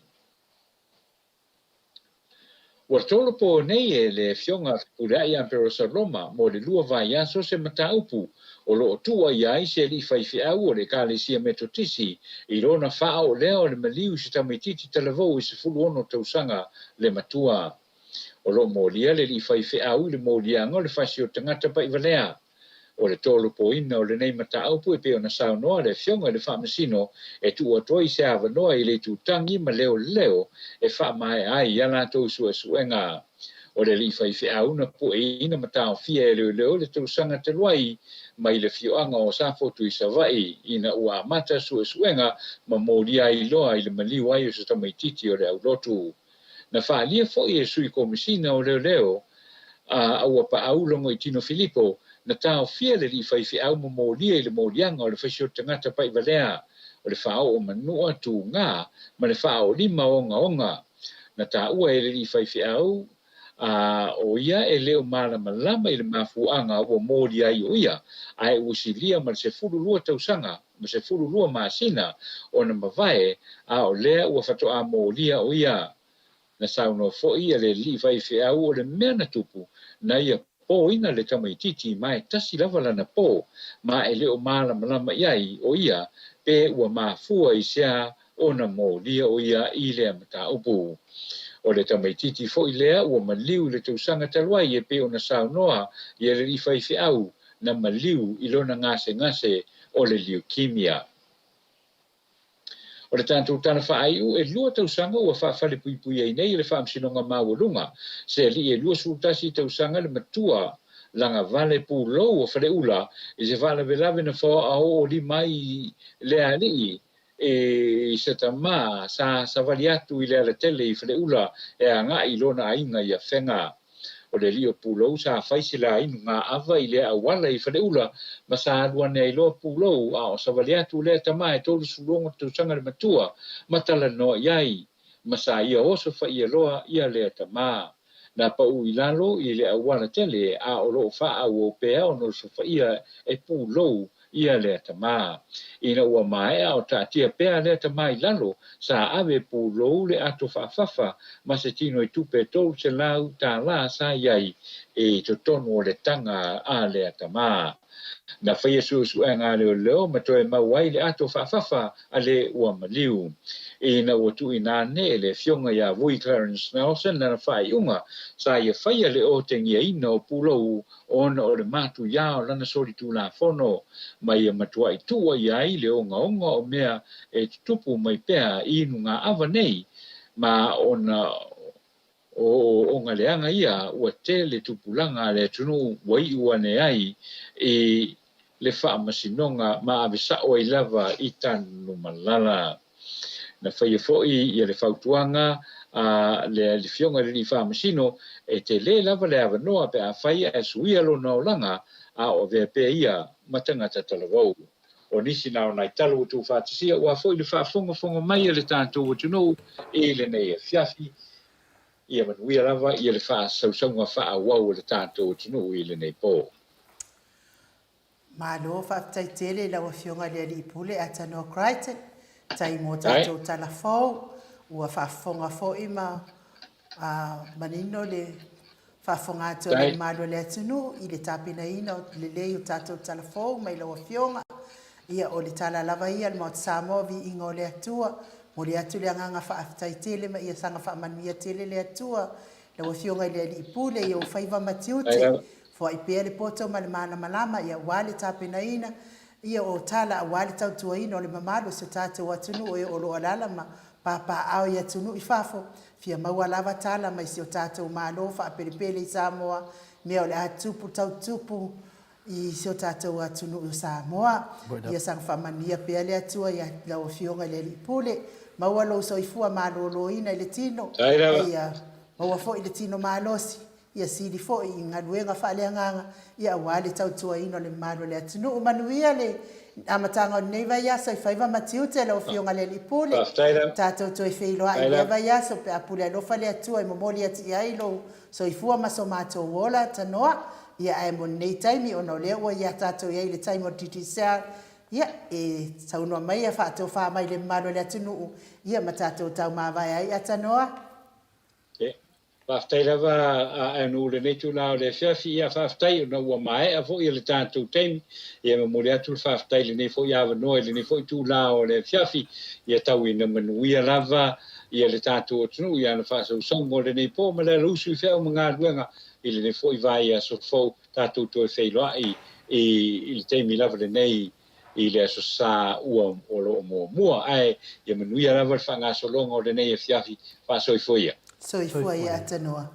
Ua tolopo nei e le afioga Fepuleai Amperosa Roma mo le 2 vaiaso se mataupu o lo o tuua i ai se alii faifeau o le Ekalesia Metotisi i lona faaoo lea o le maliu i se tamaitiiti talavou i 16 tausaga le matua. O lo o molia le alii faifeau i le moliaga o le fasi o tagata paivalea. O le tolopoina o lenei mataupu e pei ona saunoa le afioga i le Faamasino e tuu atu ai se avanoa i le itutagi ma leoleo e faamaea ai ia latou suesuega. O le alii faifeau na pueina ma taofia e leoleo le tausaga talu ai mai le afioaga o Safotu i Savaii ina ua amata suesuega ma molia ai loa i le maliu ai o se tamaitiiti o le aulotu. Na faaalia foi e sui komesina o leoleo a Auapaau Logoitino Filipo na taofia le alii faifeau ma molia i le moliaga o le fasi o tagata paivalea o le faaoo manua tugā ma le faaolima ogaoga. Na taua e le alii faifeau a o ia e le o malamalama i le mafuaaga ua molia ai o ia ae ua silia ma le 12 tausaga ma 12 masina ona mavae a o lea ua faatoa molia o ia. Na saunoa foi ia le alii faifeau o le mea na tupu na ia pōina le tamaitiiti ma e tasi lava lana pō ma e le o malamalama i ai o ia pe ua mafua i se a ona molia o ia i lea mataupu. O le tamaitiiti foi lea ua maliu i le tausaga talu ai e pei ona saunoa i le alii faifeau na maliu i lona gasegase o le leukemia. O le tatou tala faaiu, e 2 tausaga ua faafalepuipui ai nei e le Faamasinoga Maualuga se alii e 21 tausaga le matua lagavale pulou o Faleula i se faalavelave na faaoolima ai lea alii i se tama sa savali atu i le alatele i Faleula e agai i lona aiga i Afega. O le alii o Pulou sa fai se lainu gaava i lea auala i Faleula ma sa alu ane ai loa Pulou a o savali atu lea tama e 36 tausaga le matua ma talanoa i ai ma sa ia oso faia loa ia lea tama. Na pau i lalo i le auala tele a o loo faaauau pea ona osofaia e Pulou ia lea tama. Ina ua maea o taatia pea lea tama i lalo, sa ave Pulou le ato faafafa ma se tino i tupe $300 sa i ai i totonu o le taga a lea tama. Na faia suesuega a leoleo ma toe mau ai le ato faafafa a le ua maliu. Ina ua tuuina ane e le afioga ia Vui Clarence Nelson lana faaiuga, sa ia faia le otegiaina o Pulou ona o le matuia o lana solitulafono, ma ia matuai tuua i ai le ogaoga o mea e tutupu mai pea i inugaava nei, ma ona o ogaleaga ia ua tele tupulaga a le atunuu ua iu ane ai i le faamasinoga ma ave sao ai lava i Tanumalala. Na faia foi ia le fautuaga a le afioga i le alii faamasino e tele lava le avanoa pe afai ae suia lona olaga a o avea pea ia ma tagata talavou. O nisi na o nai tala ua tuufaatasia ua foi le faafogafoga mai a le tatou atunuu i lenei afiafi. Ia manuia lava ia le faasausauga faaauau o le tatou atunuu i lenei po. Malo faafetai tele i lau Afioga i le Alii Pule Atanoa Crichton, tai mo tatou tala fou, ua faafofoga foi ma manino le faafofoga atu a le mamalu o le atunuu i le tapenaina o lelei o tatou tala fou mai lau Afioga. Ia o le tala lava ia a le Maota Samoa, viiga o le Atua, momoli atu le agaga faafetai tele ma ia saga faamanuia tele le Atua lau Afioga i le Alii Pule i ou faiva ma tiute. Foai pea le poto ma le malamalama ia aua le tapenaina ia o tala aua le tautuaina o le mamalu o si o tatou atunuu e o lo o alaala ma papaaao i atunuu i fafo, fia maua lava tala mai si o tatou Malo faapelepele i Samoa mea o le a tupu tau tupu i si o tatou atunuu o Samoa. Ia saga faamanuia pea le Atua ia lau Afioga i le Alii Pule, maua lou soifua maloloina i le tino, ia maua foi le tino malosi Ia sili foi i galuega faaleagaga, ia aua le tautuaina o le mamalu o le atunuu. Manuia le amataga o lenei vaiaso i faiva ma tiute lau Afioga i le Alii Pule. Tatou toe feiloai i lea vaiaso pe a pule alofa le Atua e momoli atu i ai lou soifua ma so matou ola tanoa. Ia ae mo lenei taimi ona o lea ua ia tatou i ai i le taimi o le Digicel, ia e saunoa mai ia faatofa mai le mamalu o le atunuu, ia ma tatou taumavae ai Atanoa. Faafetai lava a Aunuu i lenei itula o le afiafi. Ia, faafetai ona ua maea foi le tatou taimi. Ia, momoli atu le faafetai i lenei foi avanoa i lenei foi itula o le afiafi. Ia tau ina manuia lava ia le tatou atunuu i ana faasausauga o lenei po ma le alausu i feau ma galuega i lenei foi vaiaso fou. Tatou toe feiloai i le taimi lava lenei i le Aso Sa ua o lo o muamua, ae ia manuia lava le faagasologa o lenei afiafi. Faasoifua ia. Soifua ia Atanoa.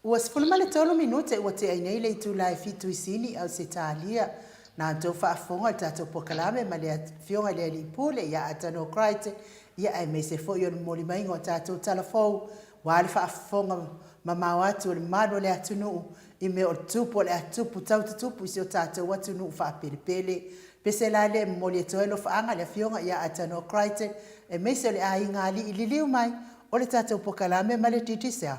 Ua 13 minute ua tea ai nei le itula e 7 i Sini, Ausetalia. Na outou faafofoga i le tatou polokalame ma le Afioga i le Alii Pule ia Atanoa Crichton, ia aemaise foi o le momoli maiga o tatou tala fou, aua le faafofoga mamao atu o le mamalu o le atunuu i mea o le tupu o le a tupu tau tutupu i si o tatou atunuu faapelepele. Pese la lea e momoli atu ai alofaaga le Afioga ia Atanoa Crichton aemaise o le aiga alii liliu mai o le tatou pokalame ma le Digicel.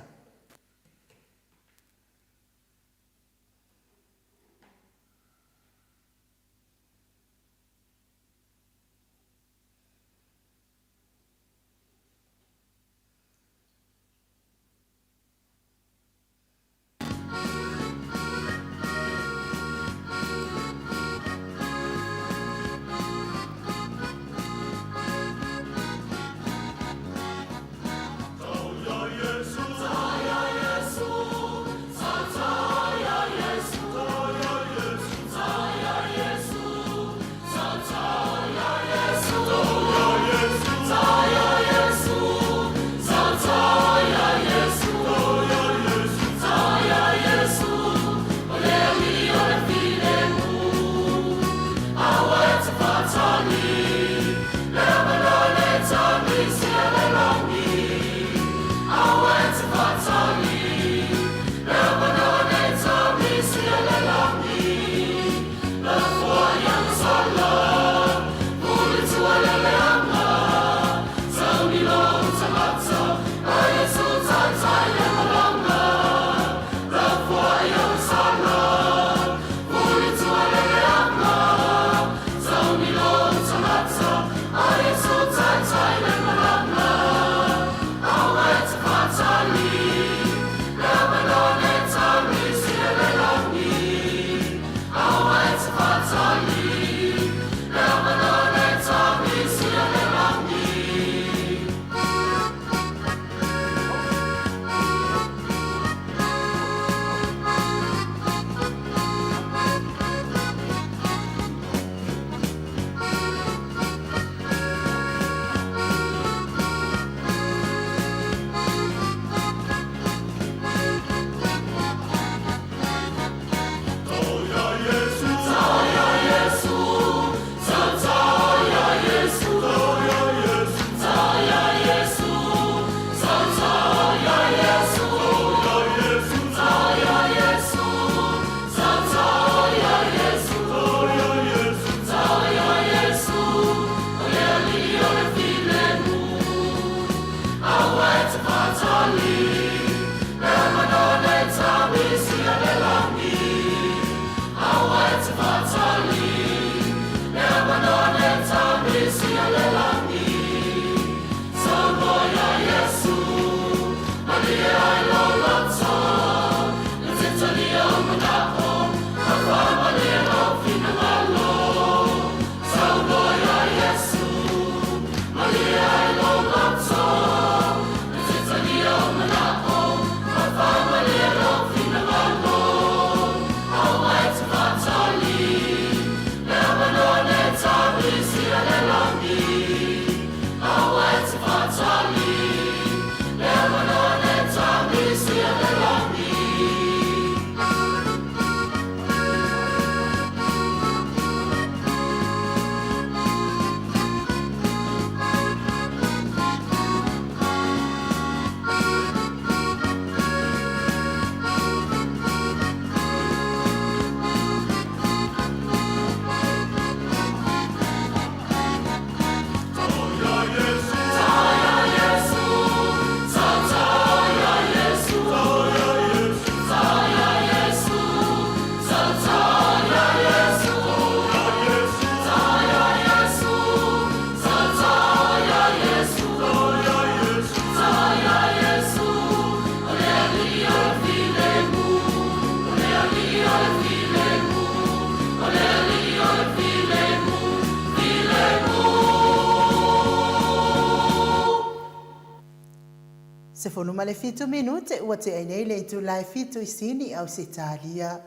17 minute ua tea nei le itula e fitu i Sini, Ausetalia.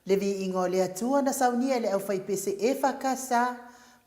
Le viiga o le Atua na saunia e le aufaipese EFKS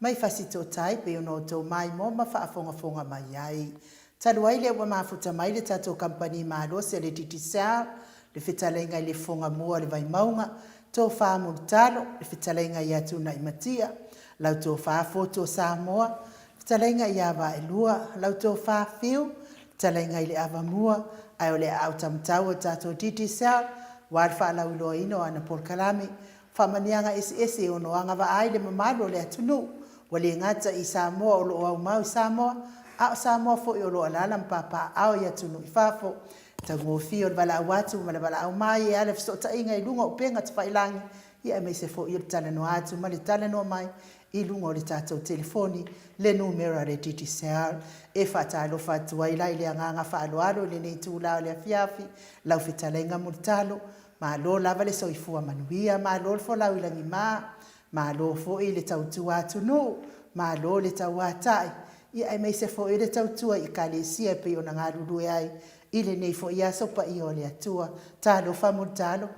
mai Fasitootai pei ona outou maimoa ma faafogafoga mai ai. Talu ai lea ua mafuta mai le tatou kamupani malosi a le Digicel, le fetalaiga i le Fofoga Mua o le Vaimauga, Tofa Mulitalo, le fetalaiga ia Tunaimatia, lau Tofa Fotu o Samoa, le fetalaiga ia Vaelua, lau Tofa Fiu, fetalaiga i le Avamua, ae o le aau taumatau o le tatou Digicel, aua le faalauiloaina o ana polokalame, faamanuiaga eseese e ono agavaa ai le mamalu o le atunuu, ua le gata i Samoa o lo o aumau i Samoa, a o Samoa foi o lo o alaala ma papaaao i atunuu i fafo. E taugofie o le valaau atu ma le valaau mai e ala i fesootaiga i luga o upega tafailangi, ia aemaise foi o le talanoa atu ma le talanoa mai i luga o le tatou telefoni, le numera a le Digicel. E faatalofa atu ai la i le agaga faaaloalo i lenei itula o le afiafi, lau fetalaiga Mulitalo, Malo lava le soifua manuia, malo le folau i lagima, malo foi le tautua atunuu, malo le tauatai, ia aemaise foi le tautua i Ekalesia e pei ona galulue ai i lenei foi aso paia o le Atua. Talofa Mulitalo.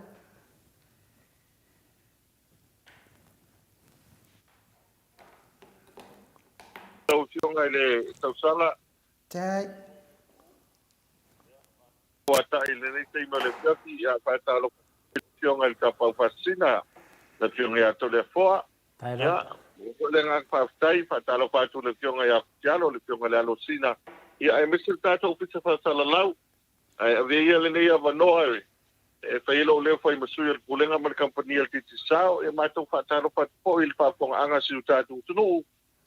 Lau Afioga i le Tausala. Tai. Fuatai i lenei taimi o le afiafi, ia faatalofa i le Afioga i le Tapaau Faasisina, le Afioga ia Toleafoa. Ia, momoli foi le agaga faafetai, faatalofa atu i le Afioga ia Futialo, le Afioga i le Alosina, ia aemaise le tatou Ofisa Faasalalau. Ae avea ia lenei avanoa e fai ai lou leo fai ma sui o le Pulega ma le Kamupani a le Digicel, ia matou faatalofa atu foi i le faafofogaaga a si o tatou atunuu,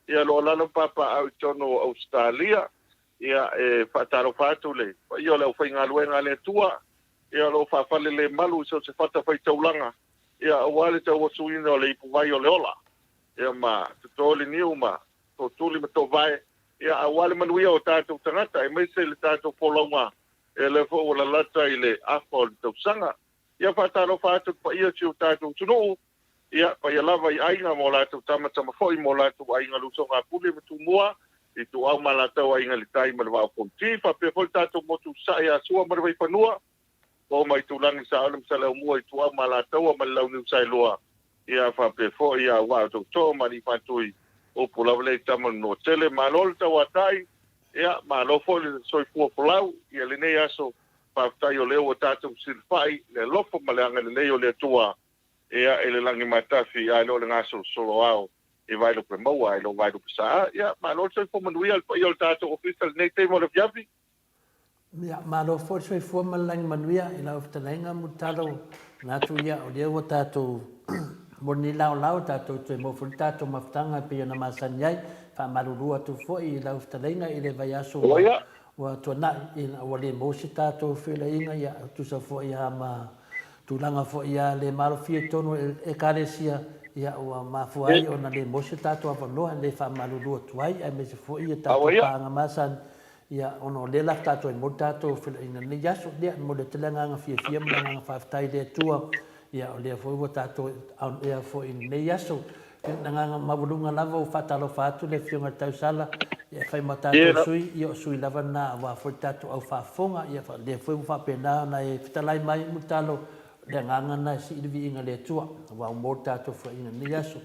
ia o lo o alaala ma papaaao i totonu o Ausetalia. Ia, e faatalofa atu le paia o le aufaigaluega a le Atua, ia o lo o faafalelemalu i so o se fatafaitaulaga, ia aua le tauasuina o le ipuvai o le ola, ia ma toto le niu ma tootuli ma toovae, ia aua le manuia o tatou tagata, aemaise le tatou folauga, ia lea foi ua lalata i le afa o le tausaga. Ia faatalofa atu le paia o si o tatou atunuu, Ia, paia lava i aiga ma o latou tama, tama foi ma o latou aiga, le usoga a Pule ma Tumua, Ituau ma Alataua, Aiga i le Tai ma le Vaa o Fonoti, faapea foi le tatou motu i Sasae ia Sua ma le Vaifanua, Fofo ma Aitulagi, Saole ma Saleaaumua, Ituau ma Alataua ma le Launiu Saelua, ia faapea foi ia Auvaa o Tootoo ma Alii Faatui, upu lava lea i tama o le Manuatele. Malo le tauatai, ia malo foi le soifua folau ia lenei aso, faafetai o lea ua tatou fesilafai i le alofa ma le agalelei o le Atua. Ia, i le lagi matafi, ae le o le gasolosolo ao i Vaelupe maua, ae le o Vaelupe saa. Ia, malo le soifua manuia i le paia o le tatou Ofisa i lenei taimi o le afiafi. Ia, malo foi le soifua ma le lagi manuia i lau fetalaiga Mulitalo manatu ia o lea ua tatou mo lenei laolao tatou toe maua foi le tatou mafutaga e pei ona masani ai. Faamalulu atu foi i lau fetalaiga i le vaiaso ua Ua tuanai ina ua le maua se tatou feiloaiga, ia, tusa foi lava ma tulaga foi a le malofia i totonu o Ekalesia, ia, ua mafua ai ona le maua se tatou avanoa e le faamalulu atu ai, aemaise foi ia tatou paaga masani, ia, ona o lea la faatoa toe maua le tatou feiloaiga i lenei aso. Ia, e momoli atu le agaga fiafia ma le agaga faafetai i le Atua, ia, o lea foi ua tatou on air foi i lenei aso. I le agaga maualuga lava ua faatalofa atu le Afioga i le Tausala, ia e fai ma tatou sui, ia o sui lava na aua foi le tatou au faafofoga, ia o lea foi ua faapena ona e fetalai mai Mulitalo, o le agaga na e sii le viiga i le Atua, aua ua maua le tatou faiga i lenei aso.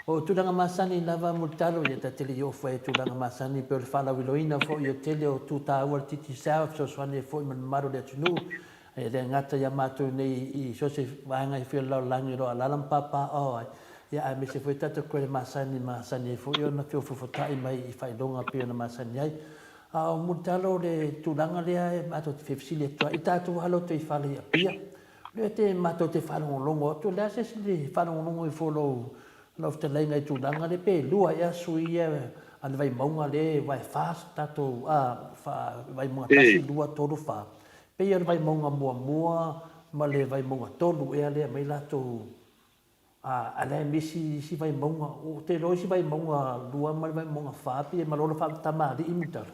O tulaga masani lava Mulitalo, ia ta te le i oo foi i tulaga masani pei o le faalauiloaina foi o le tele o itu taua o le Digicel e fesoasoani ai foi ma le mamalu o le atunuu, E le gata ia matou nei i so o se vaega e fia o le lalolagi o lo o alaala ma papaaao ai, ia aemaise foi tatou koe masani masani ai foi ona feofoofotai mai i faailoga pei ona masani ai. A o Mulitalo o le tulaga lea e matou te fia fesili atu ai i tatou lotoifale i Apia, o lea te matou te faalogologo atu, o le a se isi le faalogologo ifo o lou lau fetalaiga i tulaga lea pe lua ea sui ia a le Vaimauga lea aua e fa tatou a Vaimauga 1, 2, 3, 4. Pei o le Vaimauga muamua ma le Vaimauga 3 ea lea aumai latou a la e misi isi Vaimauga. Ou te iloa isi Vaimauga 2 ma le Vaimauga 4 pei e malolo faatamalii Mulitalo.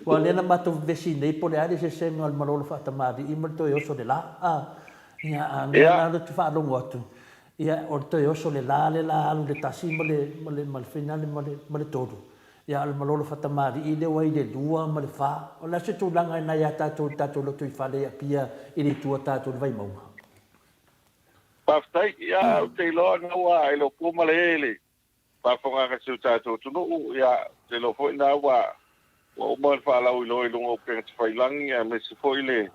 Aua o lea na matou vevesi nei po o le a le eseesega o le malolo faatamalii ma le toe oso o le la. Ia, a o lea la ou te faalogo atu, ia o le toe oso o le la lea o le a alu i le tasi ma le, ma le, ma le, ma le, ma le tolu. Ia, o le malolo faatamalii lea ua i le 2 ma le 4. O le a se tulaga i nai a tatou i le tatou lotoifale i Apia i le itu a tatou i le Vaimauga? Faafetai. Ia, ou te iloa na ua e le o po malae i le faafofoga a si o tatou atunuu. Ia, ou te iloa foi na ua ua uma ona faalauiloa i luga o upega tafailagi aemaise foi le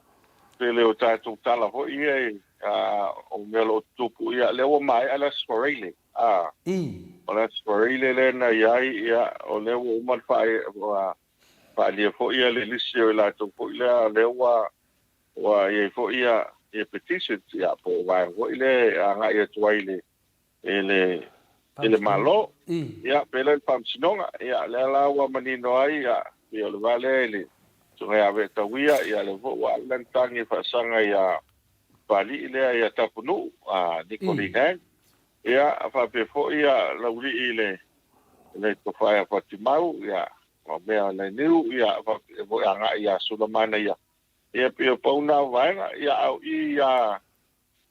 tele o tatou tala foi ia e, o mea o lo o tutupu. Ia, lea ua maea le Aso Faraile. A, o le Aso Faraile lea na i ai, ia, o lea ua uma ona faaalia foi ia le lisi o i latou foi lea, o lea ua, ua i ai foi ia, ia petitions, ia, po o vaega foi lea e agai atu ai i le, i le, i le Malo, ia, pe le i le Faamasinoga, ia, lea la ua manino ai, ia, pei o le va lea i le Susuga ia Ve'atauia, ia, lea foi ua ave lana tagi e faasaga ia Papalii lea ia Tapunuu, a Niko Lee Hang, Ia, faapea foi ia Laulii i le le tofa ia Fatimau, ia, o mea o Nainiu, ia, faapea foi agai ia Sulamanaia. Ia, pei o pau na o vaega, ia, a o i ia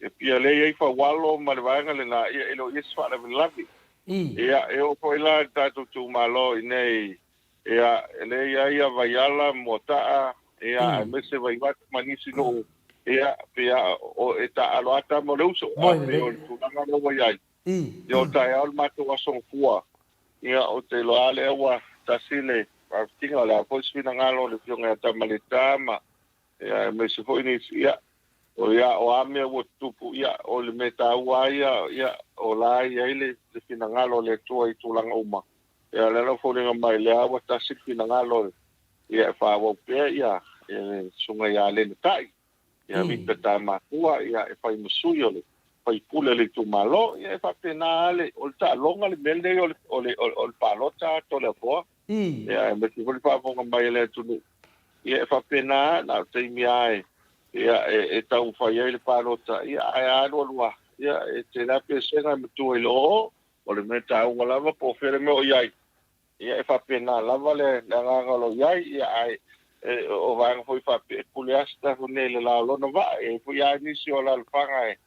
e pia lea i ai Faualo ma le vaega lena, ia, e le o i ai se faalavelave. Ia, e oo foi la i le tatou itumalo i inei Ia, e lea i ai ia Vaiala, Moataa, ia, aemaise Vaivati ma nisi nuu, ia, pei a, o, e taaalo lava tama o le uso, a pei o le tulaga lea ua i ai. Ia, o taeao le matou aso gafua, ia, ou te iloa lava lea ua tasi le faafitiga, o le a foi se finagalo o le Afioga ia Tamaleta ma, ia, aemaise foi nisi, ia, o ia, o a mea ua tutupu, ia, o le mea taua lava ia, ia, o la e i ai le, le finagalo o le Atua i tulaga uma. Ia, o lea la ua foliga mai, lea ua tasi le finagalo, ia, e faaauau pea, ia, le Susuga ia Lenatai, ia, Victor Tamatua, ia, e fai ma sui o le faipule o le itumalo. Ia, e faapena lava le, o le taaloga le mea lenei o le, o le, o le palota a Toleafoa. Ia, aemaise foi le faafofoga mai a le atunuu. Ia, e faapena lava, na o le taimi lava e, ia, e, e taumafai ai le palota, ia, ae a alu alu lava, ia, e tele lava pesega e matua i le oo, o le mea taua lava po o fea le mea o i ai, ia, e faapena lava le, le agaga o lo o i ai, ia, ae e, o vaega foi faapea, e pule lava se tatou nei i le la o lona vaa, e i ai foi lava nisi o alaalafaga e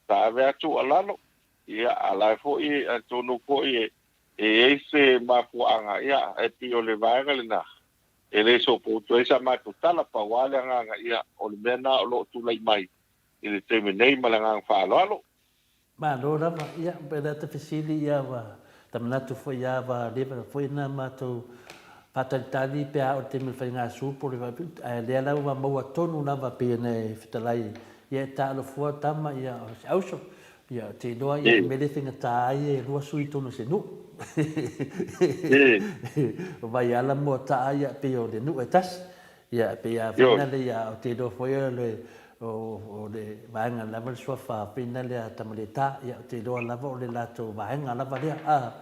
taave atu a lalo, ia, a la e foi, atonu foi e, E i ai se mafuaaga, ia, e pei o le vaega lena, e le sopoutu ai sa matou tala, pau lava le agaga, ia, o le mea lena o lo o tulai mai i le taimi nei ma le agaga faaaloalo. Malo lava, ia, pe le ata fesili, ia, ua ta manatu foi ia, ua leva foi na matou faatalitali pe a oo i le taimi o le faiga su po o le ae lea la ua maua tonu lava pei ona e fetalai, ia, e taalofua tama, ia, o se auso, Ia, ou te iloa ia, o le mea lea e faigata ai e lua sui i totonu o se nuu. O Vaiala ma Moataa ia pei o le nuu e tasi. Ia, pei a foi na le ia, ou te iloa foi o le, o le vaega lava le suafa foi na lea Tamaleta. Ia, ou te iloa lava o le latou vaega lava lea. A,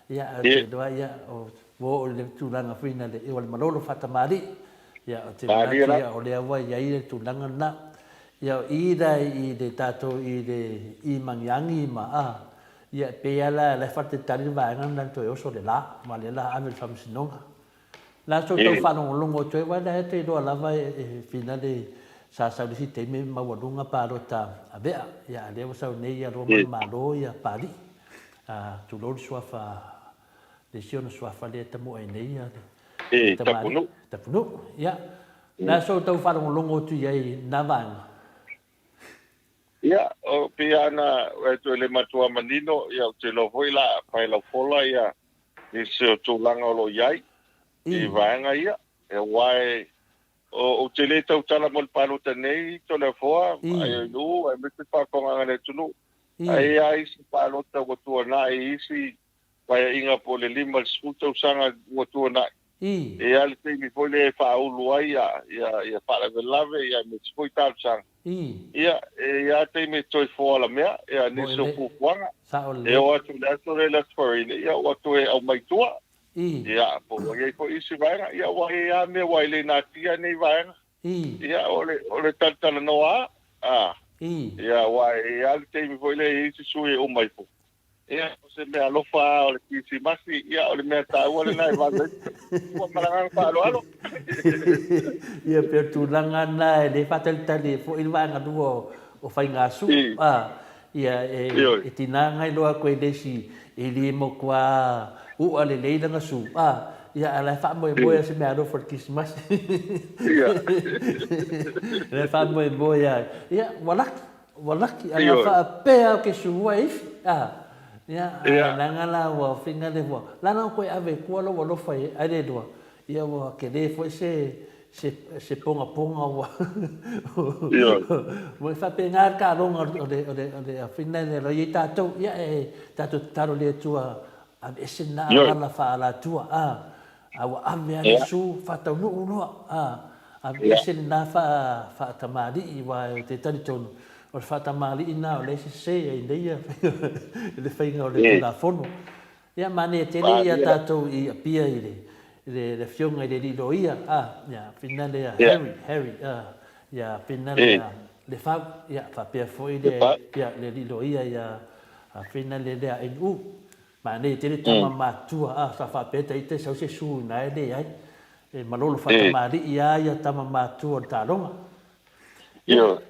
ia, ou te iloa ia, ua oo i le tulaga foi na le, o le malolo faatamalii. Ia, ou te manatu ia, o lea ua i ai le tulaga lena. Ia, o i la i le tatou i le i Magiagi ma a, ia e pei lava la, la e faatalitali le vaega lena i le toe oso o le la, aua o lea la ave i le faamasinoga. La sou tau faalogologo atu ai, aua la e te iloa lava e finale sa sau i le isi taimi maualuga palota a Vea, ia a lea ua sau nei ia Roma le Malo ia Papalii, a tulou le suafa le isi ona suafa lea e tamuai nei ia le tamalii Tapunuu. Ia, o le a sou tau faalogologo atu i ai i lena vaega? Ia, o pei lava ona e toe le matua manino, ia ou te iloa foi la pae laufola ia nisi o tulaga o lo o i ai i vaega ia. Aua e, ou te le tautala mo le palota nei Toleafoa, ae aemaise le faafofogaaga a le atunuu. Ae i ai isi palota ua tuanai i isi paeaiga po o le 5 i le 10 tausaga ua tuanai. E i ai le taimi foi lea e faaulu ai ia faalavelave aemaise foi talosaga. Ia, e i ai lava taimi e toe foalamea nisi o fuafuaga. E oo atu i le aso lea i le Aso Faraile, ia ua toe aumai tua. Ia, po ua i ai foi isi vaega. Ia, ua i ai lava mea ua e le natia nei vaega. Ia, o le, o le talatalanoa lava. Ia, aua e i ai lava le taimi foi lea e i ai isi sui e uma ifo. Ia, o se mea alofa lava o le Kirisimasi, ia, o le mea taua lena e vave ai. Ua ma le agaga faaaloalo. Ia, pei o le tulaga lena e le faatalitali ai foi le vaega lua o faigasu. Ia, e tiga ona iloa atu e le isi e le matua u'a lelei lana su, a. Ia, a o la e faamoemoe lava i se meaalofa o le Kerisimasi. O la e faamoemoe lava. Ia, ua laki, ua laki, a na faapea ou te sua e ifi, a. Ia, ae leaga la ua faiga le ua, la na toe ave i tua lou alofa i ai le lua, ia ua tele foi se, se, se pogapoga ua, ua e faapena le taaloga o le, o le, o le faiga lea o lo o i ai tatou. Ia, e tatou tatalo i le Atua Aveese lena auala faaalatua, a, a ua ave lava Iesu faataunuu loa, a, aveese lena faatamalii, aua ou te talitonu, o le faatamalii lena o lea e sese ai nei ia le faiga o le Tulafono. Ia, manaia tele ia tatou i Apia i le, le Afioga i le Alii Loia, a, ia, finale ia Harry, Harry, a, ia, finale ia Lefau, ia, faapea foi le, ia, le Alii Loia ia Finale lea NU. Manaia tele tama matutua a sa faapea ta ita e sau se su ina e leai. E malolo faatamalii a ia tama matutua o le taaloga. Ia,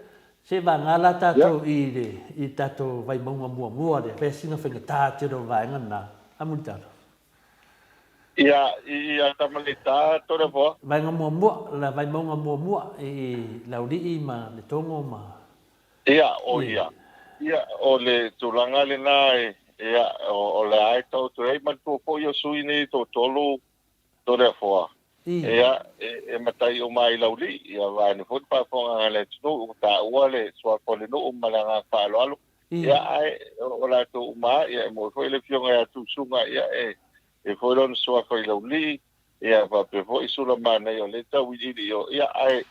se vagana la tatou i le i tatou Vaimauga muamua lea, fai sina faigata tele o le vaega lena. A Mulitalo. Ia, i a Tamaletā Toleafoa. Vaega muamua, la Vaimauga muamua i Laulii ma Letogo ma Ia, o ia. Ia, o le tulaga lena e, ia, o le a e taoto ai. Manatua foi o sui nei e toatolu Toleafoa. Ia, e matai uma ai i Laulii. Ia, vaeane foi le faafofogaaga a le atunuu, ua taua le suafa o le nuu ma le agaga faaaloalo. Ia, ae o latou uma lava, ia, e moni foi le Afioga ia Tuisuga, ia, e foi lona suafa i Laulii. Ia faapea foi Sulamanaia o lea e tauiliili i o. Ia ae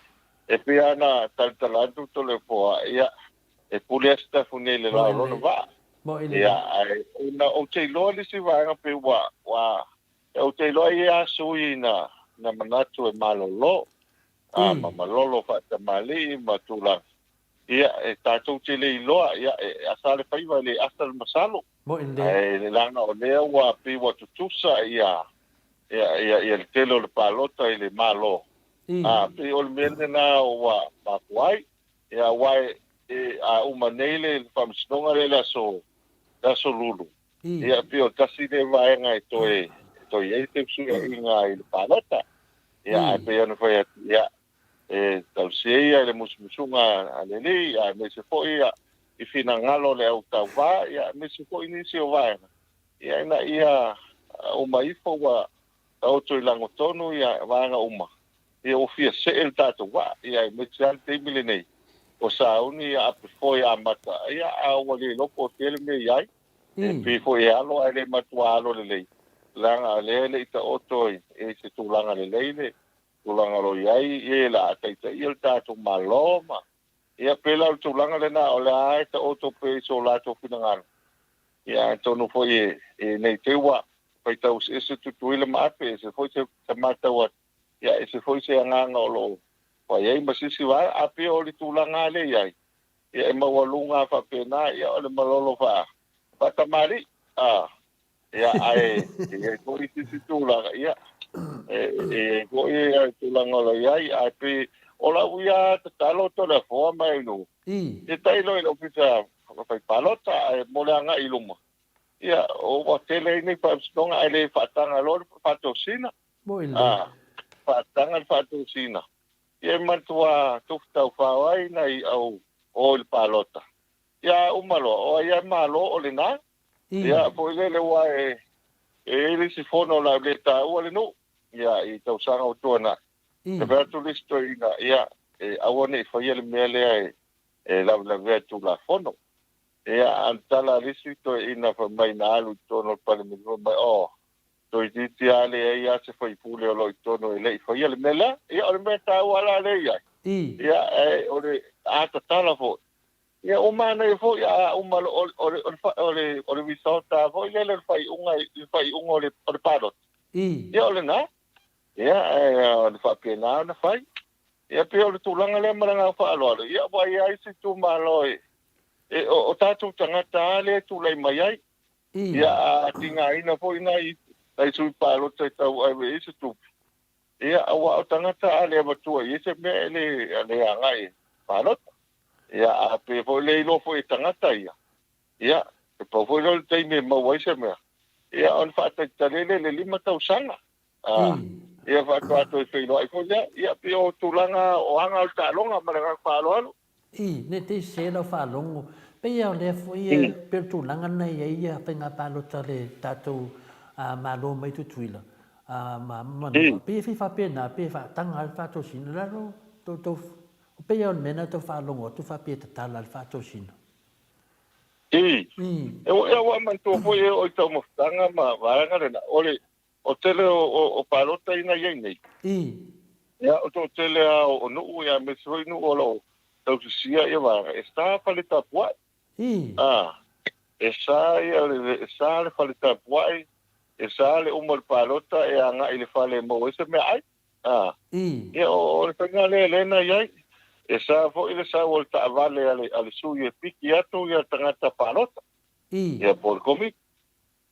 e pei lava ona talatala atu Toleafoa, ia e pule lava Sitafune i le la o lona vaa. Ia ae ona ou te iloa le isi vaega pei ua ua ou te iloa e i ai lava sui na na manatu e malolo a ma malolo faatamalii ma tulaga. Ia e tatou te le iloa, ia e asa le faiva e le asa le masalo. Ae leaga o lea ua pei ua tutusa ia ia ia ia le tele o le palota i le Malo. A pei o le mea lena ua mafua ai. Ia aua e, e a uma nei le faamasinoga lea i le aso le aso Lulu. Ia pei o tasi lea vaega e toe e toe i ai se fesuiaiga i le palota. Ia ae pei ona fai atu, ia e tausia ia i le musumusuga a le Alii, aemaise foi i finagalo o le au tauva, aemaise foi nisi o vaega, ina ia uma ifo ua taoto i lagotonu vaega uma, ua fia see le tatou vaa, aemaise lava le taimi lenei, ua sauni ape foe amata, a ua le iloa po o fea le mea i ai. E pei foi e alo ae le matua alo lelei, leaga o lea e le i taoto i se tulaga lelei le tulaga o lo o i ai e le a taitaia le tatou Malo ma ia pei la o le tulaga lena o le a e taoto pea i so latou finagalo. Ia atonu foi e, e nei te ua faitau eseese Tutuila ma Ape, ese foi se, se matau atu, ia ese foi se agaga o lo o fai ai ma sisi vaega, a pei o le tulaga lava lea i ai, ia e maualuga faapena, ia o le malolo faa, faatamalii, a. Ia, ae e i ai foi sisi tulaga, ia, e i ai foi le tulaga o lo o i ai, ae pei o lau ia tatalo Toleafoa ma Elu, e tailo i le Ofisa Fai Palota, ae mo le agai i luma, ia, ua tele ai nei faamasinoga ae le faataga loa le faatosina. A, faataga le faatosina, ia e matua tofu taufao ai nai au o i le palota. Ia, uma loa, o ai lava e malo o lena. Ia, foi lele ua e e i ai le isi fono o le a le taua le nuu, ia, i tausaga ua tuanai. E fai atu le isi toeaina, ia, e aua ne i faia le mea lea e, e lavelavea i Tulafono. Ia, a o le tala a le isi toeaina fai mai na alu i totonu o le Palemene, fai mai, oh, toeitiiti lava leai lava se faipule o lo o i totonu e le i faia le mea lea. Ia, o le mea taua la lea i ai, ia, e, o le a tatala foi, Ia ua manaia foi a uma o le o le o le result lava foi lele o le faaiuga i le faaiuga o le o le palota. Ia o lena. Ia ae o le faapena ona fai. Ia pei o le tulaga lea ma le agaga faaaloalo, ia ua i ai isi itumalo e e o o tatou tagata lava lea e tulai mai ai. Ia a tigaina foi nai nai sui palota e tau ave i ai se tupe, Ia, aua o tagata a le avatua i ai se mea e le, le agai e palota. Ia, a pei foi le iloa foi e tagata ia, ia, e pau foi lea o le taimi e maua ai se mea, ia, ona faatalitali ai lea i le 5 tausaga. Ia faatoa toe feiloai foi lea. Ia pei o tulaga o aga o le taaloga ma le agaga faaaloalo. Ii, Ne te sese lau faalogo. Pei lava o lea foi e pei o le tulaga lena e i ai ia faiga palota a le tatou Malo mai Tutuila ma Manua. Pei e fia faapena, pei e faataga lava le faatosina. O le a lo tou, pei lava o le mea lena e tau faalogo atu faapea e tatala le faatosina. Ii, Ia ua manatua foi e oo i taumafataga ma vaega lena, o le O tele o palota ia na i ai nei. Ia, o toatele lava o nuu, ia aemaise foi nuu o lo o tausisia ia vaega, e sa fale tapuai. A, e sa ia le, e sa le fale tapuai, e sa le uma o le palota e agai i le fale e maua ai se meaai. A, ia o le faiga lea lea na i ai. E sa foi le sau o le taavale a le sui e piki atu ia tagata palota. Ia po o le komiti.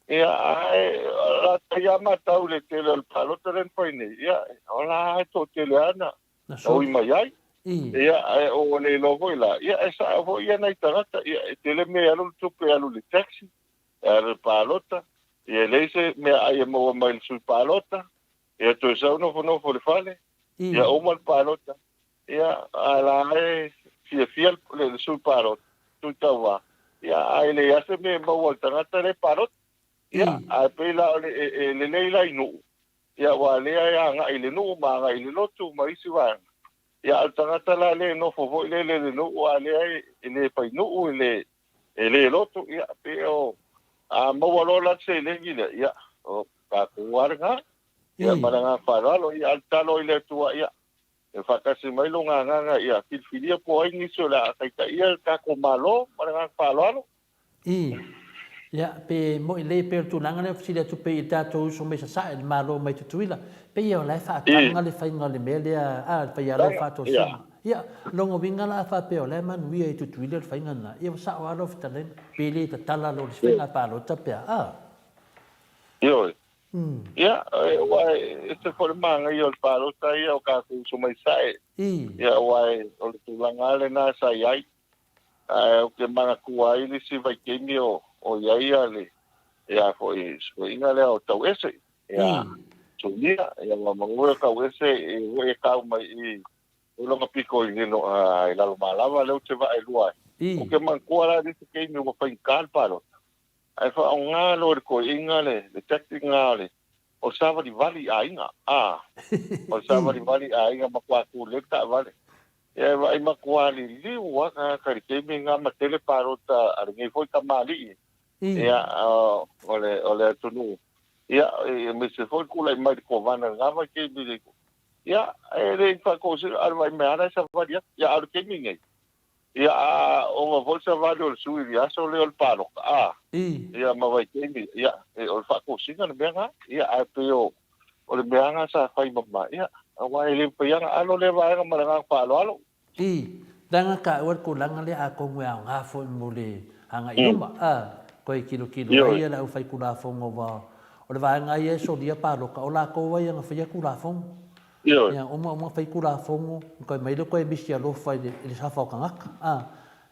Ia, ae o la tai a matau i le tele o le palota lea na fai nei, ia, o la e toatele lava na ui mai ai. Ia, ae ua le iloa foi la, ia, e sao foi ia nai tagata, ia, e tele mea e alu le tupe e alu i le taxi, e alu i le palota, ia, e leai se meaai e maua mai i le sui palota, ia, toe sau nofonofo i le fale, ia, uma le palota, Ia, a la e fiafia le sui palota, sui tauva, ia, ae leai lava se mea e maua e le tagata lea e palota. Ia, ae pei la o le, e lelei la i nuu, ia, aua o lea e agai i le nuu ma agai i le lotu ma isi vaega. Ia, a o le tagata la lea e nofo foi lele i le nuu a o lea e le fai nuu, e le lotu, ia, pei o, a maua loa la le seleni lea, ia, o tatou lava lena. Ia, ma le agaga faaaloalo, ia, a o le tatalo i le Atua, ia, E faatasi mai lona agaga ia filifilia po o ai nisi o le a taitaia le tatou Malo ma le agaga faaaloalo. Ii. Ia, pe moi lelei pei o le tulaga lea fesili atu pei i le tatou uso mai Sasae, le Malo mai Tutuila, pei ia o la e faataga le faiga o le mea lea, a, le faialo faatosina. Ia, lona uiga la a faapea o la e manuia i Tutuila le faiga lena, ia ua sao lava lau fetalaiga, pe le tatala loa i le isi faiga palota pe a, a. Ioe. Ia, aua e ese foi le manaia o le palota ia o tatou uso mai Sasae. Ia, aua o le tulaga lava lena sa i ai. Ae ou te manatua ai le isi vaitaimi o i ai ia le ia foi suiga lea o Tauese. Ia, Sunia, ia ua maua o Tauese e foi e tau mai i i lona pito i lino i Lalomalava lea ou te vaelua ai. Ou te manatua la le isi taimi ua faigata le palota. Ae faaaoga loa e le toeaina le tactic lena o le o le savalivali i aiga, a, o le savalivali i aiga matua tu lelei le taavale. Ia e vaai matua liliu lava tagata i le taimi lena ma tele palota a lenei foi tamalii, ia, o le o le atunuu, ia, aemaise foi le tulai mai i le Kovana i lena vaitaimi i le, ia, e le i faatosina, a o le vaai mai lava la e savali atu. Ia, a o le taimi lenei, Ia, a ova foi le savali o le sui i le aso lea o le palota, a, ia, ma vaitaimi, ia, e, o le faatosina le mea lena, ia, ae pei o, o le mea lena sa fai ma, ia, aua e le mafai lava ona alo lea vaega ma le agaga faaaloalo. I, leaga taua le tulaga lea atonu e aoga foi mo le agai i luma, a, toe tilotilo ai le aufaitulafono aua o le vaega ia e solia palota, o latou lava ia na faia Tulafono. Ioe. Ia, uma uma fai Tulafono, toe aumai lea toe misi alofa i le, i le safa o tagata. A,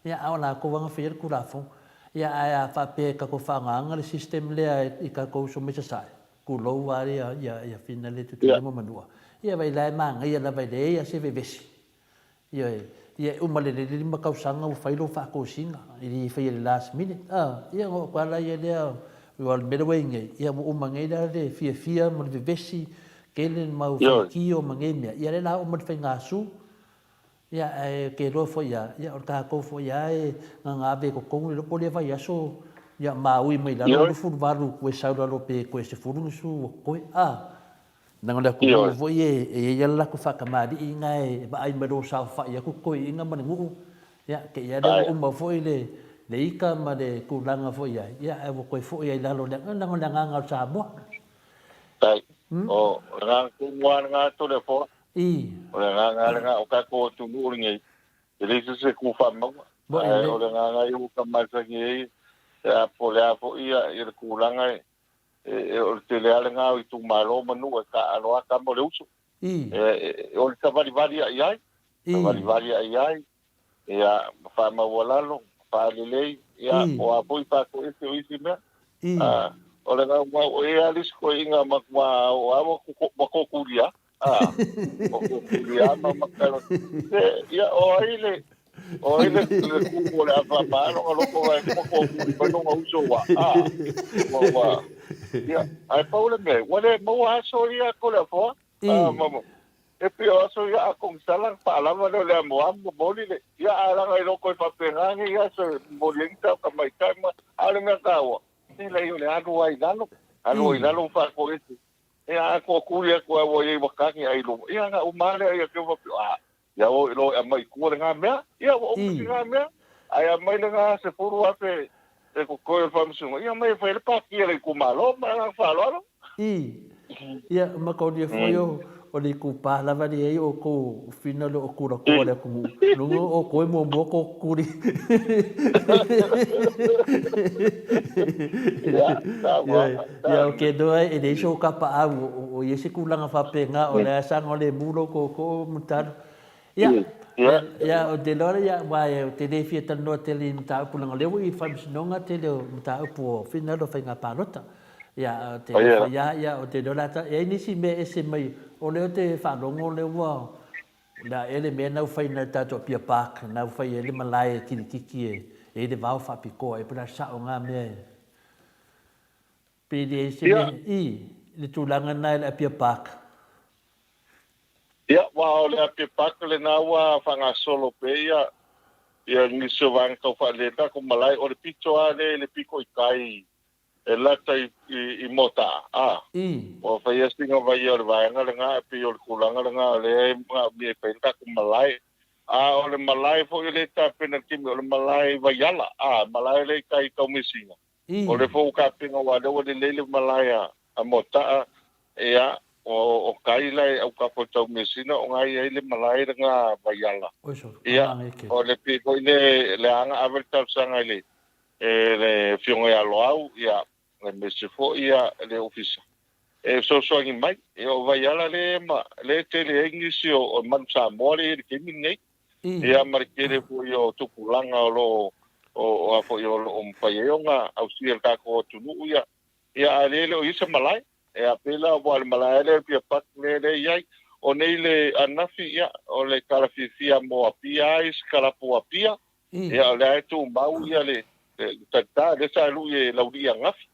ia, a o latou lava na faia le Tulafono. Ia, ae a faapea e tatou faagaga le system lea i tatou uso mai Sasae, tulou lava ia, ia, ia Finale Tutuila ma Manua, ia vaai la e manaia lava e leai lava se vevesi. Ioe, ia e uma lelei le 5 tausaga ua fai lou faatosina, e le faia i le last minute, a, ia ona oo atu lava laia lea, aua o le mea lea ua i ai nei, ia ua uma nei la le fiafia ma le vevesi, tele le mau faitio ma nei mea, ia lea la uma le faiga su, ia ae ou te iloa foi lava, ia o le tatou foi lava e na ona ave i totonu le iloa po o lea vaiaso, ia maui mai lalo 28 toe sau i lalo pe toe 10 ni su ua totoe, a. Leaga o le atunuu foi e i ai lava le latou faatamalii na e vaai mai loa ua saofai atu toeaiina ma le nuu, ia te i lava lea ua uma foi le le ita ma le tulaga foi i ai, ia ae ua toe foi lava i lalo leaga o le agaga o le Samoa. Faafetai. O le agaga tonu lava lena Toleafoa. O le agaga lava lena o tatou atunuu lenei, e leai se isi e tu faamauga. Ae o le agaga ia ua ta masani ai, po o le a foi le tulaga e O le tele lava lena o itumalo ma nuu e taaalo lava tama o le uso. O le savalivali ai ai, savalivali ai ai, ia, faamaualalo, faalelei, ia, o a foi faatoese o isi mea. O le gaumau o ia alisi koiʻiga ma ma o a ma kokulia a o kokulia ma makala se ia o ai le o ai le le kumu o le afa ma lona loko ga ma kokuli mai lona uso ua a ua ua ia ae pau le mea ua le maua aso ia Toleafoa a ma e pei o aso ia a kogisala faalava lea o le amoamo momoli le ia ae leaga e le o toe faapena nei aso e momoli ai ni tautamaitai ma a o le mea taua Leai o le alu ai i lalo, alu ai i lalo ma faafoese. Ia a toatuli atu lava ua i ai ua tagi ai luma. Ia na uma lea ia te faapea, a, ia o i lo e aumai i tua lena mea. Ia ua uma lena mea. Ae aumai lena 10,000 e totoe o le faamasinoga, ia aumai e fai ai le pati a le itumalo. Ma le agaga faaaloalo. I. Ia, mataolia foi o, o le itupa lava lea i outou fina o le otulatua o le atunuu. Luga o outou e muamua totuli. Ia, o ke noa e leai so kapaau o i ai se tulaga faapena o lea saogalemu lou tootoo Mulitalo. Ia, ia, ou te iloa lea, aua ou te le fia talanoa tele i mataupu leaga o lea ua i le Faamasinoga tele o mataupu o finagalo o faiga palota. Ia, ou te le fai lava, ia, ou te iloa o le a ta, e i ai nisi mea e ese mai, o lea ou te faalogo o lea ua, o le a ea le mea lena ua fai i le tatou Apia Park, lena ua fai ai le malae e kilikiki e i ai le vao faapitoa ea, po o le a sao na mea e, pe leai se mea, i, le tulaga lena i le Apia Park. Ia, aua o le Apia Park lena ua faagasolo pea ia, ia nisi o vaega tau faalelei tatou malae, o le pito lava lea i le pito i tai e lata i, i, i Motaa, a. Ua faia sina vaia o le vaega lena, e pei o le tulaga lena o lea e manaomia e fai le tatou malae. A o le malae foi o lea e tapena i le taimi, o le malae i Vaiala, a, malae lea i tai i Taumeasina. O lea foi ua tapena aua o lea ua lelei le malae a, a Motaa, ia, o, o tai la i autafa o Taumeasina o na e i ai le malae lena Vaiala. Ia, o le pei foi le, le aga ave le talosaga i le, e le Afioga ia Loau, ia, aemaise foi ia le Ofisa e fesoasoani mai. Ia, o Vaiala lea ma, lea e tele ai nisi o, o Manu Samoa lea e i ai i le taimi lenei. Ia, ma le tele foi o tupulaga o lo o, o, a foi o lo o mafai ai ona ausia e le tatou atunuu ia, ia, a o lea e le o i ai se malae. Ia, pei la ua le malae lea Apia Park lea lea e i ai. O nei le anafi, ia, o le tala fiafia mo Apia ai, se kalapu o Apia. Ia, o lea e tumau ia le talita, lea sa lui e Laulii angafi.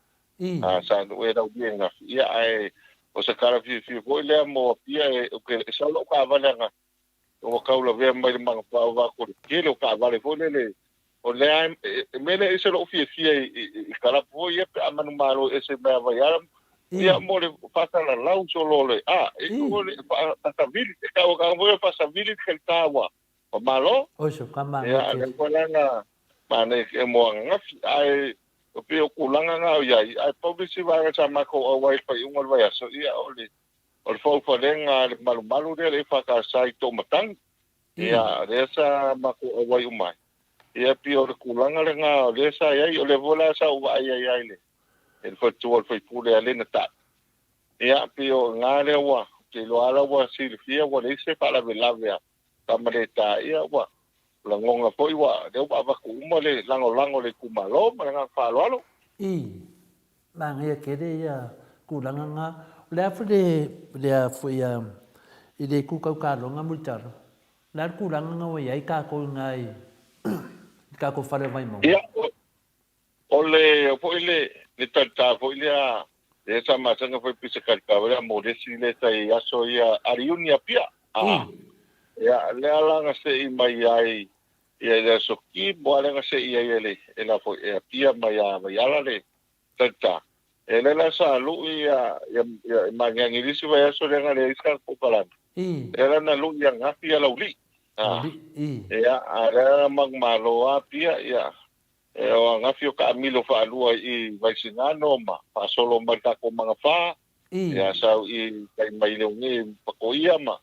A, sa lui e Laulii angafi. Ia, ae o se tala fiafia foi lea mo Apia, e, e sau lau taavale angafi, ua tau lavea mai le Manafaa o le tele o taavale foi lele. O lea e mea lea e ese lou fiafia i kalapu foi ia pe a manumalo ese mai a Vaiala. Ia, mo le faasalalau solo le, a, e o le faasavili, e tau foi o faasavili le talita ua o Malo. Oi so ka manaia Ia, tele. lea foi la na manaia e mo ananafi, ae o pei o tulaga na o i ai, ae pau le isi vaega sa matou auai i le faaiuga o le vaiaso, ia o le o le faufalega a le malumalu lea le EFKS i Toomatagi. Ia, lea sa matou auai uma ai. Ia, pei o le tulaga lena o lea sa i ai, o lea foi la sa ou vaai ai lava i le i le faletua o le sui usufono a Lena Tai. Ia, pei o i ina lea ua, ou te iloa lava ua silafia ua leai se faalavelave a Tamaleta, ia ua lagona foi ua, lea ua avatu uma le lagolago a le itumalo ma le agaga faaaloalo. I manaia tele ia tulaga na. O le a foi le, le a foi a, i le itu tau taaloga Mulitalo, o le a le tulaga na ua i ai tatou i ina i le tatou fale o Vaimauga? Ia, o le foi le, le talita foi lea, lea sa masani ona fai pei se talita foi lea a Molesi lea sa i ai aso ia a le Iuni Apia. A, ia, lea la na sei mai ai ia i le aso Ki, mo a lea na sei ai e le, e la foi e Apia mai a Vaiala le talita. E lea la sa lui ia, ia, ia, magiagi i le isi vaiaso lea na leai se tatou palagi. Lea la na lui angafi ia Laulii. A, ia, a lea na manumalo a Apia, ia, E o angafi o taamilo faalua i Vaisigano ma faasolo mai le tatou Magafa, ia sau i tai mai le ugi Pakoia ma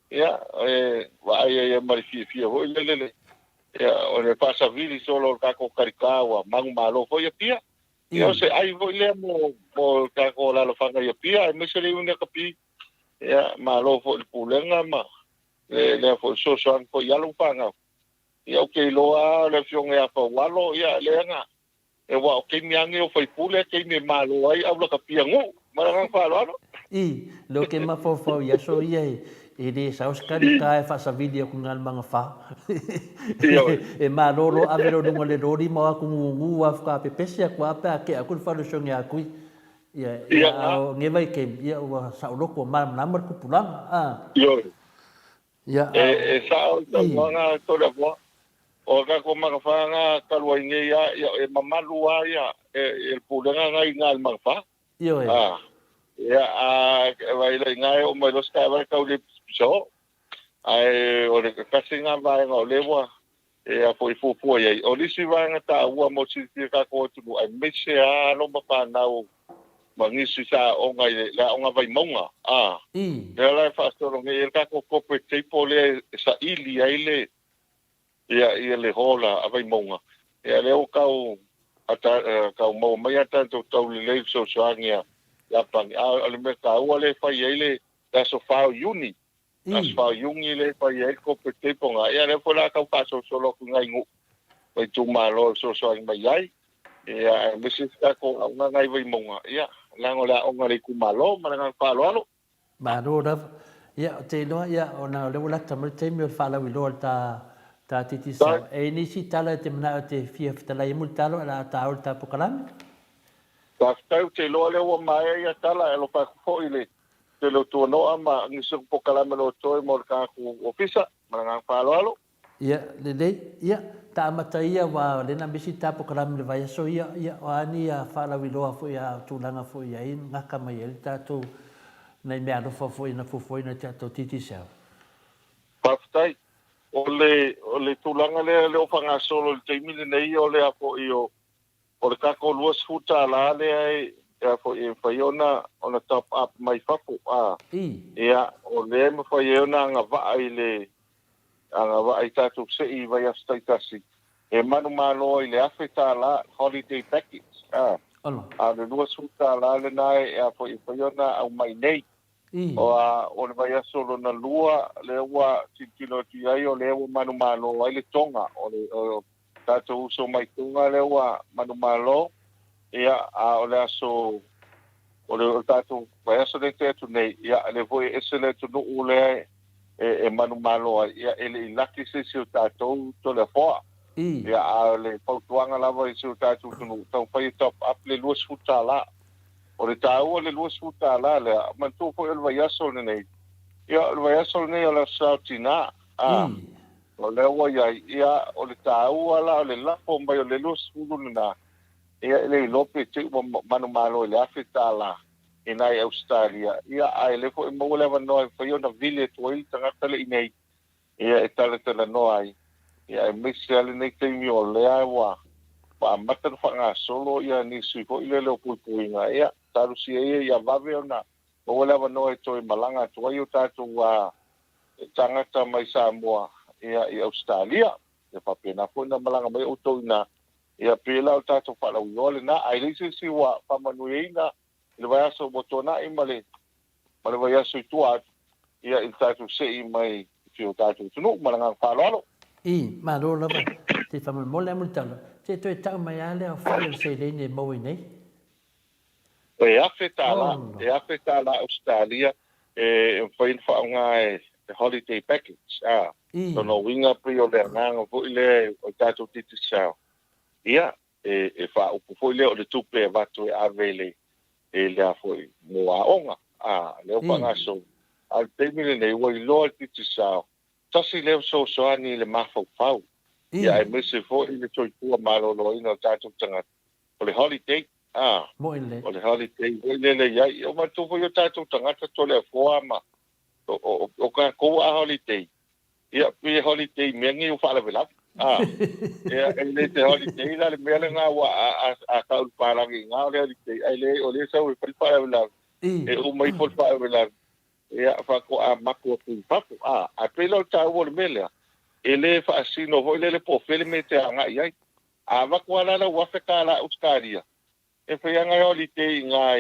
ia e vaai ai ma le fiafia foi lele le ia o le faasavili solo o le tatou talita ua manumalo foi Apia. Ia o se ai foi lea mo mo le tatou alaalafaga i Apia aemaise le Iuni Lakapi. Ia malo foi i le Pulega ma le lea foi fesoasoani foi i alo ma fanau. Ia ou te iloa lava o le afioga ia Faualo, ia lea na Aua o taimi lava nei o faipule a taimi e malo ai au lakapia nuu. Ma le agaga faaaloalo. I, lea ou te mafaufau i aso ia e le sao se kanika e faasavili aku i Galumaga 4. Ioe. E malolo ave loa i luga o le loli ma o atu gugu afu ka pepese atu lava pe a tea atu le fale o si ona akui. Ia, Ia ia, na. a o nei vaitaimi, ia ua saoloto ua malamalama le tupulaga, a. Ioe. Ia, E, a e o, sao i i. saunoaga a Toleafoa, o tatou magafa na talu ai nei a, ia, e mamalu lava ia, e, e le pulega na i ina i le magafa. Ioe. A, ia, a, vaai la i ina e oo mai loa se taeao tau le pisapisao. Ae o le tasi lena vaega o lea ua e a foi fuafua i ai. O le isi vaega taua mo le silafia e tatou atunuu aemaise lava alo ma fanau ma nisi sa aoga i le aoga Vaimauga, a, lea la e faasolo nei i ai le tatou corporate table lea e saili ai le ia ia le hall a Vaimauga. Ia lea ua tau tau maua mai a tatou taulelei i fesoasoani a Iapani. A o le mea taua lea e fai ai le aso 4 o Iuni, aso 4 o Iuni lea e fai ai le corporate table lena. Ia lea foi o le a tau faasolosolo atu i nai nuu ma itumalo e fesoasoani mai ai. Ia aemaise si tatou aoga lena i Vaimauga, ia leaga o le aoga a le itumalo. Ma le agaga faaaloalo. Malo lava. Ia, ou te iloa, ia, ona o lea ua lata mai le taimi o le faalauiloa o le ta, ta Digicel. E i ai nisi tala e te manao e te fia fetalai ai Mulitalo ae o le a taua le ta polokalame? Faafetai, ou te iloa lea ua maea ia tala, e alofa atu foi i le tele o tuanoa ma nisi o polokalame o lo o toe mo le tatou ofisa. Ma le agaga faaaloalo. Ia, lelei. Ia, ta amata ia aua o lea na misi ta polokalame i le vaiaso ia, ia, o a ni faalauiloa foi a tulaga foi i ai gata mai ai le tatou nai meaalofa foi na fuafuaina e tatou Digicel. Faafetai. O le, o le tulaga lea lea ua faagasolo i le taimi lenei o le a foi o, o le tatou $20 lea e, a foi e mafai ona, ona top up mai fafo, a. Ia, o lea e mafai ai ona agavaa i le, agavaa i tatou sei i vaiaso taitasi, e manumalo ai i le $1,000 holiday package, a. A o le $20 lena e, a foi e mafai ona aumai nei. O, a, o le vaiaso lona lua, lea ua tilotilo atu i ai, o lea ua manumalo ai le Toga, o le, o, tatou uso mai Toga lea ua manumalo, ia, a o le aso, o le, o le tatou vaiaso lea tea atu nei, ia, lea foi e ese le atunuu lea e, e manumalo ai, ia, e le i laki se isi o tatou Toleafoa. Ia, a o le fautuaga lava i si o tatou atunuu, taumafai e top up le $20. O le taua o le $20 lea, manatua foi o le vaiaso lenei, ia, o le vaiaso lenei o le Aso Sa o Tina, a. O lea ua i ai, ia, o le taua la o le lafo mai o le 20 lena, ia, e le iloa pe te i ua manumalo i le $1,000 i nai Ausetalia, ia, ae le foi maua le avanoa e mafai ona vili atu ai le tagata le i nei, ia, e talatalanoa ai, ia, aemaise lava lenei taimi o lea ua amata ona faagasolo ia nisi foi lele o puipuiga, ia, talosia ia ia vave ona maua le avanoa e toe malaga atu ai o tatou tagata mai Samoa ia i Ausetalia. Ia faapena foi ona malaga mai outou i ina, ia pei la o le tatou faalauiloa lena, ae leai se isi ua faamanuiaina i le vaiaso ua tuanai ma le ma le vaiaso i tua atu ia i le tatou sei mai i si o tatou atunuu. Ma le agaga faaaloalo. I, malo lava te faamolemole a Mulitalo, se toe tau mai a lea o fai o le seleni e maua i nei. E $1,000, e $1,000 Ausetalia e mafai ona faaaoga e holiday package, a. Lona uiga pei o le agaga foi lea o le tatou Digicel, ia, e faaupu foi lea o le tupe e avatu e ave i le, i le a foi, mo aoga, a, lea ua faagasolo. A o le taimi lenei, ua iloa e le Digicel, tasi lea fesoasoani i le mafaufau, ia aemaise foi le soifua maloloina o tatou tagata. O le holiday, a, o le holiday foi lele i ai. E manatua foi o tatou tagata Toleafoa ma o, o tatou a holiday, ia, pei e holiday i mea nei o faalavelave. A, ia, e le te holiday la le mea lena ua a tau i le palagi i ina o le holiday, ae leai o lea e sau e fai le faalavelave, e uma ifo le faalavelave, ia, faatoa mapu atu i fafo. A, ae pei la o le taua o le mea lea, e le faasino foi lele po o fea le mea e te agai ai. A avatu lava la lau $1,000 Ausetalia, e fai ana e holiday i ina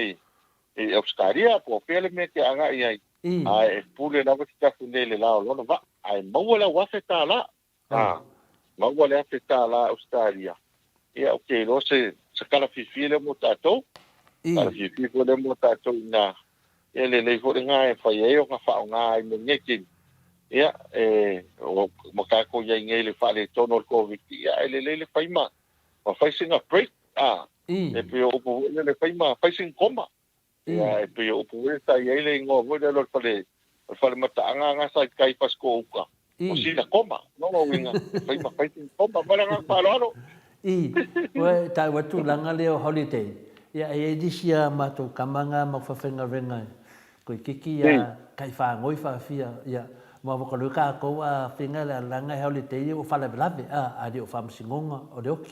i Ausetalia po o fea le mea e te agai ai, ae e pule lava se tafu nei i le la o lona vaa, ae maua lau $1,000. A maua le $1,000 Ausetalia, ia ou te iloa se se tala fiafia lea mo tatou. Tala fiafia foi lea mo tatou ina ia lelei foi lena e fai ai ona faaaoga ai mo lenei taimi. Ia, e, o, ma tatou i ai nei i le faaletonu o le Koviti, ia, e lelei le fai ma, ma fai sina break, a, e pei o upu foi lele fai ma fai sina koma. Ia, e pei o upu foi sa i ai le igoa foi lele o le fale, o le fale mataaga na sa i tai Pasco uka, o sina koma. Lona uiga, e fai ma fai sina koma. Ma le agaga faaaloalo. I, ua e taua tulaga lea o holiday, ia e i ai nisi a matou tama na mau faafaigaluega toeitiiti ia kai fagoi faafia, ia ma ua kalue tatou a faiga le alaga e holiday ia ua faalavelave a, a le o faamasinoga o le oki.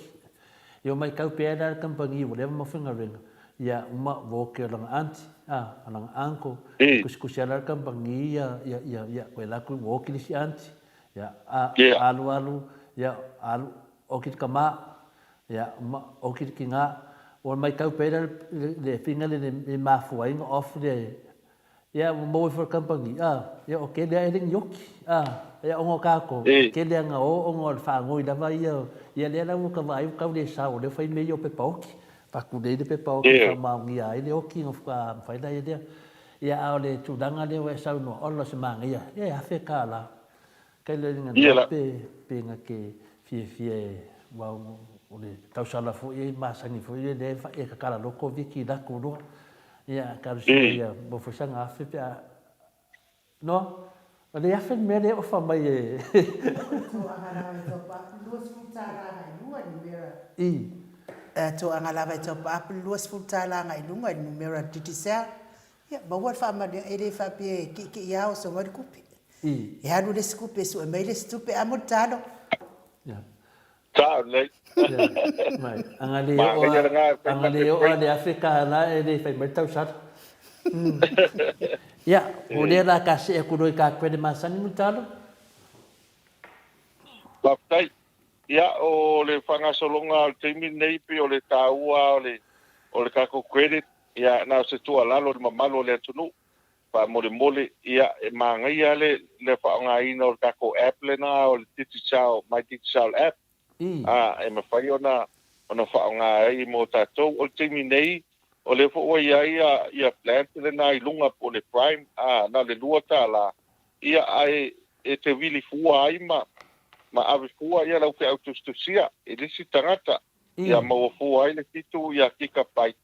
Ia ua maitau pea la le kamupani ua leva mau faigaluega, ia uma ua oki o lana aunty a, o lana uncle, ia tusitusi a la le kamupani ia, ia, ia, ia koe la ua oki le isi aunty, ia a, alu alu, ia alu O ki tama, ia, ma, o ki ki nga, ua maitau pea le, le finga le, le mafua ai na off le, ia, ua maua ifo le company, a, ia, o kele a e le ni oki, a, ia, ona o tatou, e kele a na o ona o le faanoi lava ia, ia lea la ua ta vaai ua tau le sao, o lea ua fai mea ia o pepa oki, avatu nei le pepa oki e faamaonia ai le oki ona faatoa mafai laia lea. Ia, a o le tulaga lea ua e saunoa, ola se manaia, ia e $1,000. Kai le ringa noa pe pe na ke fiafia e wa o le tausala foi e masani foi e le e kakala loko viki lako loa. Ia talosia ia mo foi sanga afe pe a noa o le afe le mea le ofa mai e Toaga lava e taupa $20 agai luga i numera. Toaga lava e taupa $20 agai luga i le numera Digicel. Ia, maua le faamanuiaga, e le faapea e kiikii lava oso mai le kupe. E alu le isi kupe e sue mai le isi tupe, amo le talo. Sao lelei. Mai, a na le oo Manaia lena e fai a na ma le se oo break. le $1,000 e le fai mai le tausala. Ia, o lea la ka see atu loa i ka credit masani mo le talo. Faafetai. Ia, o le faagasologa o le taimi lenei pei o le taua o le o le tatou credit, ia na o se tuualalo i le mamalu o le atunuu, faamolemole, ia e manaia le le faaaogaina o le tatou app lena o le Digicel, My Digicel app, a e mafai ona ona faaaoga ai mo tatou. O le taimi nei, o lea foi ua i ai ia ia plan lena i luga po o le Prime, a na o le $2, ia ae e te vili fua ai ma ma ave fua ia lau feau tusitusia i le isi tagata, ia maua fua ai le 7 ia gigabyte,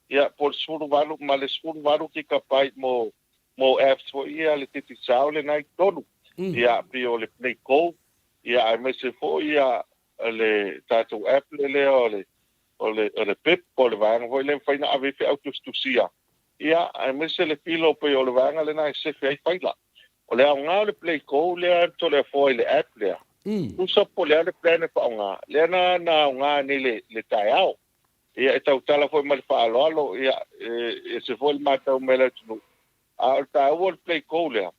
ia po o le 18 ma le 18 gigabyte mo mo apps foi ia a le Digicel lena i totonu, ia pei o le Play Go, ia aemaise foi ia le tatou app lea o le o le o le Bip, po o le vaega foi lea e mafai ona ave ai feau tusitusia, ia aemaise le filo pei o le vaega lena e sefe ai faila. O le aoga o le Play Go lea Toleafoa i le app lea, tusa po o le a le plan e faaaoga, lea na na aoga nei le le taeao. Ia e tautala foi ma le faaaloalo, ia e ese foi le matau mai a le atunuu. A o le taua o le Play Go lea,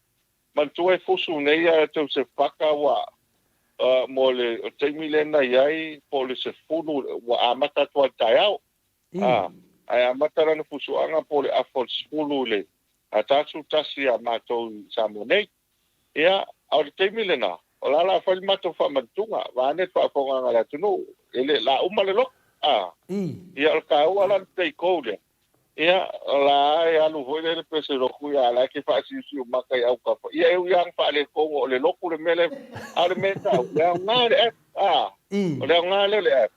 manatua e fusu nei a tou se paka ua mo le taimi lea na i ai po o le 10 ua amata atu lava i le taeao. Ae amata lana fusuaga po o le afa o le 10 i le ta 11 ia matou i Samoa nei. Ia, a o le taimi lena, o la o le a fai le matou faamanatuga, vaeane le faafofogaaga a le atunuu, e le, la uma le lotu, a. Ia, o le taua la o le play go lea, ia, o la e alu foi lea le pese lotu, ia, a o la e te faasiusiu maka i autafa. Ia, e ui lava ina faaletonu o le lotu le mea lea, a o le mea e taua, le aoga o le app, a. O le aoga lea o le app,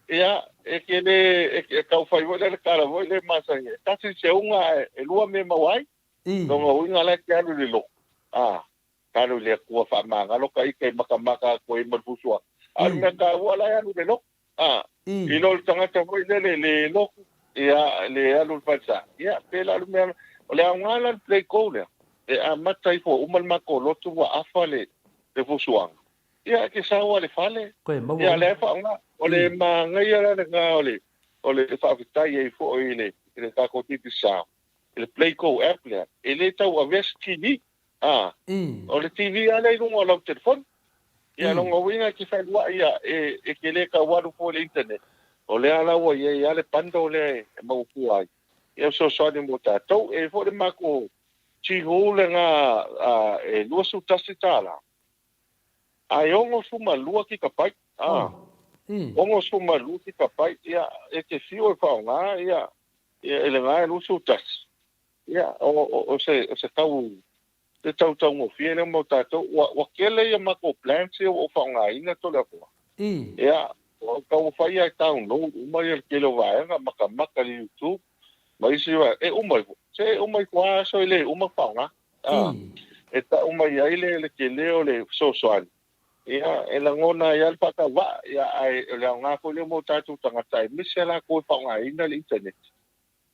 ia, e te le, e tau fai foi lea le tala foi lea e masani ai, e tasi le seuga ae e lua mea e maua ai. Lona uiga la e te alu i le lotu, a, ka alu i le Atua faamagalo ka ita i makamaka atu ai ma le fusuaga. A o le mea taua la e alu i le lotu, a, i lo le tagata foi lele le lotu, ia, le alu i le falesa, ia, pela o le mea, o le aoga la le play go lea, e amata ifo uma le matou lotu ua afa le, le fusuaga, ia, e te sau lava i le fale, Koe maua ia, lea e faaaoga. O le manaia la lena o le, o le faafetai ai foi i le, i le tatou Digicel, i le Play Go app lea, e le tau avea se TV. A, o le TV lava lea i luga o lau telefoni. Ia, lona uiga e te fealuai ia, e, e te le tau alu fua i le internet. O lea la ua i ai lava le bundle lea e maua fua ai. Ia, fesoasoani mo tatou. E i ai foi le matou Jihu lena a, e $21, ae 62 kikapaita. A, 62 kikapaiti, ia, e te fiu e faaaoga, ia, ia, e lena e 21. Ia, o se tau le tautaugofie lea mo tatou. Ua tele ia matou plans ia ua ou faaaogaina Toleafoa. Ia, ua taumafai ia e download uma ia le tele o vaega, matamata i le YouTube ma isi vaega, e uma ifo. Se e uma ifo lava aso e le uma faaaoga. E tau mai ai le tele o le fesoasoani. Ia, e lagona ai lava le faatauvaa, ia, ae o le aoga foi lea mo tatou tagata aemaise latou e faaaogaina le internet.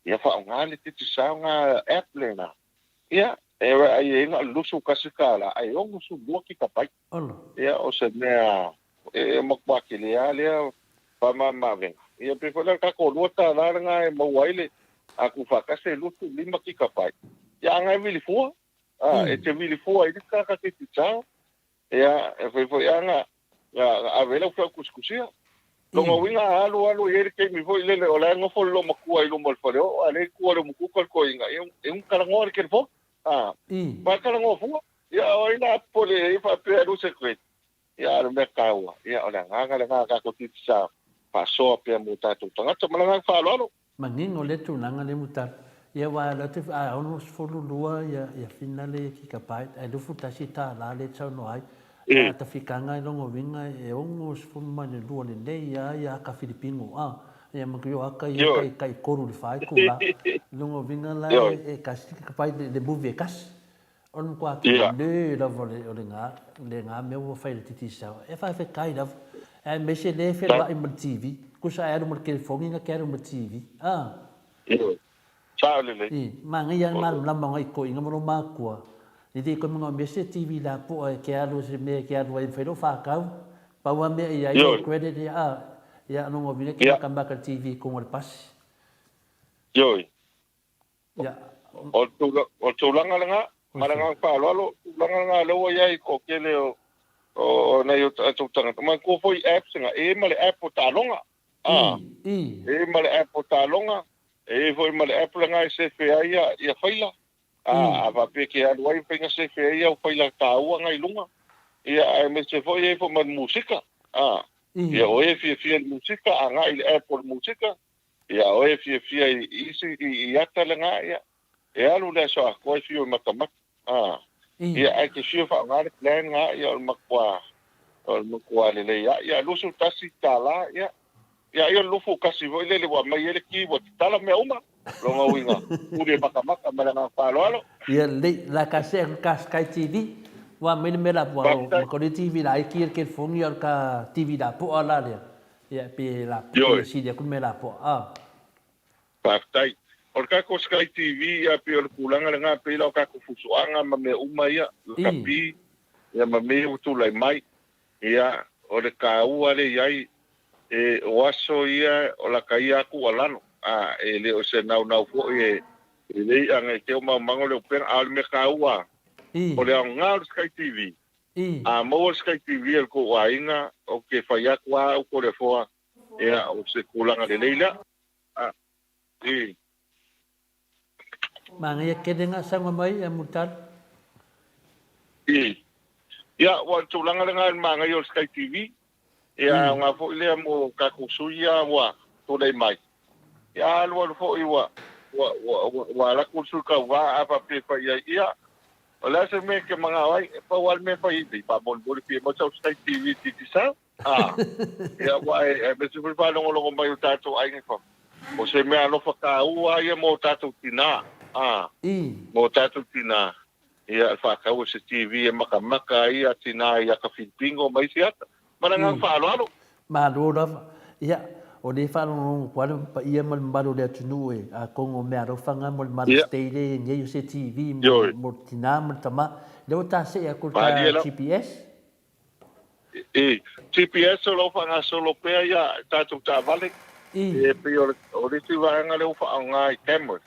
Ia faaaoga le Digicel na app lena. Ia, e vaai ai na o le $21 ae 62 kikapaiti. Ia, o se mea e matua tele lava lea faamamaavega. Ia, pei foi la o le tatou $2 lena e maua ai le a tuufaatasi e 25 kikapaiti. Ia, a na e vili fua, e te vili fua i le isi tagata Digicel. Ia, e fai foi lava na ave ai lau feau tusitusia. Lona uiga a alu alu e i ai le taimi foi lele o la e nofo le loomatua i luma o le faleoo a o lea e tu a le umukuka le toeaina, e unu talanoa i le telefoni. A, faatalanoa fua. Ia, o ai la popole i ai faapea e lose credit. Ia, a o le mea taua, ia, o le agaga lena a tatou Digicel, faasoa pea mo tatou tagata. Ma le agaga faaaloalo. Manino lea tulaga lea Mutala. Ia aua o lea te a 62 ia ia finale ia gigabyte ae $21 lea te saunoa ai. A tafikaga i lona uiga e 62 lelei a ia aka Filipino a ia ma o aka ia tai tai tolu i le fa itula. I lona uiga la e tasi gigabyte le movie e tasi. O le matua tele lava o le ga, le ga mea ua fai e le Digicel. E faafetai lava. Aemaise lea e feloai ma le TV. Tusa ae alu ma le telefoni na te alu ma le TV. A. Ioe. Sao lelei. I, manaia lava le malamalama o nai toeaiina ma lou matua. E le toe manaomia se TV lapoa e te alu i se mea e te alu ai e mafai lou whākau. Pau lava mea i ai o credit ia, a. Ia, lona uiga e te matamata i le TV i totonu o le pasi. Ioe. O le tulaga lena, ma le agaga faaaloalo, o le tulaga lena lea ua i ai i le toatele o nai o tatou tagata. Manatua foi apps na, e i ai ma le app o taaloga. E i ai ma le app o taaloga, e i ai foi ma le app lena e sefe ai ia faila. A faapea e te alu ai, e mafai ona sefe ai au faila taua na i luga. Ia, aemaise foi e i ai foi ma le musika. Ia, o e e fiafia i le musika, agai i le app o le musika. Ia oe e fiafia i isi i ata lena, ia, e alu le aso atoa e fiu e matamata. A, ia, ae te fiu e faaaoga le plan lena, ia, o le matua, o le matua lelei lava. Ia, $21, ia, ia, ai o le 21 foi lele ua aumai ai le ki ua tatala mea uma. Lona uiga, pule matamata ma le agaga faaaloalo. Ia lelei, la ka see atu ka Sky TV, ua aumai le mea lapoa, ma ko le TV la ai ki le telefoni, o le ka TV lapoa la lea. Ia, pe la, pe sili atu le mea lapoa. A. Faafetai. O le tatou Sky TV, ia, pei o le tulaga lena, pei la o tatou fusoaga ma mea uma ia, lakapi, ia ma mea ia ua tulai mai. Ia, o le taua lea i ai, e, o aso ia o lata ia atu a lalo, a, e le o se naunau foi e, e lei ana i te o maumaga o le upega, a o le mea taua, o le aoga o le Sky TV, A maua le Sky TV a le tou aiga, ou te fai atu lava au Toleafoa, ia, o se tulaga lelei lea. A, i. Manaia tele nga sauga mai a Mulitalo. I. Ia, ua o le tulaga lena i le manaia o le Sky TV. Ia, a aoga foi lea mo tatou sui ia ua tulai mai. Ia, a alualu foi ua, ua, ua, ua alu atu le sui tauva, a faapea e fai i ai, ia, O le a se mea e te manao ai, e pau lava le mea e fai i faamolemole fia maua sau Sky TV Digicel. A, ia ua e, aemaise foi le faalogologo mai o tatou aiga i fafo. O se mea alofa taua ia mo tatou tinā. A, mo tatou tinā. Ia, e faatau e se TV e matamata ai a tinā i ata Filipino ma isi ata. Ma le agaga faaaloalo. Malo lava. Ia, o lea e faalogologo atu lava le paia ma le mamalu o le atunuu e, atonu o meaalofa na mo le Mother's Day lea e i ai nei, o se TV mo le tinā ma le tamā. Lea ua ta see atu i le ta GPS. I, GPS o lo o faagasolo pea ia tatou taavale. E pei o le isi vaega lea ua faaaoga i cameras.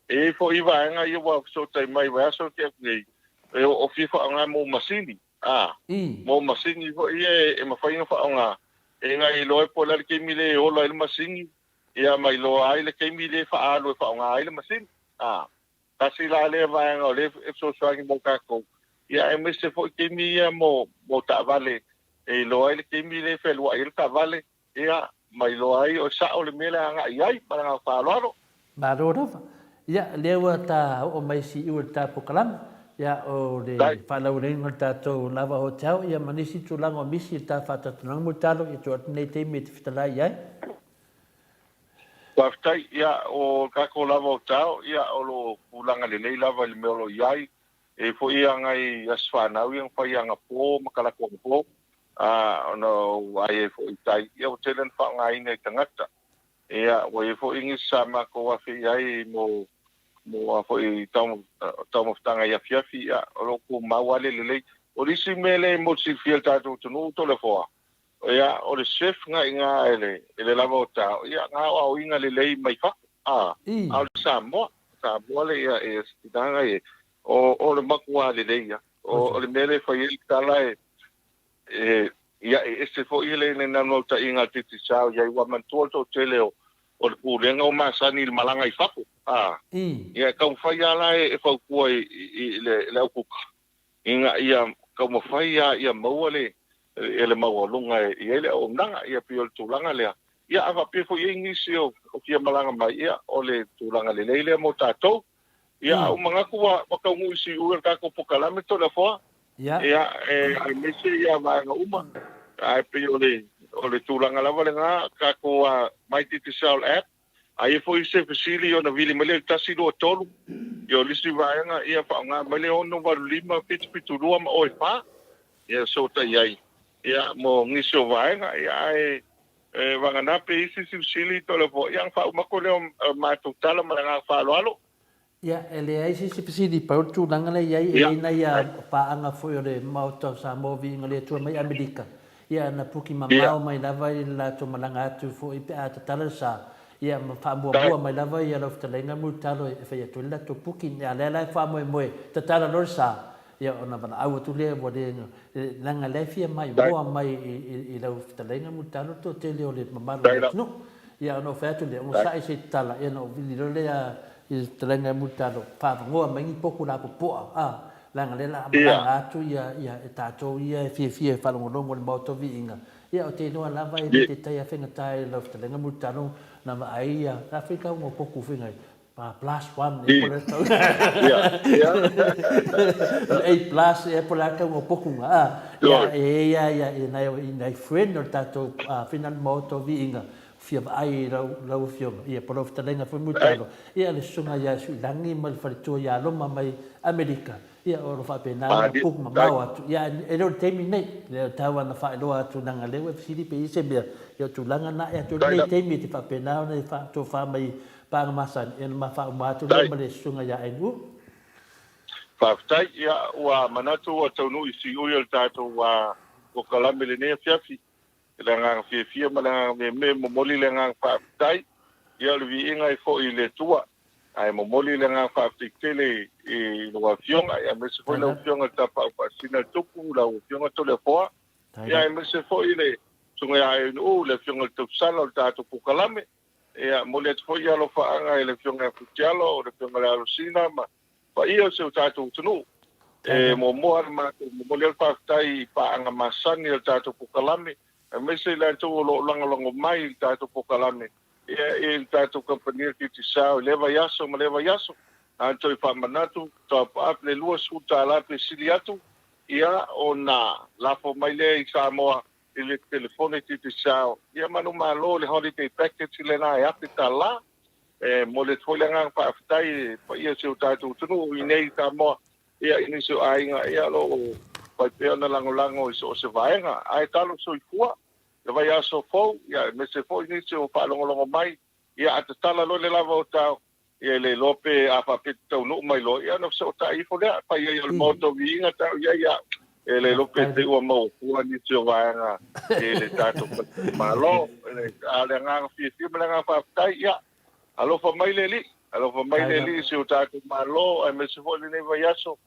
E i ai foi vaega ia ua fesootai mai i vaiaso tea atu nei, e o fia faaaoga mo masini. A, mo masini foi ia e mafai ona faaaoga, e na iloa ai po o le a le taimi lea e ola ai le masini, ia ma iloa ai le taimi lea e faaalu e faaaoga ai le masini. A, tasi la lea vaega o lea e fesoasoani mo tatou, ia aemaise foi taimi ia mo taavale e iloa ai le taimi lea e fealuai ai le taavale. Ia, ma iloa ai o sao le mea lea e agai i ai ma le agaga faaaloalo. Malo lava. Ia, lea ua ta oo mai siu i le ta polokalame, ia, o le faalauiloina o le tatou lava hotel, ia, ma nisi tulaga o misi i le ta faatautanoaga mo le talo, ia, tuu atu lenei taimi e te fetalai i ai. Faafetai. Ia, o le tatou lava hotel, ia, o lo o tulaga lelei lava i le mea o lo o i ai. E i ai foi ia nai aso fanau ia na fai anapo ma talaatu anapo, a, ona ua ai ai foi i tai, ia ua tele ona faaaogaina e tagata. Ia, ua i ai foi nisi sa matou afe i ai mo mo a foi taumafataga i afiafi, ia, o lo o tumau lava le lelei. O le isi mea lea mo le silafia e le tatou atunuu, Toleafoa, ia, o le chef na i ina i le, i le lava o tao, ia, na aoaoina lelei mai fafo, a, a o le Samoa, Samoa le, ia, ia, se tina na i, o, o le matua lelei ia. O, o le mea lea e fai ai le tala e, e, ia, e ese foi le, le naunautaiga a le Digicel i ai, ua manatua le toatele o, o le pulega o masani i le malaga i fafo, a, ia, e taumafai lava la e, e fautua i, i, i le, le aukuka, ina ia taumafai lava ia maua le le maualuga e i ai le auaunaga. Ia pei o le tulaga lea. Ia a faapea foi i ai nisi o fia malaga mai, ia o le tulaga lelei lea mo tatou. Ia a ou manatu ua taunuu i siui o le tatou polokalame Toleafoa, ia e aemaise ia vaega uma. Ae pei o le o le tulaga lava lena, tatou My Digicel App, A i ai foi se fesili ona vili mai lea i le 1, 2, 3, ia o le isi vaega ia faaaoga mai le 6, 8, 5, 7, 7, 2 ma oe 4, ia fesootai ai ia mo nisi o vaega. Ia ae e vagana pe i ai se isi fesili Toleafoa, ia ona faauma atu lea o matou tala ma le agaga faaaloalo. Ia, e leai se isi fesili, pau le tulaga lea e i ai, e i ai nai paaga foi o le Maota o Samoa Viiga o le Atua mai Amerika, ia na puki mamao mai lava i le latou malaga atu foi pe a tatala le sa, ia ma faamuamua mai lava ia lau fetalaiga Mulitalo e fai atu ai le latou puki. A o lea la e faamoemoe tatala loa le sa, ia ona valaau atu lea ua le, leaga lea e fia maimoa mai i lau fetalaiga Mulitalo le toatele o le mamalu o le atunuu. Ia ona ou fai atu lea, onosai se i tatala, ia ona ou vili loa lea i le fetalaiga ia Mulitalo, faavanoa mai ni poku lapopoa, a, leaga lea la a malaga atu ia, ia, e tatou ia e fiafia e faalogologo i le Maota o Viiga, ia ou te iloa lava e le taitai lava faigata i lau fetalaiga Mulitalo na vaai ia, la foi tau mo poku foi nai, plus one ea po o le a tau, o le A plus ea po o le a tau o poku na, a, ia, e i ai lava ia, ia, nai, nai friend o le tatou fina le Maota o Viiga, fia vaai i lau, lau Afioga, ia, po o lau fetalaiga foi Mulitalo, ia, le Susuga ia Suilagi ma le faletua ia Roma mai Amerika, ia, o lo o faapena ona book mamao atu. Ia, e le o le taimi lenei, e tatau lava ona faailoa atu leaga o lea ua e fesili pe i ai se mea, ia, o tulaga na, ia, atonu lenei taimi e te faapena ona e tofa mai paaga masani, ia, ona ma faauma atu lea ma le Susuga ia Ainuu. Faafetai. Ia, ua manatu ua taunuu i siui o le tatou polokalame i lenei afiafi. I le agaga fiafia ma le agaga meme, e momoli le agaga faafetai. Ia, o le viiga e foi i le Atua, ae momoli le agaga faafetai tele i lau Afioga, ia, aemaise foi lau Afioga i le Tapaau Faasisina o le Tupu, lau Afioga Toleafoa, ia, aemaise foi le Susuga ia Aenuuu, le Afioga i le Tausala o le tatou polokalame. Ia, momoli atu foi alofaaga i le Afioga ia Futialo, le Afioga i le Alosina ma paia o si o tatou atunuu. E muamua ona matou momoli ai le faafetai i paaga masani o le tatou polokalame, aemaise i latou o lo o lagolago mai i le tatou polokalame, ia, i le tatou kamupani o le Digicel i lea vaiaso ma lea vaiaso. Na ona toe faamanatu, top up le $20 pe sili atu, ia, ona lafo mai lea i Samoa i le telefoni Digicel. Ia manumalo le holiday package lena e $1,000. E momoli atu foi le agaga faafetai i le paia o si o tatou atunuu i inei i Samoa, ia, i nisi o aiga, ia, o lo o fai pea ona lagolago i so o se vaega. Ae talo soifua le vaiaso fou, ia, aemaise foi nisi o faalogologo mai, ia, a tatala loa le lava o tao, ia, e le iloa pe a faapea te taunuu mai loa, ia, ona fesootai ifo lea, fai ai o le Maota o Viiga tau i ai, ia, E le iloa pe te i ua maua fua nisi o vaega i le tatou Malo. A o le agaga fiafia ma le agaga faafetai, ia, alofa mai le Alii, alofa mai le Alii i si o tatou Malo, aemaise foi lenei vaiaso,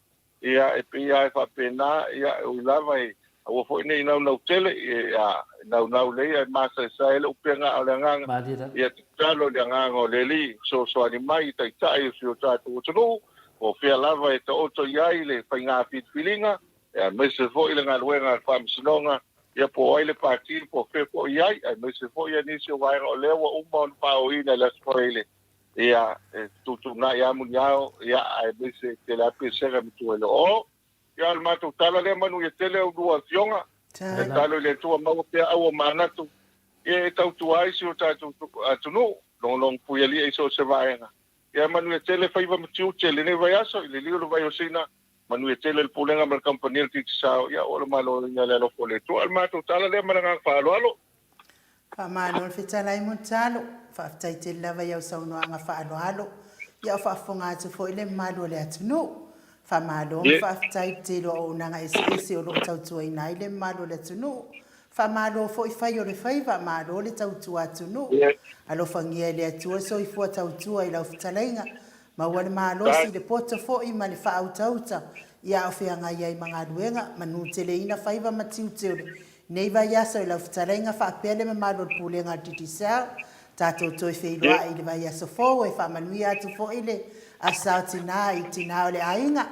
ia, e pei lava e faapena, ia, e ui lava e aua foi ne i naunau tele, ia, naunau lelei ae masaesae ai le upega, a o le agaga, ia tatalo i le agaga o le Alii, fesoasoani mai i Taitai o si o tatou atunuu, Po o fea lava e taoto i ai le faiga filifiliga, aemaise foi le galuega a le Faamasinoga, Ia po o ai le Pati po o fea foi i ai, aemaise foi ia nisi o vaega o lea ua uma ona faaoina i le Aso Faraile, ia, e fetuutuunai lava muniao, ia, aemaise e tele lava pesega e matua i le oo. Ia, o le matou tala lea, manuia tele a ulua afioga. E tatalo i le Atua maua pea au o manatu, ia e tautua ai si o tatou atunuu, logologopuialia i so o se vaega. Ia manuia tele faiva ma tiute i lenei vaiaso, i le liu o le vai o Sina, manuia tele le Pulega ma le Kamupani a le Digicel, ia o le maloloina i le alofa o le Atua. O le matou tala lea ma le agaga faaaloalo. Faamalo le fetalai Mulitalo, faafetai tele lava i au saunoaga faaaloalo, ia o faafofoga atu foi le mamalu o le atunuu. Faamalo ma faafetai i le tele o auaunaga eseese o lo o tautuaina ai le mamalu o le atunuu. Faamalo foi fai o le faiva, malo le tautua atunuu. Alofagia e le Atua le soifua tautua i lau fetalaiga. Maua le malosi, le poto foi ma le faautauta ia a o feagai ai ma galuega, manuteleina faiva ma tiute o lenei vaiaso i lau fetalaiga faapea le mamalu o le Pulega a le Digicel. Tatou toe feiloai i le vaiaso fou e faamanuia atu foi le Aso Sa o Tina i tina o le aiga.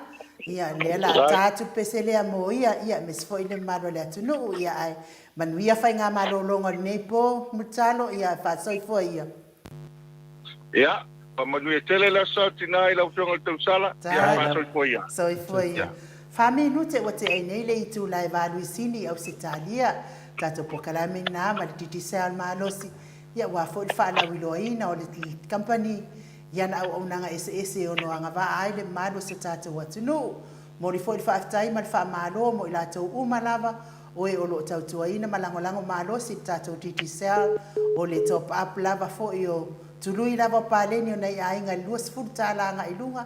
Ia, lea la ta atu le pese lea mo ia, ia aemaise foi le mamalu o le atunuu. Ia, ae manuia faigamalologa o lenei po, Mulitalo, ia faasoifua ia. Ia, faamanuia tele le Aso Sa o Tina i lau Afioga i le Tausala, ia faasoifua ia. Soifua ia. Fa minute ua tea ai nei le itula e valu i Sini i Ausetalia. Tatou polokalame lena ma le Digicel malosi, ia aua foi le faalauiloaina o le kamupani i ana auaunaga eseese e ono agavaa ai le mamalu o si o tatou atunuu. Momoli foi le faafetai ma le faamalo mo i latou uma lava o e o lo o tautuaina ma lagolago malosi i le tatou Digicel, o le top up lava foi o tului lava o paleni o nai aiga i le $20 agai i luga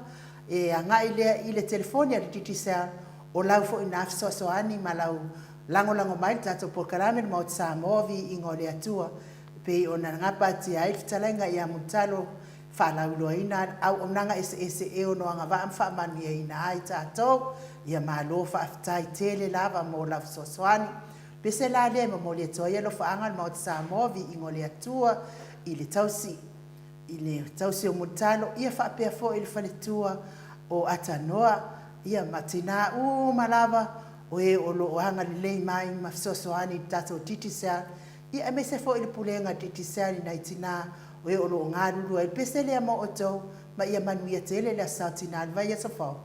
e agai lea i le telefoni a le Digicel, o lau foi na fesoasoani ma lau lagolago mai i le tatou polokalame le Maota Samoa Viiga o le Atua. E pei ona gapatia ai le fetalaiga ia Mulitalo e faalauiloaina auaunaga eseese e ono agavaa ma faamanuiaina ai tatou. Ia malo faafetai tele lava mo lau fesoasoani. Pese la lea e momoli atu ai alofaaga o le Maota Samoa, viiga o le Atua i le tausi i le tausi o Mulitalo, ia faapea foi i le faletua o Atanoa, ia ma tina uma lava o e o lo o agalelei mai ma fesoasoani i le tatou Digicel. Ia aemaise foi le pulega Digicel i nai tina o e o lo o galulue ai le pese lea mo outou ma ia manuia tele le Aso Sa o Tina i le vaiaso fou.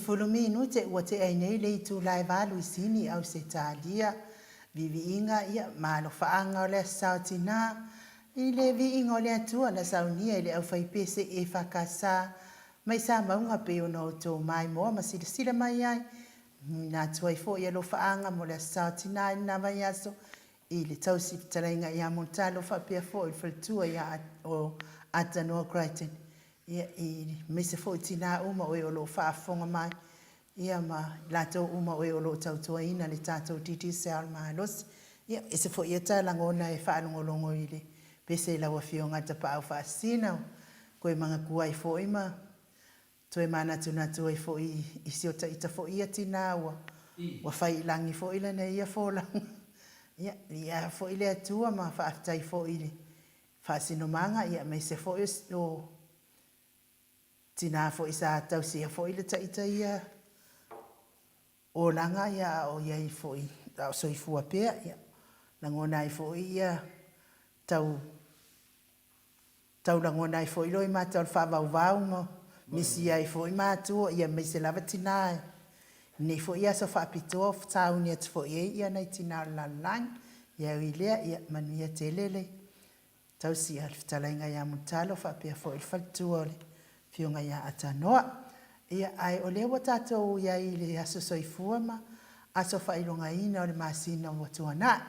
10 minute ua tea ai nei le itula e valu i Sini, Ausetalia. Viiviiga ia ma alofaaga o le Aso Sa o Tinā i le viiga o le Atua na saunia e le aufaipese EFKS mai Samauga pei ona outou maimoa ma silasila mai ai na atu ai foi alofaaga mo le Aso Sa o Tinā i lena vaiaso i le tausi fetalaiga ia Mulitalo faapea foi le faletua ia o Atanoa Crichton ia i aemaise foi tinā uma o e o lo o faafofoga mai ia ma i latou uma o e o lo o tautuaina le tatou Digicel malosi. Ia, ese foi ia ta lagona e faalogologo i le pese i lau Afioga Tapaau Faasisina, toe manatua ai foi ma toe manatunatu ai foi i si o ta ita foi ia tinā ua ua fai i lagi foi lana ia folauga. Ia, viia foi le Atua ma faafetai foi i le faasinomaga, ia aemaise foi o Tinā foi sa tausia foi le taita ia olaga ia a o i ai foi a o soifua pea ia lagona ai foi ia tau tau lagona ai foi loi mata o le faavauvau ma misi ai foi matua ia aemaise lava tinā i lenei foi aso faapitoa sauni atu foi ai ia nai tinā o le lalolagi ia ui lea ia manuia tele le Tausia le fetalaiga ia Mulitalo faapea foi le faletua o le Afioga ia Atanoa. Ia, ae o lea ua tatou i ai i le aso soifua ma aso faailogaina o le masina ua tuanai.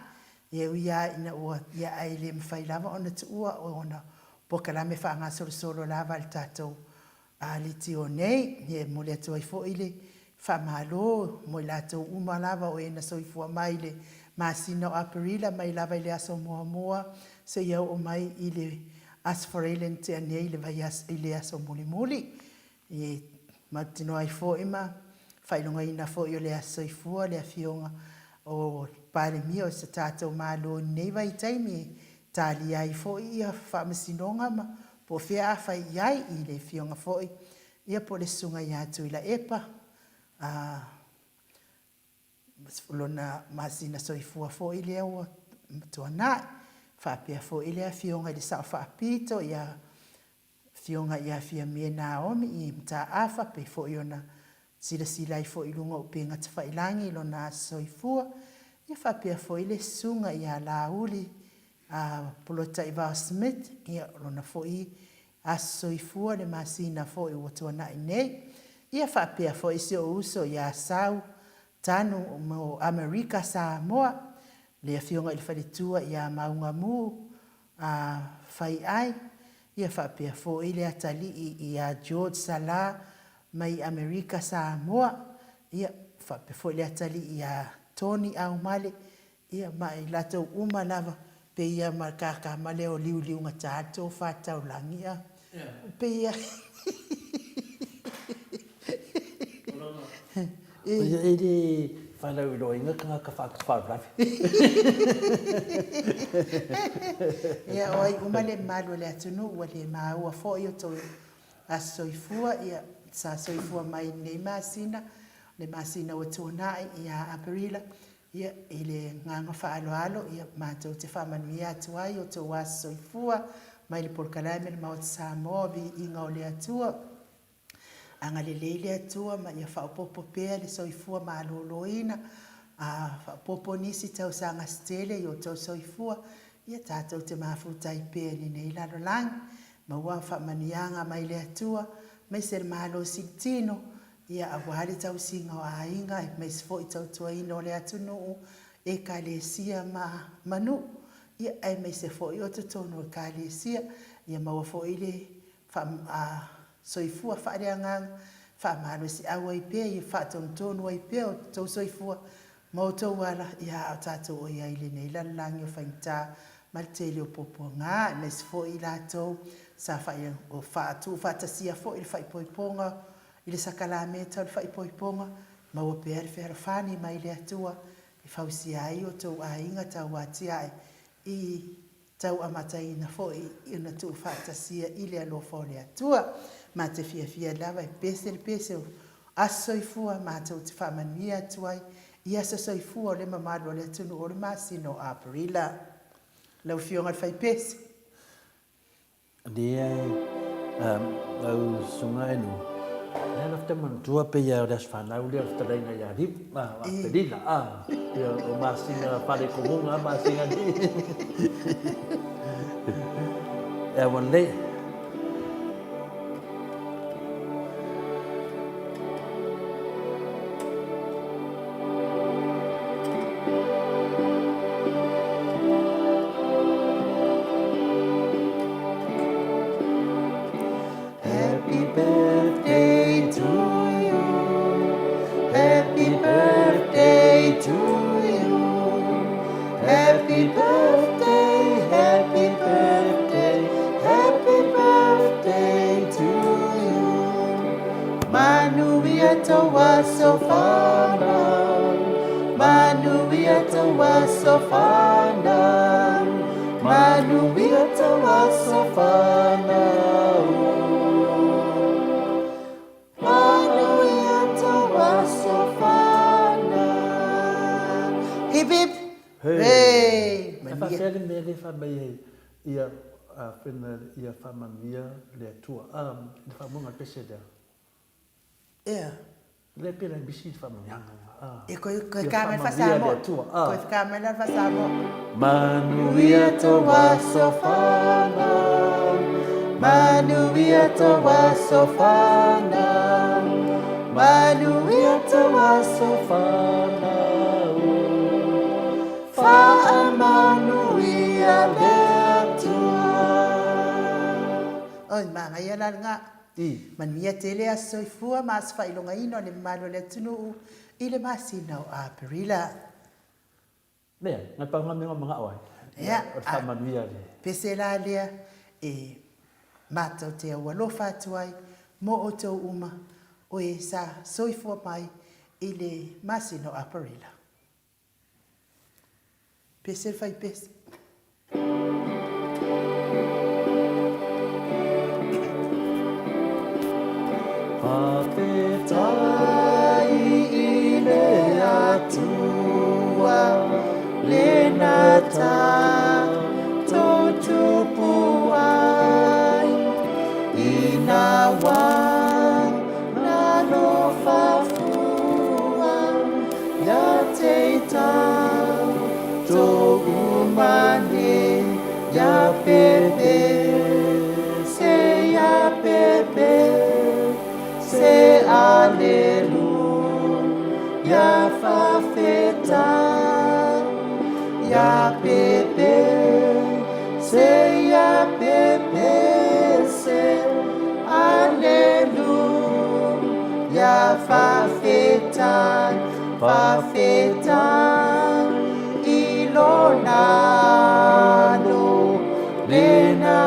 E ui lava ina ua ia ae le mafai lava ona tuua ona polokalame faagasolosolo lava a le tatou A leitio nei, e momoli atu ai foi le faamalo mo i latou uma lava o e na soifua mai i le masina o Aperila mai lava i le aso muamua seia oo mai i le Aso Faraile na tea nei i le aso mulimuli. E mautinoa ai foi ma faailogaina foi o le aso soifua le Afioga o Palemia o se tatou Malo i lenei vaitaimi e talia ai foi ia faamasinoga ma Po o fea a fai i ai i le afioga foi ia po o le susuga ia Tuilaepa, a, lona masina soifua foi lea ua tuanai. Faapea foi le afioga i le Sao Faapito ia Afioga ia Fiame Naomi i Mataafa, pei foi ona silasila ai foi i luga o upega tafailangi i lona aso soifua, ia faapea foi le susuga ia Laauli A Polataivao Smith, ia, o lona foi aso soifua le masina foi ua tuanai nei. Ia faapea foi si ou uso ia Sau Tanu mo Amerika Samoa, le afioga i le faletua ia Maugamu a Faiai, ia faapea foi le atalii ia George Sala mai Amerika Samoa, ia faapea foi le atalii ia Tony Aumale Ia, ma i latou uma lava, pei ia ma le kakama lea o liuliugata le tofa taulagi, a. Pei ia. Ia, e le faalauiloaina tagata faalavelave. Ia, o ai uma le mamalu o le atunuu ua le maua foi o tou aso soifua, ia, sa soifua mai i lenei masina, le masina ua tuanai ia Aperila, Ia, i le agaga faaaloalo, ia, matou te faamanuia atu ai i outou aso soifua mai le polokalame le Maota Samoa, Viiga o le Atua. Agalelei le Atua ma ia faaopoopo pea le soifua maloloina, a faaopoopo nisi tausaga se tele i outou soifua, ia tatou te mafuta ai pea i lenei lalolagi. Maua faamanuiaga mai le Atua, aemaise le malosi tino, Ia, aua le tausiga o aiga, aemaise foi tautuaina o le atunuu, Ekalesia ma ma nuu, ia, aemaise foi o totonu o Ekalesia. Ia maua foi le faa, a, soifua faaleagaga, faamalosiau ai pea, ia faatonutonu ai pea o tou soifua ma outou ala, ia, a o tatou o i ai i lenei lalolagi o faigata ma le tele o puapuaga, aemaise foi i latou sa fai, o faatuufaatasia foi le faaipoipoga I le sakalameta o le faaipoipoga, maua pea le fealofani mai le Atua e fausia ai outou aiga tauatiae i tau amataina foi ona tuufaatasia i le alofa o le Atua. Ma te fiafia lava e pese le pese o aso soifua matou te faamanuia atu ai i aso soifua o le mamalu o le atunuu o le masina o Aperila. Lau Afioga i le Faipese. Leai, lau susuga e nu. Lea la te manatua pei o le aso fanau lea o le fetalaiga ia Liu, a, o Aperila, a, ia o masina faalekomuga masina nei. Ea ua lelei. Happy birthday to you Happy birthday to you Happy birthday Happy birthday Happy birthday to you Manuia tou aso fanau Manuia tou aso fanau Manuia tou aso fanau Manuia tou aso fanau Hip hip Hooray! E faapea le mea lea e fai mai ai ia ia faamanuia le Atua a le faamoega o le pese lea. Ea. Lea pei la e misi le faamanuiaga a. E koe koe ka mai fa-Samoa. Koe ka mai la fa-Samoa. Manuia tou aso fanau, Manuia tou aso fanau, Manuia tou aso fanau. Faamanuia le Atua. Oi, manaia la lena. Manuia tele aso soifua ma aso faailogaina o le mamalu o le atunuu i le masina o Aperila. Lea, nai pau nga mea ua manao ai. Ia, O le faamanuia le. Pese la lea e matou te aualofa atu ai mo outou uma o e sa soifua mai i le masina o Aperila. Pese le fai pese. Faafetai i le Atua lena tatou tupu ai ina ua nalofa fua Ia te tatou uma nei, ia pepe, se ia pepe, se alelu, ia fafetai, ia pepe, se ia pepe, se alelu, ia fafetai, Faafetai i lona alo lena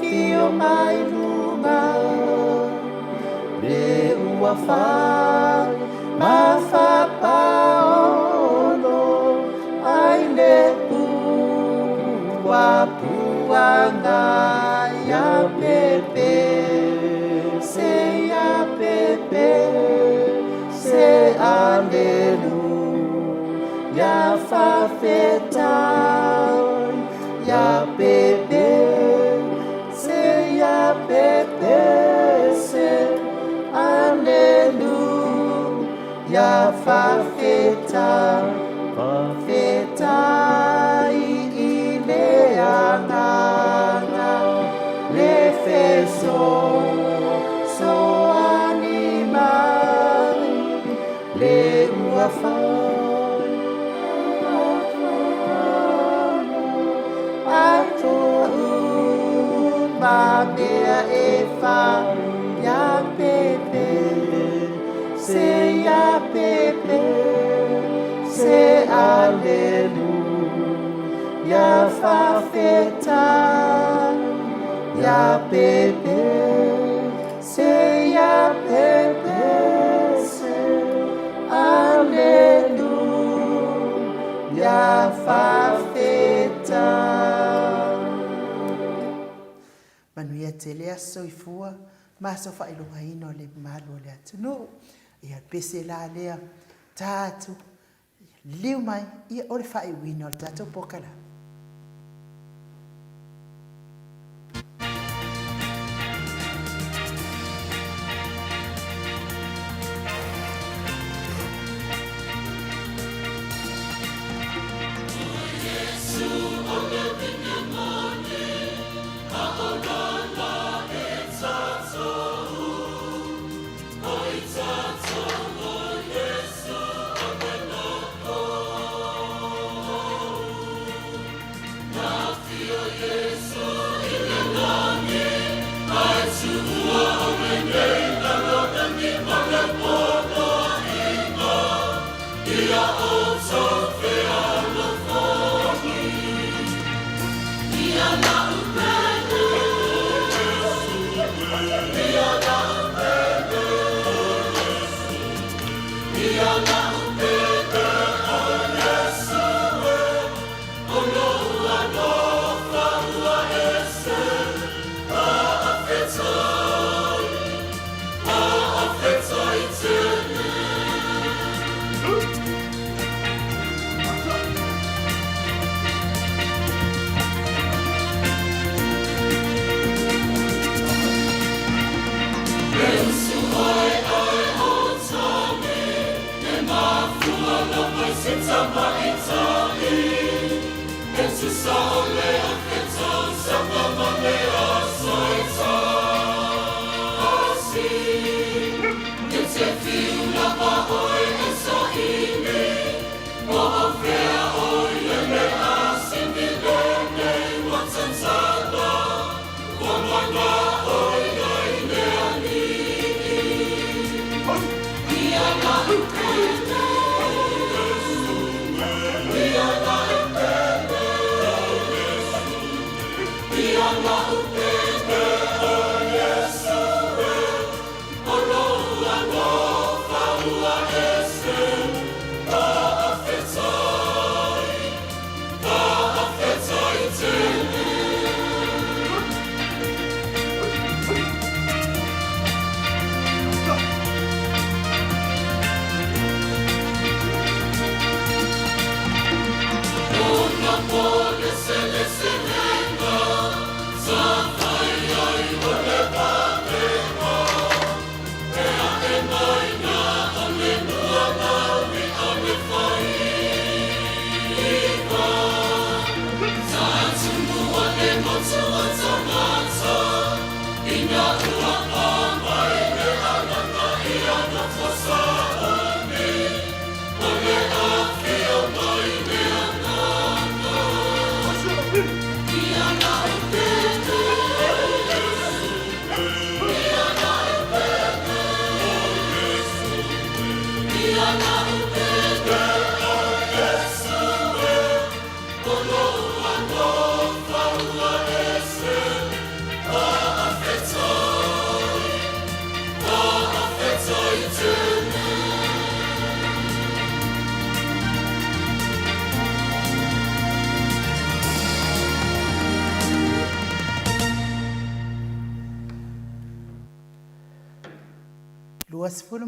Fio mai luga le ua fai ma fapaolo ai le puapuaga ia pepe se ia pepe Se alelu ia fafetai ia pepe Se ia pepe se alelu ia fafetai Fafetai i le agaga le feso Soani mai le ua fai Atoa uma mea e fa ia pepe Se ia pepe se alelu ia fafetai ia pepe Se ia pepe se alelu ia fafetai. Manuia tele aso soifua ma aso faailogaina o le mamalu o le atunuu. Ia pese la lea ta atu, liliu mai, ia o le faaiuina o le tatou polokalame.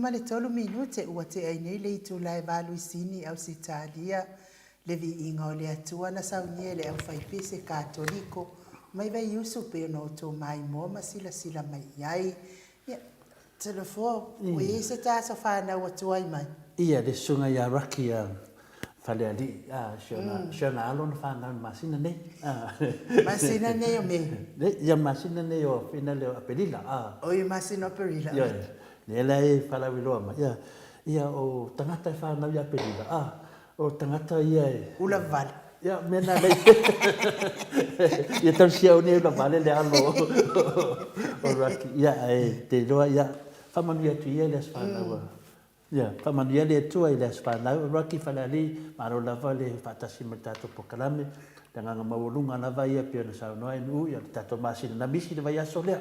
23 minute ua tea ai nei le itula e valu i Sini, Ausetalia, le viiga o le Atua na saunia e le aufaipese Katoliko mai Vaiusu pei ona outou maimoa ma silasila mai i ai. Ia, Talofa, ua i ai se ta aso fanau atu ai mai? Ia, le susuga ia Rocky Falealii, si ona, si ona alo na fanau i le masina nei. Masina nei o Me? Ia, masina nei o, finale o Aperila. O ia masina o Aperila. Ioe, lea la e faalauiloa mai. Ia, ia o tagata e fanau ia Aperila, o tagata ia e... Ula vale. Ia, mea na lei. Ia tausia au nei ula vale le alo o Rocky. Ia, ae te iloa, ia, faamanuia atu ia i le aso fanau a... Ia, faamanuia le Atua i le aso fanau o Rocky Falealii, malo lava le faatasi ma le tatou polokalame. Le agaga maualuga lava ia pei ona saunoa NU, ia o le tatou masina na misi le vaiaso lea.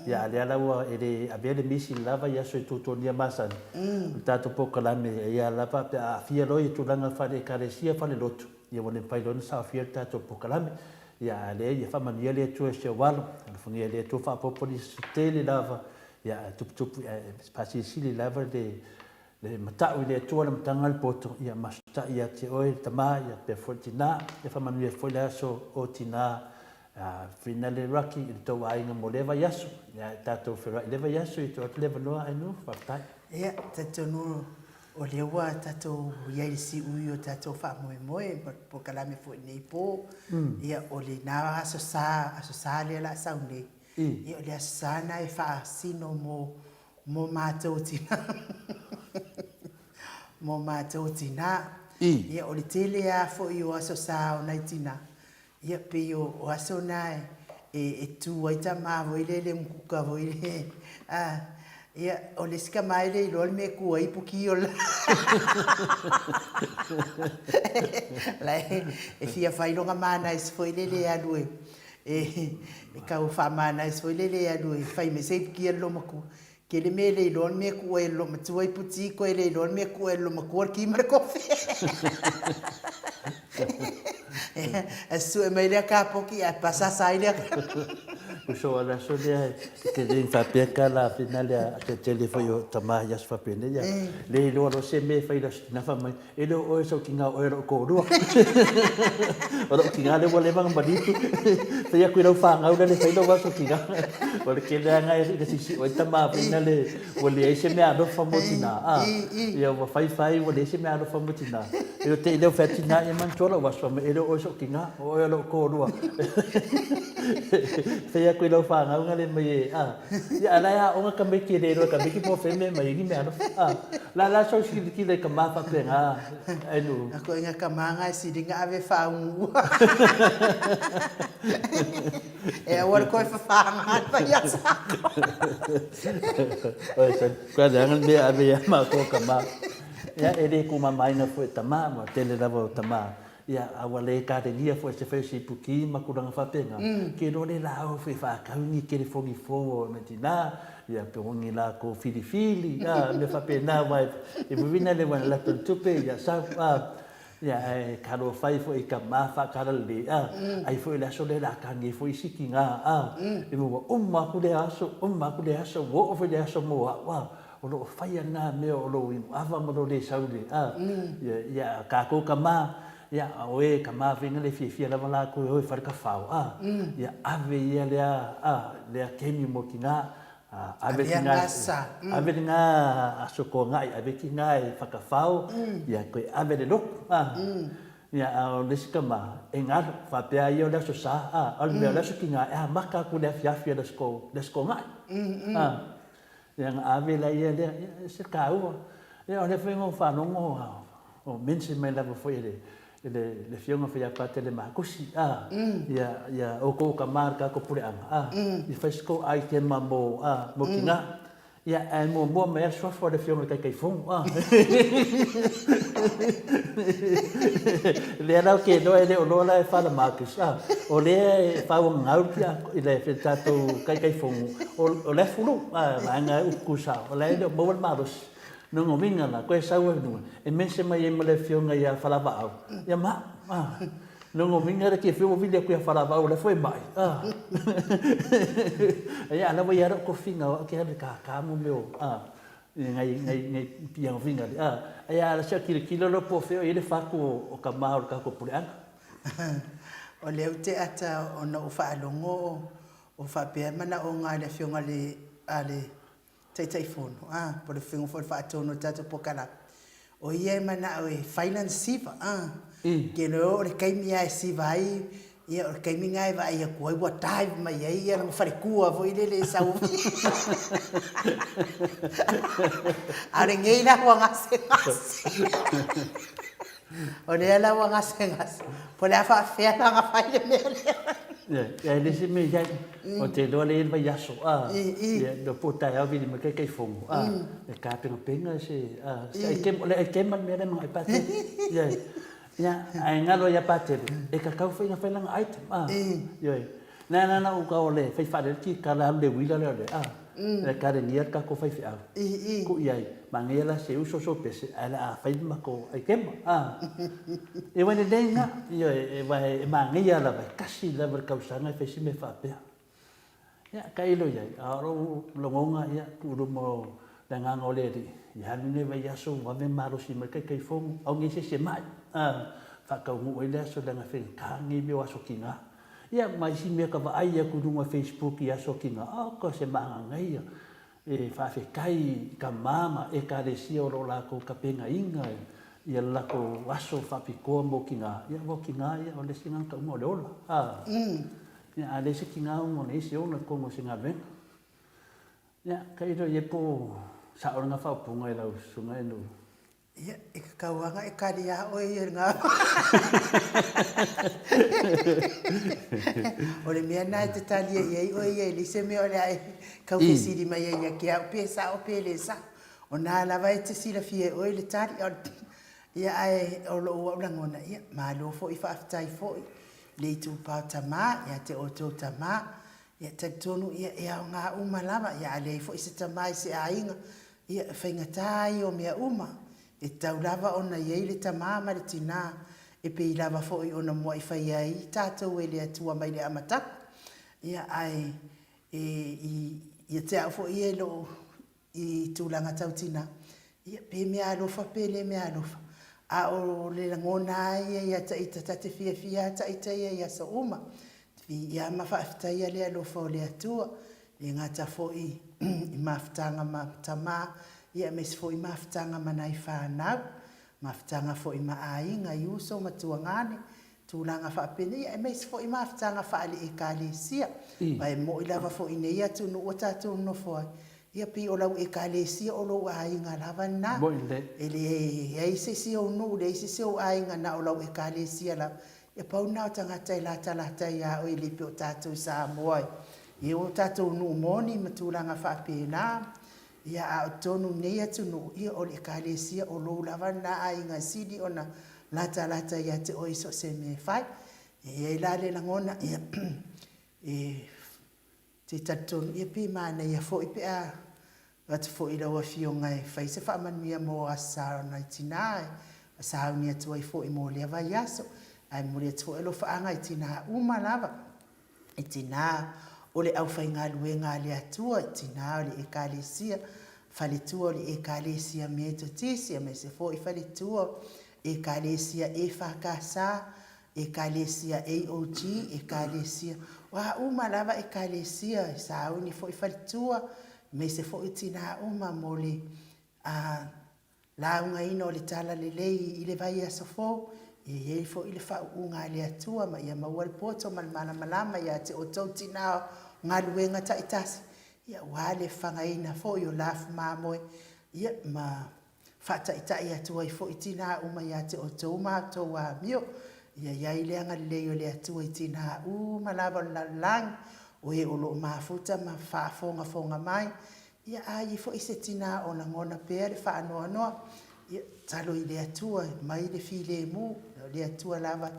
Ia, a lea la ua e le avea le misi i le la vaiaso e tuatuagia masani, o le tatou polokalame, ia lava pe a aafia loa i tulaga faale-Ekalesia, faale-lotu, ia ua le mafai loa ona saofia le tatou polokalame. Ia, a lea ia faamanuia le Atua i si ou alo, alofagia e le Atua faaopoopo nisi tele lava, ia, ae tuputupu, ae faasilisili lava le le matau i le Atua le amataga o le poto, ia masotai ia te oe le tama, ia pea foi le tina, ia faamanuia foi le aso o tina Finale Rocky i le tou aiga mo lea vaiaso. Ia tatou feiloai i lea vaiaso ia tuu atu le avanoa Ainu. Faafetai. Ia, talitonu o lea ua tatou i ai i le siui o tatou faamoemoe ma le polokalame foi i lenei po. Ia, o lena Aso Sa, Aso Sa lea o le a sau nei. Ia, o le Aso Sa lena e faasino mo mo matou tina. Mo matou tina. Ia, o le tele lava foi o Aso Sa o nai tina, Ia, pei o aso na e tu ai tama foi lele mukuka foi lele, a, Ia, o le isi tama e le iloa le mea e tu ai puki ola. La e fia fai lona manaisi foi lele e alu e, e tau faamanaisi foi lele e alu e fai mai se ipuki a le loomatua. Tele mea e le iloa le mea e tuu ai e le loomatua iputi, toe le iloa le mea e tuu ai e le loomatua le ki ma le kofe. Ae sue mai lea kapoki ae pasasa ai lea. Uso o le aso lea e te le faapea ka la fina lea te tele foi o tama i aso faapenei ia. Le iloa loa se mea e fai i le aso tina fai mai, e le o oe sou tiga o oe o lou toalua. O lou tiga lea ua leva ona maliu. Fai atu i lau fanau lea le fai lou aso tiga. O le tele lava lena e siisii ai tama foi lea ua leai se meaalofa mo tina, a, ia ua fai fai ua leai se meaalofa mo tina. Ia te i lea ua fai atu tina, ia manatua lou aso, e le o oe sou tina, o oe o lou toalua. Fai atu i lau fanau na le mai e, a, ia a la e aoga tamaiti e le iloa e tamaiti po o fea mea e aumai ai ni meaalofa, a. La la sau silasila i tama faapena, ai nuu. A koe nga tama nga e sili nga ave faaugua. E aua le toe fafaga le fai a sako. Oi, sa, kua leaga le mea ave ia matou tama. Ia, e le tumamaina foi e tama, ua tele lava o tama. Ia, a ua le kalenia foi e se fai o se ipuki ma tulaga faapena, ke iloa le laau foi e faatau ni telefoni fou o nai tina, ia, pe o ni latou filifili, a, mea faapena, aua e vivina le ua latou tupe, ia sau, a. Ia, ae talofa ai foi i tama faatalalelei, a, ai foi le aso lea o le a tagi ai foi isi tina, a, e ua uma atu lea aso, uma atu lea aso, ua oo foi le aso mo au, a, o lo o faia na mea o lou inuava ma lou le saule, a, ia, ia, tatou tama, ia, o e tama foi na le fiafia lava latou e o e fai le tafao, a, ia ave ia lea, a, lea kemi mo tina, Ave lena ave lena aso toagai, ave tina e whakawhao, ia koe ave le lotu. Ia, a o le isi tama, e ngaro, faapea ia o le aso sa, a, o le mea o le aso tina e amata atu i le afiafi o le aso, le aso toagai. Ia, na ave la ia lea, ia, e se taua. Ia, o lea foi na ou faalogo, o mention mai lava foi e le, i le Afioga foi ia Patele Makusi, a, ia, ia outou tama le tatou puleaga, a, ia fai se tou aitema mo, a, mo tina. Ia, ae muamua mai lava le suafa o le Afioga i le Taitaifono, a. Lea la ou te iloa e le o loa la e Father Marcus, a, o lea e faauagagau le i le tatou Taitaifono, o le afulu, a, vaega e upu tusao, o la e le o maua le malosi. Lona uiga la, koe sau ai luga, e mention mai ai ma le afioga ia Falavaau, ia ma, a. Lona uiga le te ua vili atu ia Falavaau o la foi e mai, a. Ia a la ua ia lou tofiga o au ke alu e kākā mo mea o, a, ngai, ngai, ngai pianga finga le, a. Ia a la sia kilokilo loa po o fea o i ai le fatu o tama o le tatou puleaga. O lea ou te ata ona ou faalogo o faapea manaoga a le afioga a le Taitaifono, a, po o le faiga foi o le faatonu o le tatou polokalame, o ia e manao e fai lana siva, a. Ke loa o le taimi lava e siva ai, ia o le taimi lena e vaai atu ai ua dive mai ai ia lana faletua foi lele e sau ai. A o lenei la ua gasegase. O lea la ua gasegase, po o le a faafefea la ona fai le mea lea. Ia, e le isi mea i ai, o te iloa lea e i ai le vaiaso, a, ia, no po o taeao vili mai Taitaifono, a, e tapenapena se, a, se aikema, o le aikema le mea lea e manao ai Patele. Ioe. Ia, ae galo ia Patele, e tatau foi ona fai lana item, a, ioe. Na na na uka o le fai faalele ki kala alu le uila lea o le a le kalenia le tatou faifeau ku i ai manaia la se uso so pese ae le a fai le matou aikema a e uai lelei na ioe e wae e manaia lava e tasi lava le tausaga e fai se mea faapea ia tailo i ai a o lou lagona ia tuu i luma o le agaga o le Alii ia alu lenei vaiaso vave malosi mai le Taitaifono aua nei se isi e mai a faataunuu ai le aso leaga e faigata lenei mea o aso tiga. Ia ma isi mea ka vaai atu i luga o Facebook i aso kina, oka se maanagaia e faafetai i tama ma Ekalesia o lo o latou tapenaina ia le latou aso faapitoa mo kina, ia aua o kina ia o le isi agaga uma o le ola. A, ia a leai se kina ona leai se ola i totonu o se galuega. Ia, tailo ia po o sao lena faaupuga i lau susuga e nuu. Ia, e tatau lava ona e tali lava oe ia i lena O le mea lena e te talia i ai oe ia e leai se mea o le a e tau fesili mai ai ia te au pe sao pe le sao. O lena lava e te silafia e oe le tali. Ia ae o lou au lagona, ia malo foi faafetai foi i le itupa o tama ia te outou tama. Ia talitonu ia e aoga uma lava, ia a leai foi se tama i se aiga, Ia, e faigata ai o mea uma, e tatau lava ona i ai le tamā ma le tinā, e pei lava foi ona mua'i fai ai tatou e le Atua mai le amataga. Ia, ae, e, i, ia te au foi ia i lou, i tulaga tau tinā, ia, pe mea alofa pe le mea alofa, a o le lagona lava ia ia ita, ta te fiafia lava ita ia i aso uma. Viia ma faafetaia le alofa o le Atua, e gata foi i mafutaga ma tama, ia aemaise foi mafutaga ma nai fanau, mafutaga foi ma aiga i uso ma tuagane, tulaga faapenei, ia aemaise foi mafutaga faale-Ekalesia. Aua e mo'i lava foi i nei atunuu ua tatou nonofo ai, ia pei o lau Ekalesia o lou aiga lava lena. E leai se isi ou nuu, leai se isi ou aiga na o lau Ekalesia lava. E pau lena o tagata e latalata ia oe e le pei o tatou i Samoa e o tatou nuu moni ma tulaga faapena. Ia a o totonu o nei atunuu, ia o le Ekalesia o lou lava lena aiga e sili ona latalata ia te oe i so o se mea e fai. E i ai la le lagona, ia e te talitonu, ia pe manaia foi pe a Avatu foi i lau Afioga e fai se faamanuia mo Aso Sa o nai tina e sauni atu ai foi mo lea vaiaso. Ae momoli atu foi alofaaga i tina uma lava, i tina o le aufaigaluega a le Atua, i tina o le Ekalesia, faletua o le Ekalesia Metotisi, aemaise foi faletua o Ekalesia EFKS, Ekalesia AOG, Ekalesia, o a uma lava Ekalesia, e sauni foi faletua, aemaise foi tinā uma mo le laugaina o le Talalelei i le vaiaso fou, ia i ai foi le faauuga a le Atua ma ia maua le poto ma le malamalama ia te outou tinā o galuega taitasi, ia aua le fagaina foi o lafu mamoe, ia ma faataitai atu ai foi tinā uma ia te outou ma outou amio. Ia i ai le agalelei o le Atua i tinā uma lava o le lalolagi, o e o lo o mafuta ma faafogafoga mai, ia a i ai foi se tinā o lagona pea le faanoanoa, ia tatalo i le Atua e mai le filemu, o le Atua lava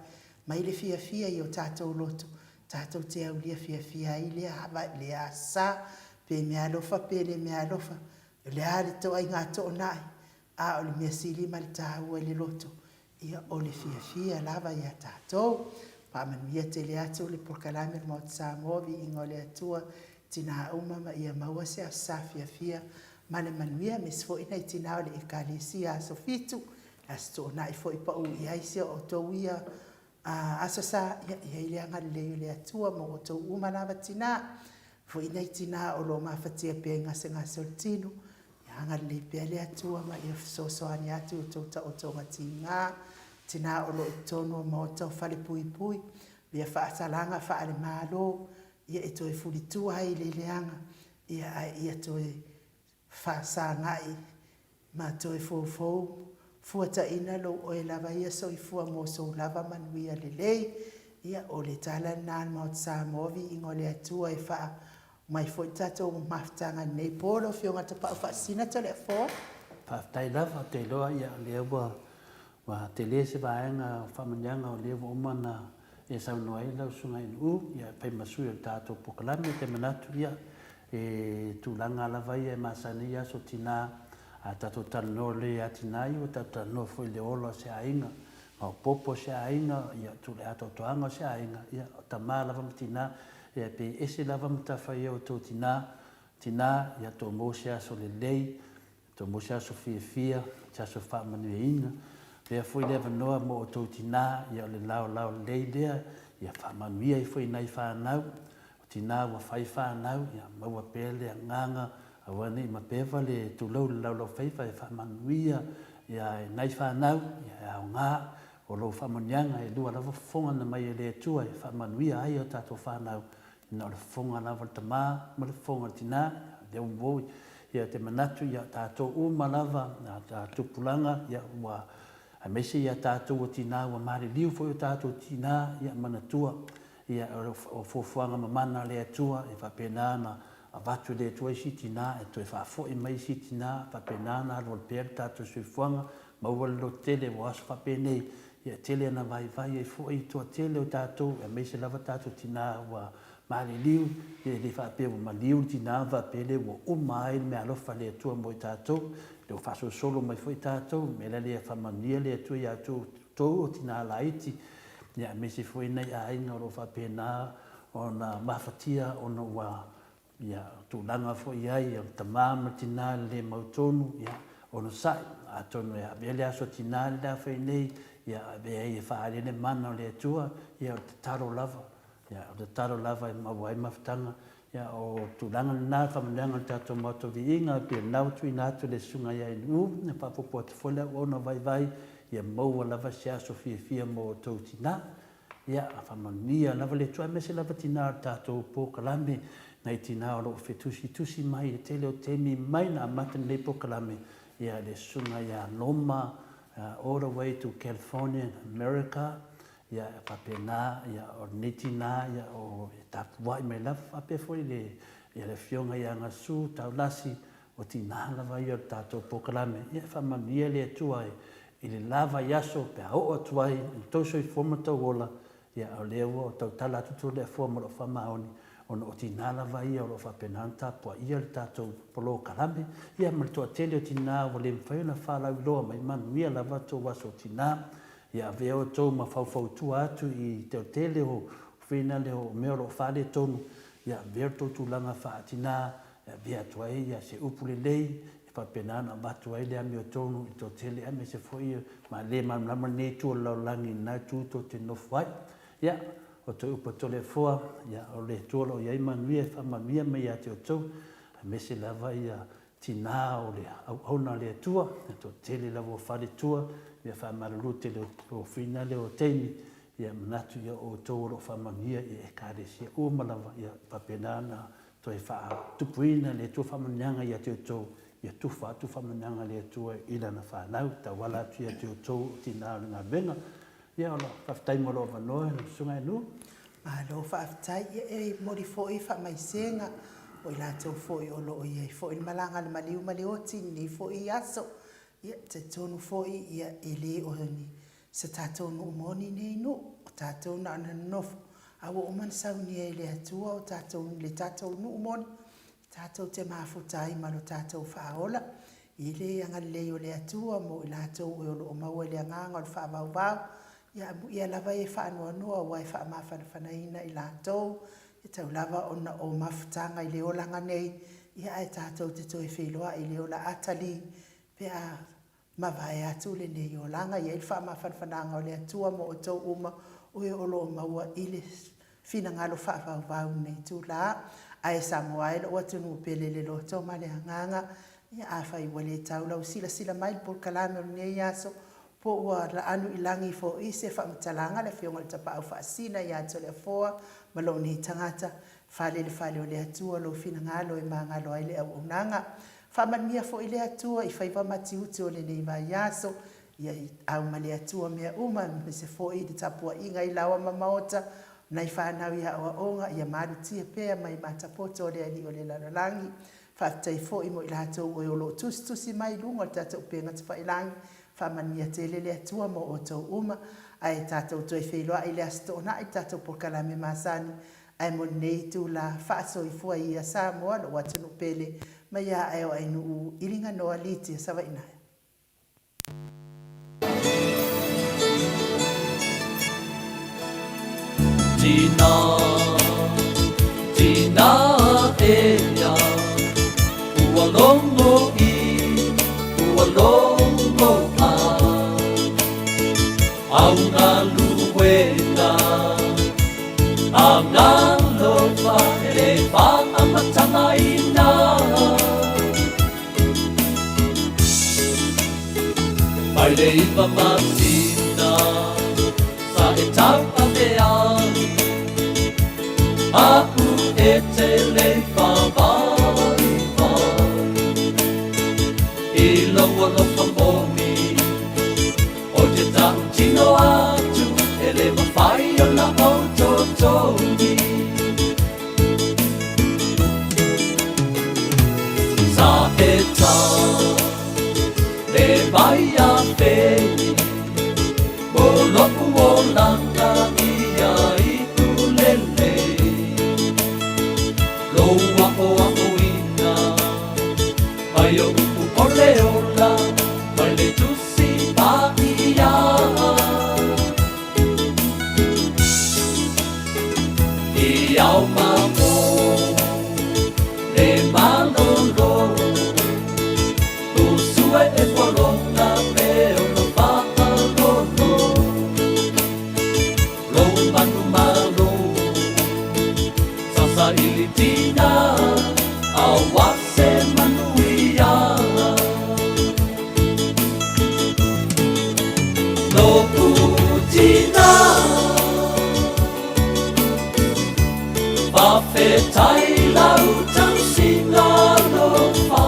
mai le fiafia i o tatou loto, tatou te aulia fiafia ai lea ava, lea asa, pe meaalofa pe le meaalofa, O le a le toaiga toonai, a o le mea sili ma le taua i le loto, ia o le fiafia lava ia tatou. Faamanuia tele atu le polokalame o le Maota Samoa, viiga o le Atua, tina uma ma ia maua se aso sa fiafia ma le manuia, aemaise foi nai tina o le Ekalesia aso Fitu, le aso Toonai foi pau i ai si o outou ia A aso sa, ia, i ai le agalelei o le Atua ma outou uma lava tina. Foi nei tina o lo o mafatia pea i gasegase o le tino, ia agalelei pea le Atua ma ia fesoasoani atu i outou taotoga tiga, tina o lo o i totonu o maota o falepuipui, mea faasalaga faale-Malo, ia e toe fulitua ai i le leaga, ia ae ia toe Faasagai ma toe foufou fuataina lou oe lava ia soifua mo sou lava manuia lelei. Ia, o le tala lena a le Maota Samoa, viiga o le Atua e faa mai foi le tatou mafutaga i lenei po, lau Afioga Tapaau Faasisina Toleafoa. Faafetai lava, ou te iloa ia o lea ua ua tele se vaega o faamanuiaga o lea ua uma ona e saunoa ai lau Susuga Inu, ia e fai ma sui o le tatou polokalame, ou te manatu ia e tulaga lava ia e masani ai aso tina, a tatou talanoa lelei ia tina ia ua tatou talanoa foi i le ola o se aiga, maopoopo o se aiga, ia le atoatoaga o se aiga, ia o tama lava ma tina, ia e pei e ese lava matafaioi a outou tina, tina ia tou maua se aso lelei, Tou mo se aso fiafia, se aso faamanuiaina. Avea foi le avanoa mo outou tina, ia o le laolao lelei lea, ia faamanuia ai foi i nai fanau. O tina ua fai fanau, ia maua pea le agaga, aua ne i mapeva le tulou le laulaufaiva e faamanuia ia nai fanau, ia e aoga o lou faamanuiaga, e lua lava fofoga na mai e le Atua e faamanuia ai a tatou fanau, Na o le fofoga lava o le tama ma le fofoga o le tina, lea ua Ia, te manatu ia tatou uma lava, a tupulaga, ia, ua, aemaise ia tatou o tinā, ua maliliu foi o tatou tinā, ia, manatua, ia, o fuafuaga mamana a le Atua, e faapena ona avatu e le Atua isi tinā, e toe faafoi mai isi tinā, faapena ona alualu pea le tatou soifuaga, maua le lototele o aso faapenei, ia, e tele ana vaivai ai foi le toatele o tatou, aemaise lava tatou tinā ua Maliliu, e le faapea ua maliu le tina ma faapea lea ua uma ai le meaalofa a le Atua mo i tatou, lea ua faasolosolo mai foi tatou, o le mea la lea ia faamanuia le Atua ia outou o tina laiti, ia aemaise foi nai aiga o lo o faapena ona mafatia ona ua ia tulaga foi i ai o le tama ma le tina le le mautonu, ia onosai, atonu e avea le aso tina le la fai nei, ia avea ai e faaali ai le mana o le Atua, ia o le tatalo lava. Ia, o le tatalo lava e maua ai mafutaga, ia, o tulaga lena, faamanuiaga o le tatou Maota Viiga, e pei o lena ua tuuina atu e le Susuga ia Inu, e faaopoopo atu foi le auauna vaivai, ia maua lava se aso fiafia mo outou tina. Ia, faamanuia lava le Atua, aemaise lava tina o le tatou polokalame, nai tina o lo o fetusitusi mai i le tele o taimi mai na amata lenei polokalame, ia, le Susuga ia Noma, all the way to California in America, Ia, e faapena, ia, o lenei tina, ia, o, e tapuai mai lava, faapea foi le, ia, le Afioga ia Gasu Taulasi, o tina lava ia o le tatou polokalame. Ia, e faamanuia le Atua i, i le la vaiaso pe a oo atu ai i lo tou soifua ma tou ola, ia, o lea ua tautala atu Toleafoa ma lou faamaoni, ona o tina lava ia o lo o faapena ona tapuaia le tatou polokalame, ia, ma le toatele o tina ua le mafai ona faalauiloa mai, manuia lava tou aso tina. Ia avea outou ma faufautua atu i te tele o finale o mea o lo o faaletonu, ia avea lo outou tulaga faatina e avea atu ai ia se upu lelei e faapena ona avatu ai le amiotonu i to tele aemaise foi ma le malamalama lenei itu o le lalolagi i lena itu tou te nofo ai. Ia, o toe upu a Toleafoa, ia o le Atua o lo o i ai manuia e faamanuia mai ia te outou, aemaise lava ia Tina o le auauna a le Atua, e toatele lava o faletua, ia faamalulu tele o fina lea o taimi, ia manatu ia outou o lo o faamanuia i Ekalesia uma lava, ia faapena ona toe faatupuina le Atua faamanuiaga ia te outou, ia tufa atu faamanuiaga a le Atua i lana fanau, tauala atu ia te outou o tina o le galuega. Ia o faafetai mo lou avanoa lau Susuga Enu. Malo faafetai. Ia e momoli foi faamaisega o i latou foi o lo o i ai foi le malaga a le maliu ma le oti i lenei foi aso. Ia e talitonu foi ia e le o ni se tatou nuu moni nei nuu, o tatou na ona nonofo a ua uma ona saunia e le Atua o tatou le tatou nuu moni tatou te mafuta ai ma lo tatou faaola i le agalelei o le Atua mo i latou o lo o maua i le agaga o le faavauvau. Ia amuia lava e faanoanoa aua e faamafanafanaina i latou, e tau lava ona o mafutaga i le olaga nei, ia ae tatou te toe feiloai i le ola atali pe a mavae atu lenei olaga. Ia i le faamafanafanaga o le Atua mo outou uma o e o lo o maua i le finagalo faavauvau i lenei itula. Ae Samoa e lou atunuu pele i le loto ma le agaga, ia afai ua le tau lau silasila mai i le polokalame o lenei aso, po ua laanu i lagi foi se faamatalaga a le Afioga i le Tapaau Faasina ia Toleafoa ma lou nei tagata, fale i le fale o le Atua lou finagalo e magalo ai le auaunaga. Faamanuia foi le Atua i faiva matiuti o lenei vaiaso, ia i au ma le Atua mea uma, aemaise foi i le tapuaiga i laoa ma maota, nai fanau i aoaoga, ia malutia pea mai matapoto o le Alii o le lalolagi. Faafetai foi mo i latou o e o lo o tusitusi mai i luga o le tatou upega tafailagi. Faamanuia tele le Atua mo outou uma. Ae tatou toe feiloai i le Aso Toonai i le tatou polokalame masani. Ae mo lenei itula, faasoifua ia Samoa, lou atunuu pele, mai a ae o Ainuu, Iliganoa, Litia, Savaii Naea. Tina, tina ea, ua logo i, ua logo a, Au galuega, au alofa e le faamatagaina. Mai le iva masina sa e tauave ai, Aʻu e te lei whāwaivai. Lo'u tina Faafetai lau tausiga alofa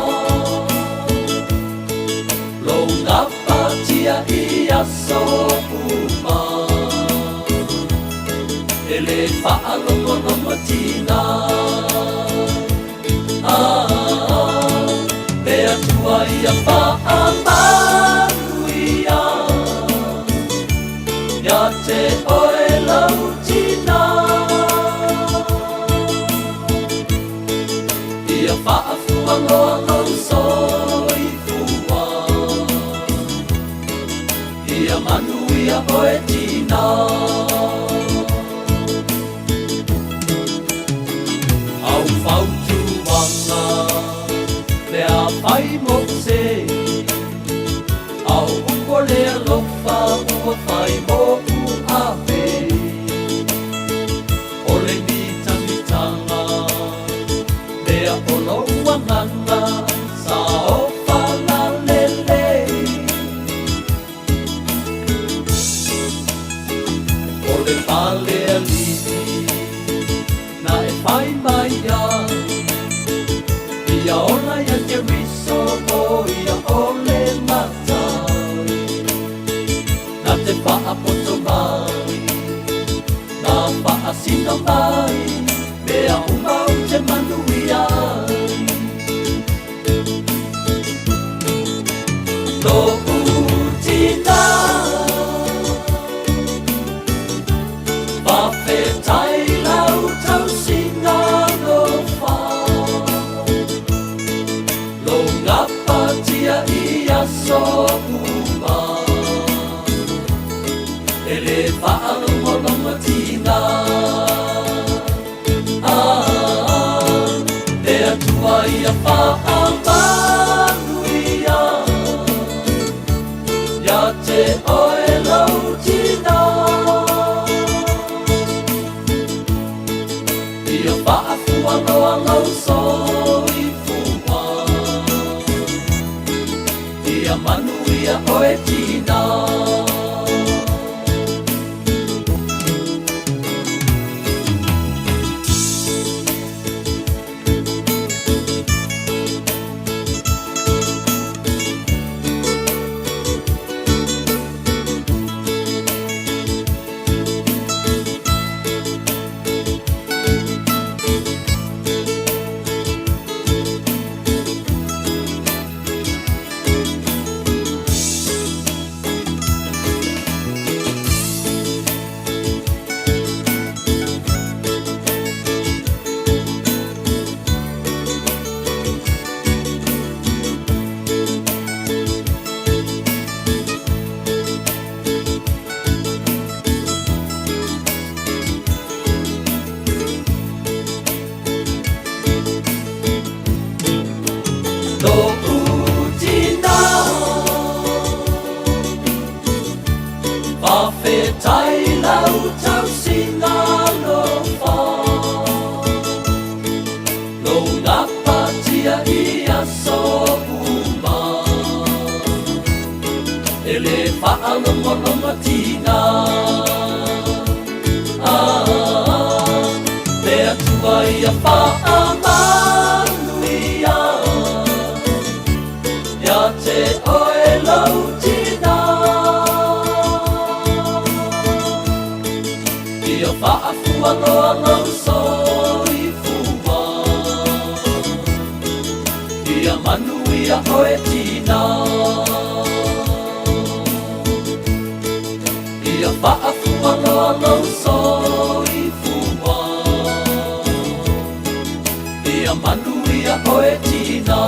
Lou gapatia i aso uma E le faalogologo tina Ah, le Atua ia faamanuia Ia te oe lau tina Ia faafualoa lou soifua Ia manuia oe tina Au fautuaga mea fai moʻu seni Au upu o le alofa ua fai moʻu ave O le mitagitaga mea o lou agaga Saofalalelei O le fale alii na e fai mai ai Ia ola ia Keriso o ia o le Matai Na te faapoto mai na faasino mai Mea uma ou te manuia ai Lo'u tina Faafetai lau tausiga alofa Lou gapatia i aso uma E le faalogologo tina Ah, le Atua ia faamanuia Ia te oe lau tina Ia faafualoa lou soifua Ia manuia oe tina Lo'u tina Faafetai lau tausiga alofa Lou gapatia i aso uma E le faalogologo tina Ah, le Atua ia faamanuia Ia te oe lau tina Ia faafualoa lou soifua Ia manuia oe tina Ia faafualoa lou soifua Ia manuia oe tina.